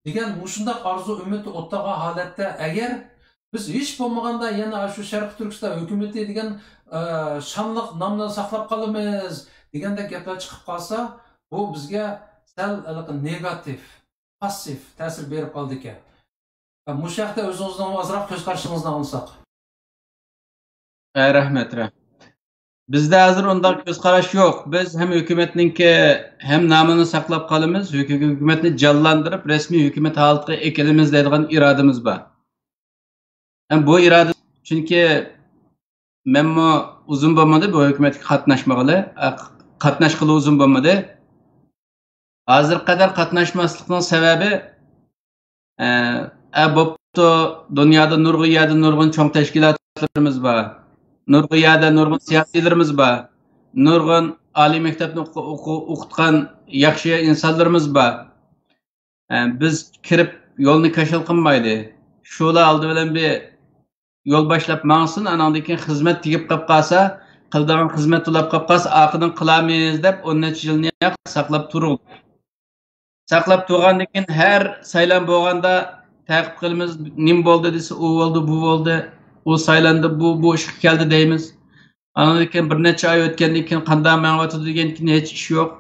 دېگەن مۇشۇنداق ئارزۇ ئۈمىدتە ئوتتۇرىغان ھالەتتە، ئەگەر بىز ھېچ بولمىغاندا يەنە شۇ شەرقىي تۈركىستان ھۆكۈمىتى دېگەن، ئە، شانلىق نامنى ساقلاپ قالىمىز دېگەندەك گەپلەر چىقىپ قالسا، بۇ بىزگە سەل ھېلىقى نېگاتىپ، پاسسىپ تەسىر بېرىپ قالىدىكەن. مۇشۇ ھەقتە ئۆزىڭىزنىڭ ئازراق كۆز قارىشىڭىزنى ئاڭلىساق. ئە، رەھمەت، رەھمەت. بىزدە ھازىر ئۇنداق كۆز قاراش يوق. بىز ھەم ھۆكۈمەتنىڭكى، ھەم نامىنى ساقلاپ قالىمىز، ھۆكۈ-، ھۆكۈمەتنى جانلاندۇرۇپ، رەسمىي ھۆكۈمەت ھالىتىگە ئەكېلىمىز دەيدىغان ئىرادىمىز بار. ھەم بۇ ئىرادە، چۈنكى مەنمۇ ئۇزۇن بولمىدى بۇ ھۆكۈمەتكە قاتناشمىغىلى. ئە، قاتناشقىلى ئۇزۇن بولمىدى. ھازىرغا قەدەر قاتناشماسلىقنىڭ سەۋەبى، ئە، ئە، بوپتۇ، دۇنيادا نۇرغۇن يەردە نۇرغۇن چوڭ تەشكىلاتلىرىمىز بار. نۇرغۇن يەردە نۇرغۇن سىياسىيلىرىمىز بار. نۇرغۇن ئالىي مەكتەپنى ئوقۇ-، ئوقۇ-، ئوقۇتقان ياخشى ئىنسانلىرىمىز بار. ئە، بىز كىرىپ يولنى كاشىلا قىلمايلى. شۇلار ئالدى بىلەن بىر يول باشلاپ ماڭسۇن، ئاناندىن كېيىن خىزمەت تېگىپ قاپ قالسا، قىلىدىغان خىزمەت تولاپ قاپ قالسا، ئارقىدىن قىلارمىز دەپ ئون نەچچە يىلنى ساقلاپ تۇرۇڭ. ساقلاپ تۇرغاندىن كېيىن ھەر سايلام بولغاندا تەقىب قىلىمىز، نېمە بولدى دېسە، ئۇ بولدى، بۇ بولدى، ئۇ سايلاندى، بۇ، بۇ ئىشقا كەلدى دەيمىز. ئاندىن كېيىن بىر نەچچە ئاي ئۆتكەندىن كېيىن قانداق مېڭىۋاتىدۇ دېگەندىن كېيىن ھېچ ئىش يوق.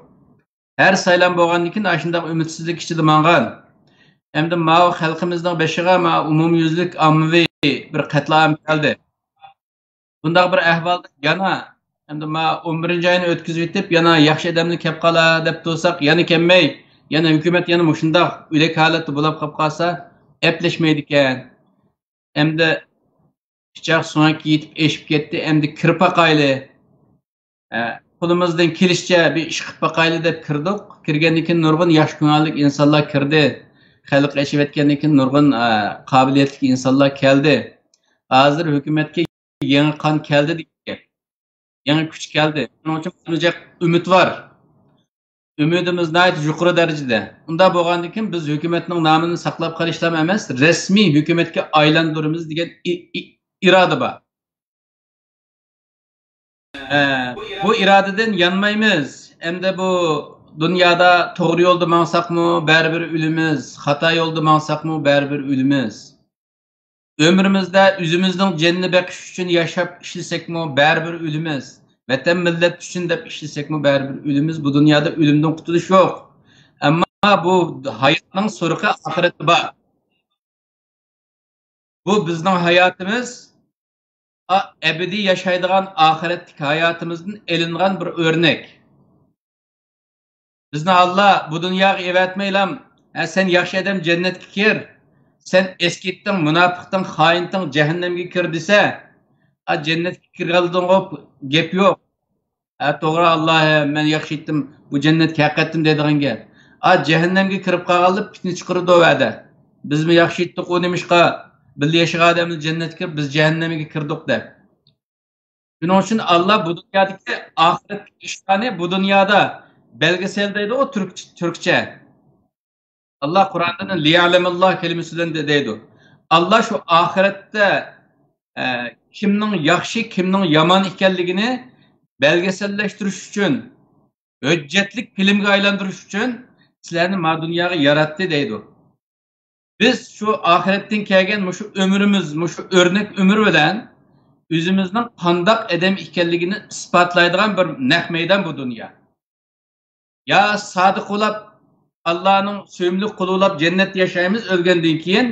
ھەر سايلام بولغاندىن كېيىن ئاشۇنداق ئۈمىدسىزلىك ئىچىدە ماڭغان. ئەمدى ماۋۇ خەلقىمىزنىڭ بېشىغا ماۋۇ ئومۇميۈزلۈك ئاممىۋى بىر قەتلىئام كەلدى. بۇنداق بىر ئەھۋالدا يەنە، ئەمدى ما ئون بىرىنچى ئاينى ئۆتكۈزۈۋېتىپ، يەنە ياخشى ئادەملەر كەپ قالا دەپ تۇرساق، يەنە كەلمەي، يەنە ھۆكۈمەت يەنە مۇشۇنداق ئۆلەك ھالەتتە بولاپ قاپ قالسا، ئەپلەشمەيدىكەن. ئەمدى پىچاق سۆڭەككە يېتىپ ئېشىپ كەتتى، ئەمدى كىرىپ باقايلى. ئە، قولىمىزدىن كېلىشىچە بىر ئىش قىلىپ باقايلى دەپ كىردۇق. كىرگەندىن كېيىن نۇرغۇن ياخشى كۆڭۈللۈك ئىنسانلار كىردى. خەلق ئېچىۋەتكەندىن كېيىن نۇرغۇن، ئە، قابىلىيەتلىك ئىنسانلار كەلدى. ھازىر ھۆكۈمەتكە يېڭى قان كەلدى دېگەن گەپ. يېڭى كۈچ كەلدى. شۇنىڭ ئۈچۈن بىزگە ئۈمىد بار. ئۈمىدىمىز ناھايىتى يۇقىرى دەرىجىدە. ئۇنداق بولغاندىن كېيىن بىز ھۆكۈمەتنىڭ نامىنى ساقلاپ قېلىشلا ئەمەس، رەسمىي ھۆكۈمەتكە ئايلاندۇرىمىز دېگەن ئى-، ئى-، ئىرادە بار. ئە، بۇ ئىرادىدىن يانمايمىز. ئەمدى بۇ دۇنيادا توغرا يولدا ماڭساقمۇ، بەرىبىر ئۆلىمىز. خاتا يولدا ماڭساقمۇ، بەرىبىر ئۆلىمىز. ئۆمرىمىزدە ئۆزىمىزنىڭ جېنىنى بېقىش ئۈچۈن ياشاپ ئىشلىسەكمۇ، بەرىبىر ئۆلىمىز. ۋەتەن، مىللەت ئۈچۈن دەپ ئىشلىسەكمۇ، بەرىبىر ئۆلىمىز. بۇ دۇنيادا ئۆلۈمدىن قۇتۇلۇش يوق. ئەمما بۇ ھاياتنىڭ سورىقى ئاخىرەتتە بار. بۇ بىزنىڭ ھاياتىمىز، ئا-، ئەبەدىي ياشايدىغان ئاخىرەتتىكى ھاياتىمىزدىن ئېلىنغان بىر ئۆرنەك. بىزنى ئاللا بۇ دۇنياغا ئېۋەتمەيلام، ھە، سەن ياخشى ئادەم، جەننەتكە كىر، سەن ئەسكىتتىڭ، مۇناپىقتىڭ، خائىنتىڭ، جەھەننەمگە كىر دېسە، ئا، جەننەتكە كىرگەنلىدىنغۇ گەپ يوق. ھە، توغرا، ئاللا، ھە، مەن ياخشى ئېيتتىم، بۇ جەننەتكە ھەققەتتىم دەيدىغان گەپ. ئا، جەھەننەمگە كىرىپ قالغانلار پىتنە چىقىرىدۇ ئۇ يەردە. بىزمۇ ياخشى ئېيتتۇق، ئۇ نېمىشقا بىللە ياشىغان ئادەملەر جەننەتكە كىرىپ، بىز جەھەننەمگە كىردۇق دەپ. شۇنىڭ ئۈچۈن ئاللا بۇ دۇنيادىكى ئاخىرەتتىكى ئىشلارنى بۇ دۇنيادا بەلگىسەل دەيدۇ تۈرك-، تۈركچە. ئاللا قۇرئاندا لىيەلەمەللا كەلىمىسى بىلەن دە-، دەيدۇ. ئاللا شۇ ئاخىرەتتە، ئە، كىمنىڭ ياخشى، كىمنىڭ يامان ئىكەنلىكىنى بەلگىسەللەشتۈرۈش ئۈچۈن، ھۆججەتلىك پىلىمگە ئايلاندۇرۇش ئۈچۈن سىلەرنى ما دۇنياغا ياراتتى دەيدۇ. بىز شۇ ئاخىرەتتىن كەلگەن مۇشۇ ئۆمرىمىز، مۇشۇ ئۆرنەك ئۆمۈر بىلەن ئۆزىمىزنىڭ قانداق ئادەم ئىكەنلىكىنى ئىسپاتلايدىغان بىر نەق مەيدان بۇ دۇنيا. يا سادىق بولاپ، ئاللانىڭ سۆيۈملۈك قۇلى بولاپ جەننەتتە ياشايمىز ئۆلگەندىن كېيىن،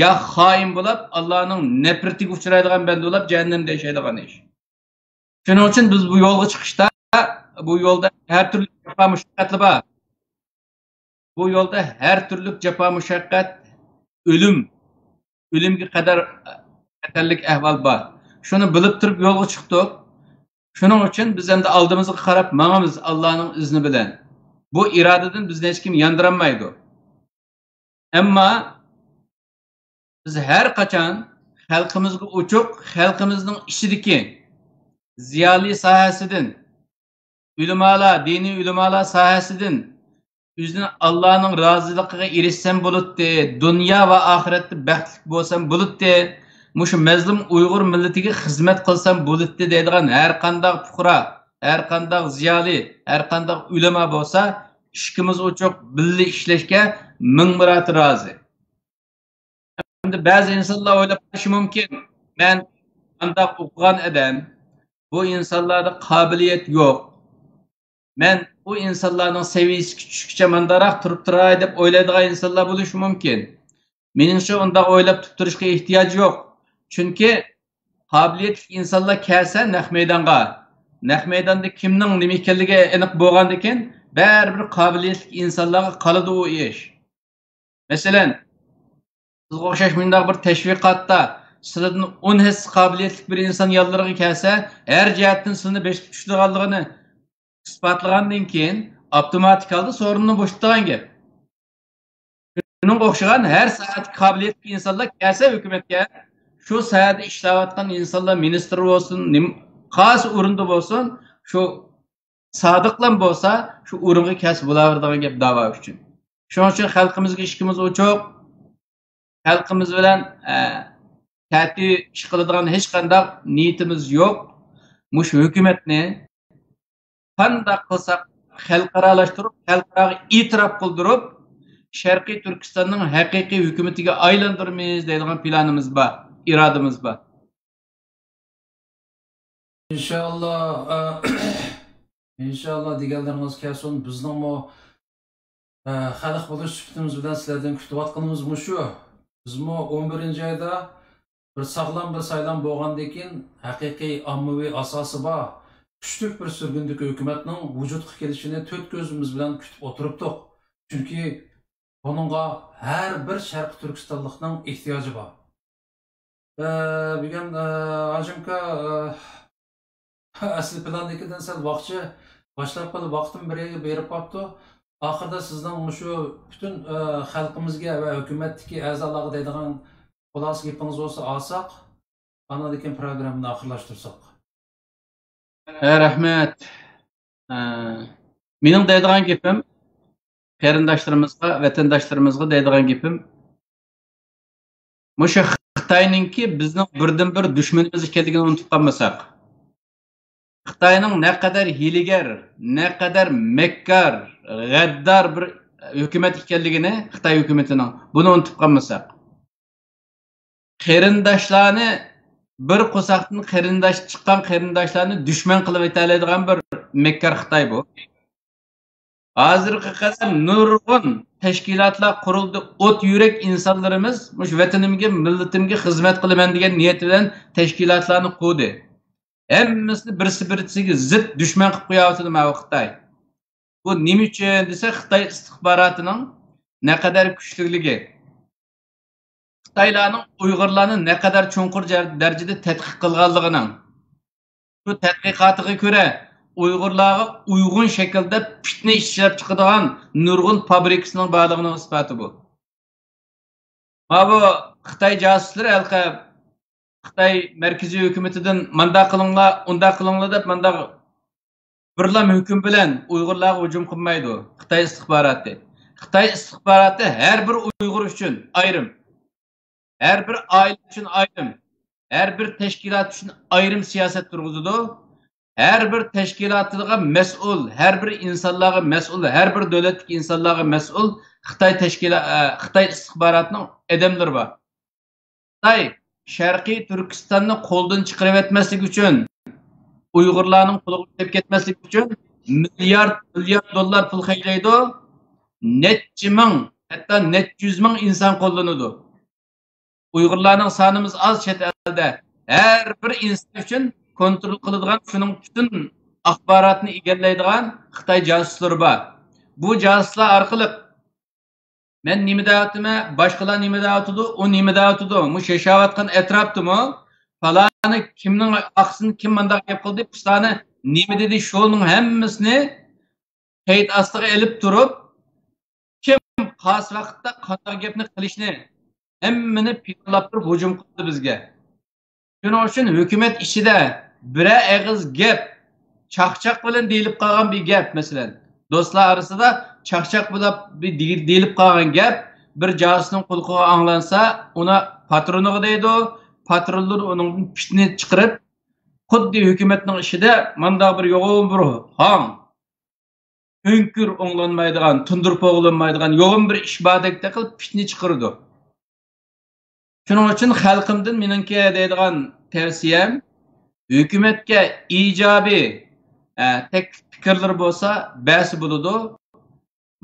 يا خائىن بولاپ، ئاللانىڭ نەپرىتىگە ئۇچرايدىغان بەندە بولاپ جەھەننەمدە ياشايدىغان ئىش. شۇنىڭ ئۈچۈن بىز بۇ يولغا چىقىشتا، بۇ يولدا ھەر تۈرلۈك جاپا مۇشەققەتلەر بار. بۇ يولدا ھەر تۈرلۈك جاپا مۇشەققەت، ئۆلۈم، ئۆلۈمگە قەدەر خەتەرلىك ئەھۋال بار. شۇنى بىلىپ تۇرۇپ يولغا چىقتۇق. شۇنىڭ ئۈچۈن بىز ئەمدى ئالدىمىزغا قاراپ ماڭىمىز ئاللانىڭ ئىزنى بىلەن. بۇ ئىرادىدىن بىزنى ھېچكىم ياندۇرالمايدۇ. ئەمما بىز ھەر قاچان خەلقىمىزگە ئوچۇق، خەلقىمىزنىڭ ئىچىدىكى زىيالىي ساھەسىدىن، ئۆلىمالار، دىنىي ئۆلىمالار ساھەسىدىن ئۆزىنى ئاللانىڭ رازىلىقىغا ئېرىشسەم بولاتتى، دۇنيا ۋە ئاخىرەتتە بەختلىك بولسام بولاتتى، مۇشۇ مەزلۇم ئۇيغۇر مىللىتىگە خىزمەت قىلسام بولاتتى دەيدىغان ھەر قانداق پۇقرا، ھەر قانداق زىيالىي، ھەر قانداق ئۆلىما بولسا، ئىشىكىمىز ئوچۇق، بىللە ئىشلەشكە مىڭ مىراتى رازى. ئەمدى بەزى ئىنسانلار ئويلاپ قېلىشى مۇمكىن، مەن قانداق ئوقۇغان ئادەم، بۇ ئىنسانلاردا قابىلىيەت يوق. مەن بۇ ئىنسانلارنىڭ سەۋىيەسىگە چۈشكىچە مانداراق تۇرۇپ تۇراي دەپ ئويلايدىغان ئىنسانلار بولۇشى مۇمكىن. مېنىڭچە ئۇنداق ئويلاپ تۇرۇپ تۇرۇشقا ئېھتىياج يوق. چۈنكى قابىلىيەتلىك ئىنسانلار كەلسە نەق مەيدانغا، نەق مەيداندا كىمنىڭ نېمە ئىكەنلىكى ئېنىق بولغاندىكىن، بەرىبىر قابىلىيەتلىك ئىنسانلارغا قالىدۇ ئۇ ئىش. مەسىلەن، سىزگە ئوخشاش مۇنداق بىر تەشۋىقاتتا سىلىدىن ئون ھەسسە قابىلىيەتلىك بىر ئىنسان يانلىرىغا كەلسە، ھەر جەھەتتىن سىلىنى بېسىپ چۈشىدىغانلىقىنى ئىسپاتلىغاندىن كېيىن، ئاپتوماتىك ھالدا سورۇننى بوشىتىدىغان گەپ. شۇنىڭغا ئوخشىغان ھەر ساھەدىكى قابىلىيەتلىك ئىنسانلار كەلسە ھۆكۈمەتكە، شۇ ساھەدە ئىشلەۋاتقان ئىنسانلار مىنىستىر بولسۇن، نېم-، قايسى ئورۇندا بولسۇن، شۇ سادىقلام بولسا، شۇ ئورۇنغا كەلسە بولاۋېرىدىغان گەپ داۋا ئۈچۈن. شۇنىڭ ئۈچۈن خەلقىمىزگە ئىشىكىمىز ئوچۇق. خەلقىمىز بىلەن، ئە، تەتۈر ئىش قىلىدىغان ھېچقانداق نىيىتىمىز يوق. مۇشۇ ھۆكۈمەتنى قانداق قىلساق خەلقئارالاشتۇرۇپ، خەلقئاراغا ئېتىراپ قىلدۇرۇپ، شەرقىي تۈركىستاننىڭ ھەقىقىي ھۆكۈمىتىگە ئايلاندۇرىمىز دەيدىغان پىلانىمىز بار، ئىرادىمىز بار. ئىنشائاللا، ئە، ئىنشائاللا دېگەنلىرىڭىز كەلسۇن. بىزنىڭمۇ، ئە، خەلق بولۇش سۈپىتىمىز بىلەن سىلەردىن كۈتۈۋاتقىنىمىز مۇشۇ. بىزمۇ ئون بىرىنچى ئايدا بىر ساغلام بىر سايلام بولغاندىن كېيىن، ھەقىقىي ئاممىۋى ئاساسى بار، كۈچلۈك بىر سۈرگۈندىكى ھۆكۈمەتنىڭ ۋۇجۇدقا كېلىشىنى تۆت كۆزىمىز بىلەن كۈتۈپ ئولتۇرۇپتۇق. چۈنكى بۇنىڭغا ھەر بىر شەرقىي تۈركىستانلىقنىڭ ئېھتىياجى بار. ئە، بۈگۈن، ئە، ھاجىمكا، ئە، ئەسلى پىلاندىكىدىن سەل ۋاقچە باشلاپ قېلىپ، ۋاقتىم بىر يەرگە بېرىپ قاپتۇ. ئاخىرىدا سىزنىڭ مۇشۇ پۈتۈن، ئە، خەلقىمىزگە ۋە ھۆكۈمەتتىكى ئەزالارغا دەيدىغان خۇلاسە گېپىڭىز بولسا ئالساق، ئاندىن كېيىن پروگراممىنى ئاخىرلاشتۇرساق. ھە، رەھمەت. ئە، مېنىڭ دەيدىغان گېپىم، قېرىنداشلىرىمىزغا، ۋەتەنداشلىرىمىزغا دەيدىغان گېپىم، مۇشۇ خىتاينىڭكى بىزنىڭ بىردىنبىر دۈشمىنىمىز ئىكەنلىكىنى ئۇنتۇپ قالمىساق. خىتاينىڭ نەقەدەر ھىيلىگەر، نەقەدەر مەككار، غەددار بىر ھۆكۈمەت ئىكەنلىكىنى، خىتاي ھۆكۈمىتىنىڭ، بۇنى ئۇنتۇپ قالمىساق. قېرىنداشلارنى، بىر قورساقتىن قېرىنداش چىققان قېرىنداشلارنى دۈشمەن قىلىۋېتەلەيدىغان بىر مەككار خىتاي بۇ. ھازىرغا قەدەر نۇرغۇن تەشكىلاتلار قۇرۇلدى. ئوت يۈرەك ئىنسانلىرىمىز مۇشۇ ۋەتىنىمگە، مىللىتىمگە خىزمەت قىلىمەن دېگەن نىيەت بىلەن تەشكىلاتلارنى قۇردى. ھەممىسىنى بىرسى-بىرسىگە زىت دۈشمەن قىلىپ قويۇۋاتىدۇ ماۋۇ خىتاي. بۇ نېمە ئۈچۈن دېسە، خىتاي ئىستىخباراتىنىڭ نەقەدەر كۈچلۈكلۈكى. خىتايلارنىڭ ئۇيغۇرلارنى نەقەدەر چوڭقۇر جەر-، دەرىجىدە تەتقىق قىلغانلىقىنىڭ، شۇ تەتقىقاتىغا كۆرە، ئۇيغۇرلارغا ئۇيغۇن شەكىلدە پىتنە ئىشلەپ چىقىدىغان نۇرغۇن فابرىكىسىنىڭ بارلىقىنىڭ ئىسپاتى بۇ. ماۋۇ خىتاي جاسۇسلىرى ھېلىقى خىتاي مەركىزىي ھۆكۈمىتىدىن مانداق قىلىڭلار، ئۇنداق قىلىڭلار دەپ مانداق بىرلا ھۆكۈم بىلەن ئۇيغۇرلارغا ھۇجۇم قىلمايدۇ خىتاي ئىستىخباراتى. خىتاي ئىستىخباراتى ھەر بىر ئۇيغۇر ئۈچۈن ئايرىم، ھەر بىر ئائىلە ئۈچۈن ئايرىم، ھەر بىر تەشكىلات ئۈچۈن ئايرىم سىياسەت تۇرغۇزىدۇ. ھەر بىر تەشكىلاتىغا مەسئۇل، ھەر بىر ئىنسانلارغا مەسئۇل، ھەر بىر دۆلەتتىكى ئىنسانلارغا مەسئۇل خىتاي تەشكىلا-، ئە، خىتاي ئىستىخباراتىنىڭ ئادەملىرى بار. خىتاي شەرقىي تۈركىستاننى قولدىن چىقىرىۋەتمەسلىك ئۈچۈن، ئۇيغۇرلارنىڭ قولىغا كىرىپ كەتمەسلىك ئۈچۈن مىليارد، مىليارد دوللار پۇل خەجلەيدۇ. نەچچە مىڭ، ھەتتا نەچچە يۈز مىڭ ئىنسان قوللىنىدۇ. ئۇيغۇرلارنىڭ سانىمىز ئاز چەت ئەلدە. ھەر بىر ئىنسان ئۈچۈن كونترول قىلىدىغان، شۇنىڭ پۈتۈن ئاخباراتنى ئىگىلەيدىغان خىتاي جاسۇسلىرى بار. بۇ جاسۇسلار ئارقىلىق مەن نېمە دەۋاتىمەن، باشقىلار نېمە دەۋاتىدۇ، ئۇ نېمە دەۋاتىدۇ، مۇشۇ ياشاۋاتقان ئەتراپتىمۇ پالانى كىمنىڭ ئاقىسىنى كىم مانداق گەپ قىلدى، پۇستانى نېمە دېدى، شۇنىڭ ھەممىسىنى قەيت ئاستىغا ئېلىپ تۇرۇپ، كىم قايسى ۋاقىتتا قانداق گەپنى قىلىشنى ھەممىنى پىلانلاپ تۇرۇپ ھۇجۇم قىلدى بىزگە. شۇنىڭ ئۈچۈن ھۆكۈمەت ئىچىدە بىرەر ئېغىز گەپ، چاقچاق بىلەن دېيىلىپ قالغان بىر گەپ، مەسىلەن، دوستلار ئارىسىدا چاقچاق بىلەن بىر دېيىل-، دېيىلىپ قالغان گەپ بىر جاسۇسنىڭ قۇلىقىغا ئاڭلانسا، ئۇنى پاترونىغا دەيدۇ، پاترونلىرى ئۇنىڭدىن پىتنە چىقىرىپ، خۇددى ھۆكۈمەتنىڭ ئىچىدە مانداق بىر يوغان بىر ھاڭ، ئۆڭكۈر ئوڭلانمايدىغان، تۇندۇرۇپ بولغىلى بولمايدىغان يوغان بىر ئىش باردەك قىلىپ پىتنە چىقىرىدۇ. شۇنىڭ ئۈچۈن خەلقىمدىن مېنىڭكى دەيدىغان تەۋسىيەم، ھۆكۈمەتكە ئىجابىي، ئە، تەكلىپ پىكىرلىرى بولسا بەرسە بولىدۇ.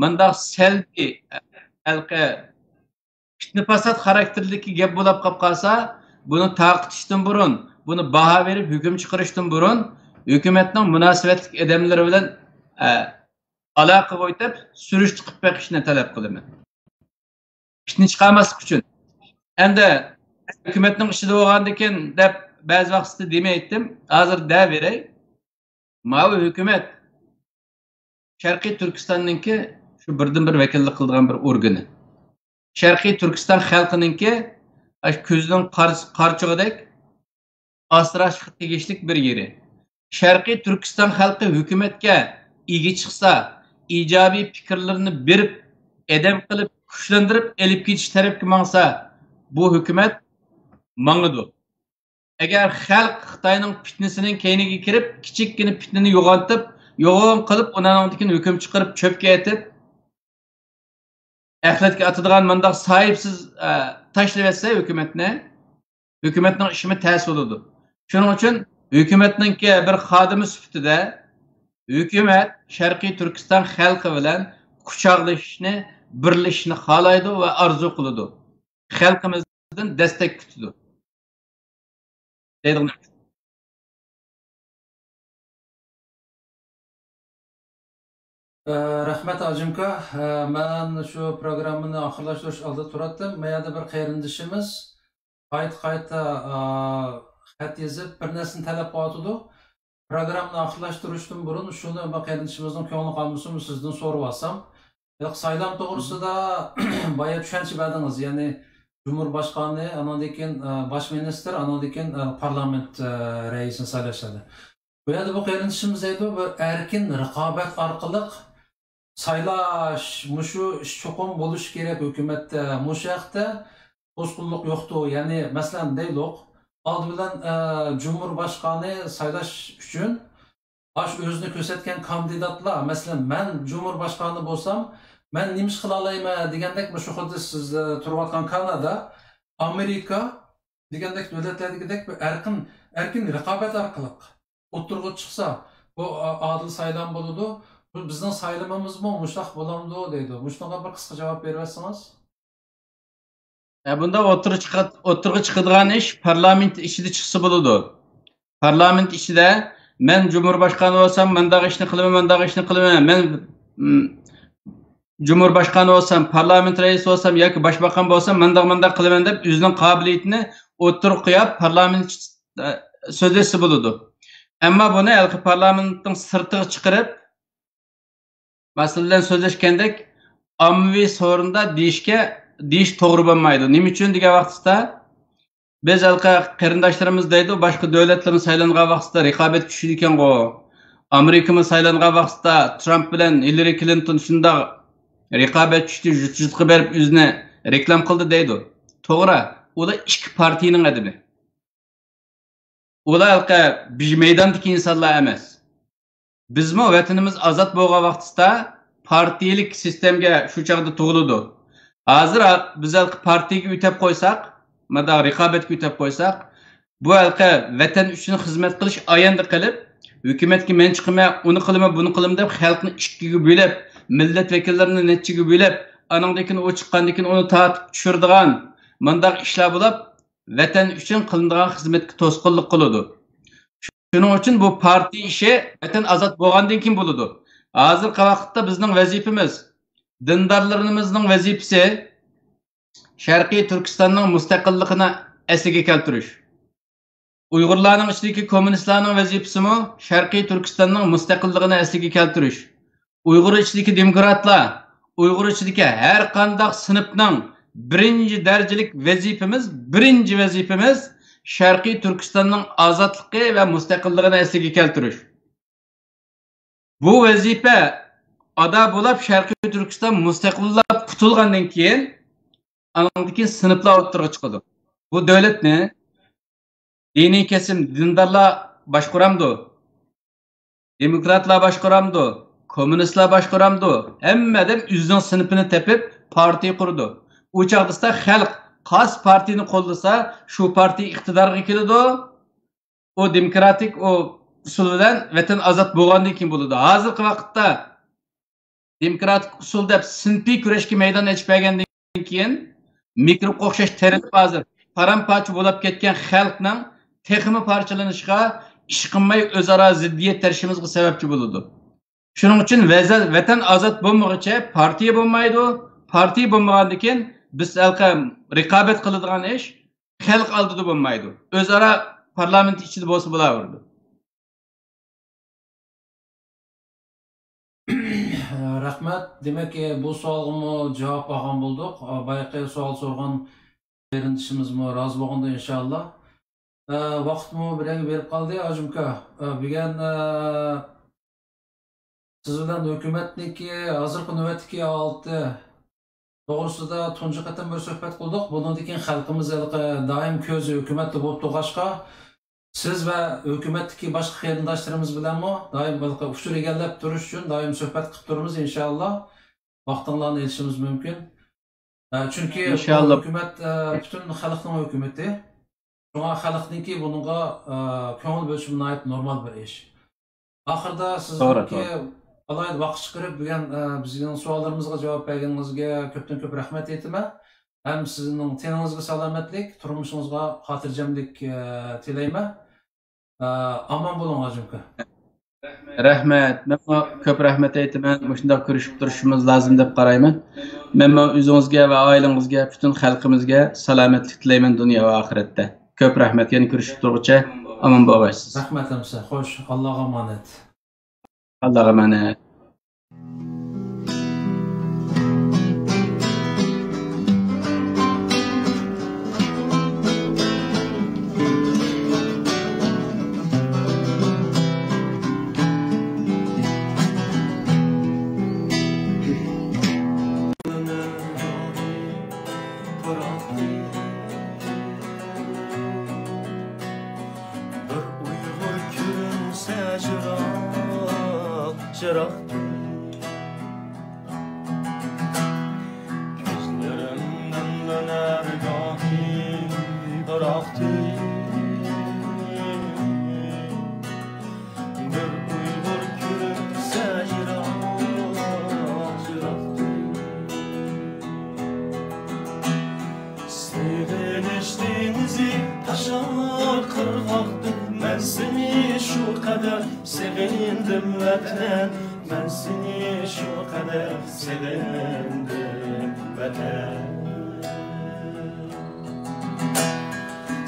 مانداق سەلبىي، ھېلىقى پىتنە-پاسات خاراكتېرلىكى گەپ بولاپ قاپ قالسا، بۇنى تارقىتىشتىن بۇرۇن، بۇنى باھا بېرىپ ھۆكۈم چىقىرىشتىن بۇرۇن، ھۆكۈمەتنىڭ مۇناسىۋەتلىك ئادەملىرى بىلەن، ئە، ئالاقىگە ئۆتۈپ، سۈرۈشتە قىلىپ بېقىشنى تەلەپ قىلىمەن. پىتنە چىقارماسلىق ئۈچۈن. ئەمدى ھۆكۈمەتنىڭ ئىچىدە بولغاندىكىن دەپ بەزى ۋاقىتتا دېمەيتتىم. ھازىر دەۋېرەي. ماۋۇ ھۆكۈمەت شەرقىي تۈركىستاننىڭكى شۇ بىردىنبىر ۋەكىللىك قىلىدىغان بىر ئورگىنى. شەرقىي تۈركىستان خەلقىنىڭكى ئاشۇ كۆزىنىڭ قار-، قارىچۇقىدەك ئاسراشقا تېگىشلىك بىر يېرى. شەرقىي تۈركىستان خەلقى ھۆكۈمەتكە ئىگە چىقسا، ئىجابىي پىكىرلىرىنى بېرىپ، ئادەم قىلىپ، كۈچلەندۈرۈپ ئېلىپ كېتىش تەرەپكە ماڭسا، بۇ ھۆكۈمەت ماڭىدۇ. ئەگەر خەلق خىتاينىڭ پىتنىسىنىڭ كەينىگە كىرىپ، كىچىككىنە پىتنىنى يوغانتىپ، يوغان قىلىپ، ئۇنىڭدىن كېيىن ھۆكۈم چىقىرىپ، چۆپكە ئېتىپ، ئەخلەتكە ئاتىدىغان مۇنداق ساھىبسىز، ئە، تاشلىۋەتسە ھۆكۈمەتنى، ھۆكۈمەتنىڭ ئىشىمۇ تەس بولىدۇ. شۇنىڭ ئۈچۈن ھۆكۈمەتنىڭكى بىر خادىمى سۈپىتىدە، ھۆكۈمەت شەرقىي تۈركىستان خەلقى بىلەن قۇچاقلىشىشنى، بىرلىشىشنى خالايدۇ ۋە ئارزۇ قىلىدۇ. خەلقىمىزدىن دەستەك كۈتىدۇ. دەيدىغىنىم. ئە، رەھمەت، ئاجىمكا. ئە، مەن شۇ پروگراممىنى ئاخىرلاشتۇرۇش ئالدىدا تۇراتتىم. ما يەردە بىر قېرىندىشىمىز قايتا-قايتا، ئە، خەت يېزىپ، بىر نەرسىنى تەلەپ قىلىۋاتىدۇ. پروگراممىنى ئاخىرلاشتۇرۇشتىن بۇرۇن شۇنى بىر قېرىندىشىمىزنىڭ كۆڭلى قالمىسۇن، سىزدىن سورىۋالسام. ھېلىقى سايلام توغرىسىدا بايا چۈشەنچە بەردىڭىز، يەنى جۇمھۇرباشقانى، ئانىڭدىن كېيىن، ئە، باش مىنىستىر، ئانىڭدىن كېيىن، ئە، پارلامېنت، ئە، رەئىسىنى سايلاشلاردا. بۇ يەردە بۇ قېرىندىشىمىز دەيدۇ، بىر ئەركىن رىقابەت ئارقىلىق سايلاش، مۇشۇ ئىش چوقۇم بولۇشى كېرەك ھۆكۈمەتتە، مۇشۇ ھەقتە توسقۇنلۇق يوقتۇ. يەنى، مەسىلەن، دەيلۇق، ئالدى بىلەن، ئە، جۇمھۇرباشقانى سايلاش ئۈچۈن ئاشۇ ئۆزىنى كۆرسەتكەن كاندىداتلار، مەسىلەن، مەن جۇمھۇرباشقانى بولسام، مەن نېمە ئىش قىلالايمەن دېگەندەك، مۇشۇ خۇددى سىز، ئە، تۇرۇۋاتقان كانادا، ئامېرىكا دېگەندەك دۆلەتلەردىكىدەك بىر ئەركىن، ئەركىن رىقابەت ئارقىلىق ئوتتۇرىغا چىقسا، بۇ، ئا-، ئادىل سايلام بولىدۇ. بۇ بىزنىڭ سايلىمىمىزمۇ مۇشۇنداق بولامدۇ دەيدۇ. مۇشۇنىڭغا بىر قىسقا جاۋاب بېرىۋەتسىڭىز. ھە، بۇنداق ئوتتۇرىغا چىقا-، ئوتتۇرىغا چىقىدىغان ئىش پارلامېنت ئىچىدە چىقسا بولىدۇ. پارلامېنت ئىچىدە مەن جۇمھۇرباشقانى بولسام، مۇنداق ئىشنى قىلىمەن، مۇنداق ئىشنى قىلىمەن. مەن، م، جۇمھۇرباشقانى بولسام، پارلامېنت رەئىسى بولسام ياكى باشباقان بولسام، مۇنداق، مۇنداق قىلىمەن دەپ ئۆزىنىڭ قابىلىيىتىنى ئوتتۇرىغا قويۇپ، پارلامېنت ئىچىدە سۆزلەشسە بولىدۇ. ئەمما بۇنى ھېلىقى پارلامېنتنىڭ سىرتىغا چىقىرىپ، مەسىلەن، سۆزلەشكەندەك، ئاممىۋى سورۇندا دېيىشكە، دېيىش توغرا بولمايدۇ. نېمە ئۈچۈن دېگەن ۋاقتىدا، بىز ھېلىقى قېرىنداشلىرىمىز دەيدۇ، باشقا دۆلەتلەرنى سايلانغان ۋاقتىدا رىقابەت كۈچلۈكەنغۇ. ئامېرىكىمۇ سايلانغان ۋاقتىدا ترامپ بىلەن ھىللىرى كلىنتون شۇنداق رىقابەت كۈچلۈك، يۇتۇشلۇققا بېرىپ ئۆزىنى رېكلام قىلدى دەيدۇ. توغرا، ئۇلار ئىككى پارتىيىنىڭ ئادىمى. ئۇلار ھېلىقى بىر مەيداندىكى ئىنسانلار ئەمەس. بىزمۇ ۋەتىنىمىز ئازاد بولغان ۋاقتىدا پارتىيىلىك سىستېمىگە شۇ چاغدا تۇغۇلىدۇ. ھازىر ھا-، بىز ھېلىقى پارتىيىگە ئۆتەپ قويساق، مۇنداق رىقابەتكە ئۆتەپ قويساق، بۇ ھېلىقى ۋەتەن ئۈچۈن خىزمەت قىلىش ئايەندە قىلىپ، ھۆكۈمەتكە مەن چىقىمەن، ئۇنى قىلىمەن، بۇنى قىلىمەن دەپ خەلقنى ئىككىگە بۆلۈپ، مىللەت ۋەكىللىرىنى نەچچىگە بۆلۈپ، ئانىڭدىن كېيىن ئۇ چىققاندىن كېيىن ئۇنى تارتىپ چۈشۈرىدىغان مۇنداق ئىشلار بولۇپ، ۋەتەن ئۈچۈن قىلىنىدىغان خىزمەتكە توسقۇنلۇق قىلىدۇ. شۇنىڭ ئۈچۈن بۇ پارتىيە ئىشى ۋەتەن ئازاد بولغاندىن كېيىن بولىدۇ. ھازىرقى ۋاقىتتا بىزنىڭ ۋەزىپىمىز، دىندارلىرىمىزنىڭ ۋەزىپىسى شەرقىي تۈركىستاننىڭ مۇستەقىللىقىنى ئەسلىگە كەلتۈرۈش. ئۇيغۇرلارنىڭ ئىچىدىكى كوممۇنىستلارنىڭ ۋەزىپىسىمۇ شەرقىي تۈركىستاننىڭ مۇستەقىللىقىنى ئەسلىگە كەلتۈرۈش. ئۇيغۇر ئىچىدىكى دېموكراتلار، ئۇيغۇر ئىچىدىكى ھەر قانداق سىنىپنىڭ بىرىنچى دەرىجىلىك ۋەزىپىمىز، بىرىنچى ۋەزىپىمىز شەرقىي تۈركىستاننىڭ ئازادلىقى ۋە مۇستەقىللىقىنى ئەسلىگە كەلتۈرۈش. بۇ ۋەزىپە ئادا بولۇپ، شەرقىي تۈركىستان مۇستەقىللىق قۇتۇلغاندىن كېيىن، ئاندىن كېيىن سىنىپلار ئوتتۇرىغا چىقىدۇ. بۇ دۆلەتنى دىنىي كېسىم دىندارلار باشقۇرامدۇ؟ دېموكراتلار باشقۇرامدۇ؟ كوممۇنىستلار باشقۇرامدۇ؟ ھەممە ئادەم ئۆزىنىڭ سىنىپىنى تېپىپ پارتىيە قۇرىدۇ. ئۇ چاغدا خەلق قايسى پارتىيىنى قوللىسا، شۇ پارتىيە ئىقتىدارغا كېلىدۇ. ئۇ دېموكراتىك ئۇ ئۇسۇل بىلەن ۋەتەن ئازاد بولغاندىن كېيىن بولىدۇ. ھازىرقى ۋاقىتتا دېموكراتىك ئۇسۇل دەپ سىنىپىي كۈرەشكە مەيدان ئېچىپ بەرگەندىن كېيىن، مىكروبقا ئوخشاش تېرىلىپ ھازىر پارام-پارچە بولاپ كەتكەن خەلقنىڭ تېخىمۇ پارچىلىنىشىغا، ئىشقىنماي ئۆزئارا زىددىيەت تېرىشىمىزغا سەۋەبچى بولىدۇ. شۇنىڭ ئۈچۈن ۋەزە-، ۋەتەن ئازاد بولمىغۇچە پارتىيە بولمايدۇ. پارتىيە بولمىغاندىن كېيىن بىز ھېلىقى رىقابەت قىلىدىغان ئىش خەلق ئالدىدا بولمايدۇ. ئۆزئارا پارلامېنت ئىچىدە بولسا بولاۋېرىدۇ. رەھمەت. دېمەك، بۇ سوئالغىمۇ جاۋاب ئالغان بولدۇق. بايىقى سوئال سورىغان قېرىندىشىمىزمۇ رازى بولغاندا، ئىنشاللا. ئە، ۋاقىتمۇ بىر يەرگە بېرىپ قالدى، ھاجىمكا. ئە، بۈگۈن، ئە، سىز بىلەن ھۆكۈمەتنىڭكى ھازىرقى نۆۋەتتىكى ھالىتى توغرىسىدا تۇنجى قېتىم بىر سۆھبەت قىلدۇق. بۇنىڭدىن كېيىن خەلقىمىز ھېلىقى دائىم كۆزى ھۆكۈمەتتە بولۇپ تۇرغاچقا، سىز ۋە ھۆكۈمەتتىكى باشقا قېرىنداشلىرىمىز بىلەنمۇ دائىم ھېلىقى ئۇچۇر ئىگىلەپ تۇرۇش ئۈچۈن دائىم سۆھبەت قىلىپ تۇرىمىز، ئىنشاللا. ۋاقتىڭلارنى ئېلىشىمىز مۇمكىن. ئە، چۈنكى بۇ ئىنشاللا. ھۆكۈمەت، ئە، پۈتۈن خەلقنىڭ ھۆكۈمىتى. شۇڭا خەلقنىڭكى بۇنىڭغا، ئە، كۆڭۈل بۆلۈشى ناھايىتى نورمال بىر ئىش. ئاخىرىدا توغرا، سىزنىڭكى توغرا. ئالاھىدە ۋاقىت چىقىرىپ بۈگۈن، ئە، بىزنىڭ سوئاللىرىمىزغا جاۋاب بەرگىنىڭىزگە كۆپتىن كۆپ رەھمەت ئېيتىمەن. ھەم سىزنىڭ تېنىڭىزگە سالامەتلىك، تۇرمۇشىڭىزغا خاتىرجەملىك، ئە، تىلەيمەن. ئە، ئامان بولۇڭ، ھاجىمكا. رەھمەت. مەنمۇ كۆپ رەھمەت ئېيتىمەن. مۇشۇنداق كۆرۈشۈپ تۇرۇشىمىز لازىم دەپ قارايمەن. مەنمۇ ئۆزىڭىزگە ۋە ئائىلىڭىزگە، پۈتۈن خەلقىمىزگە سالامەتلىك تىلەيمەن دۇنيا ۋە ئاخىرەتتە. كۆپ رەھمەت. يەنە كۆرۈشۈپ تۇرغۇچە ئامان بولغايسىز. رەھمەت ھەمسە. خوش، ئاللاغا ئامانەت. ئاللاغا ئامانەت. بىر ئۇيغۇر كۆرۈنسە جىراق، جىراق. كۆزلىرىمدىن دۆنەر گاھى يىراقتىن. بىر ئۇيغۇر كۆرۈنسە يىراق، يىراقتىن. سېغىنىش دېڭىزى تاشار قىرغاقتىن، مەن سېنى شۇ قەدەر سېغىندىم، ۋەتەن، مەن سېنى شۇ قەدەر سېغىندىم، ۋەتەن.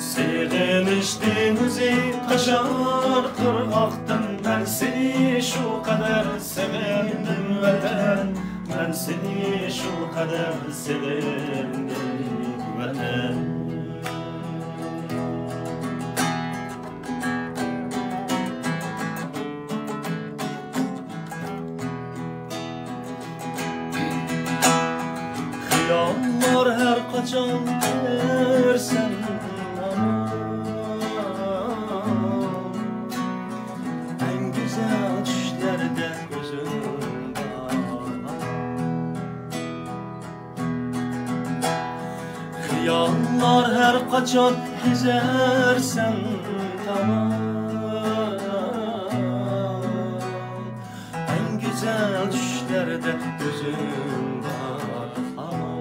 سېغىنىش دېڭىزى تاشار قىرغاقتىن، مەن سېنى شۇ قەدەر سېغىندىم، ۋەتەن، مەن سېنى شۇ قەدەر سېغىندىم، ۋەتەن. خىياللار ھەر قاچان كۆرسەم ئەڭ گۈزەل چۈشلەردە كۆزۈڭ بار. خىياللار ھەر قاچان كېزەرسەن تامان، ئەڭ گۈزەل چۈشلەردە كۆزۈڭ بار ئامان.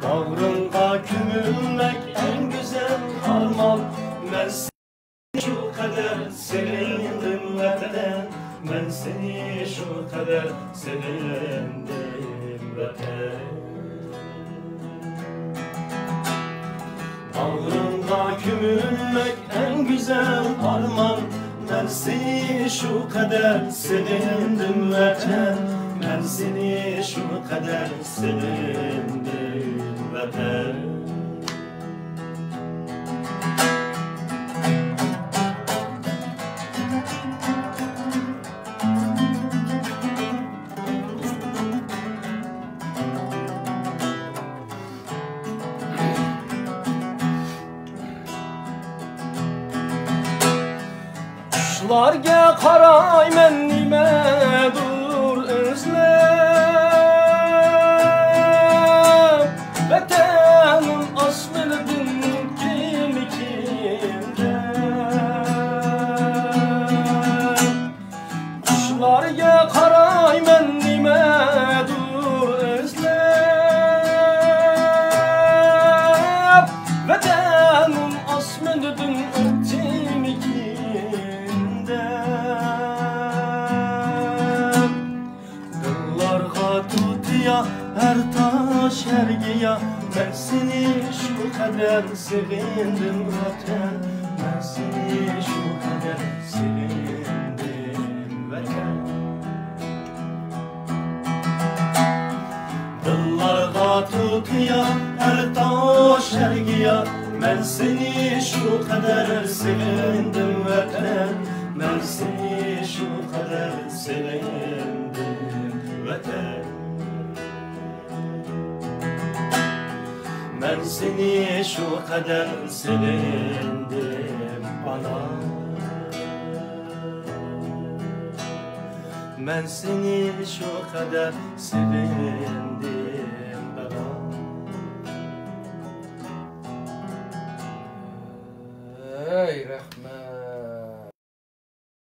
باغرىڭغا كۆمۈلمەك ئەڭ گۈزەل ئارمان. مەن شۇ قەدەر سېغىندىم، ۋەتەن، مەن سېنى شۇ قەدەر سېغىندىم، ۋەتەن. باغرىڭغا كۆمۈلمەك ئەڭ گۈزەل ئارمان، مەن سېنى شۇ قەدەر سېغىندىم، ۋەتەن، مەن سېنى شۇ قەدەر سېغىندىم، ۋەتەن. چۈشلەرگە قارايمەن نېمەدۇر ئىزلەپ، ۋەتەنىم ئاسمىنىدىن كىمىكىن دەپ. چۈشلەرگە قارايمەن نېمەدۇر ئىزلەپ، ۋەتەنىم ئاسمىنىدىن ئۆتتىمىكىن دەپ. دىللارغا تۇتىيا ھەر تاش شەرگىيا، مەن سېنى شۇ قەدەر سېغىندىم، ۋەتەن. مەن سېنى شۇ قەدەر سېغىندىم، ۋەتەن. دىللارغا تۇتىيا، ھەر تاڭ شەرگىيا، مەن سېنى شۇ قەدەر سېغىندىم، ۋەتەن. مەن سېنى شۇ قەدەر سېغىندىم، ۋەتەن. مەن سېنى شۇ قەدەر سېغىندىم، ئانا. مەن سېنى شۇ قەدەر سېغىندىم، دادا. ھەي، رەھمەت.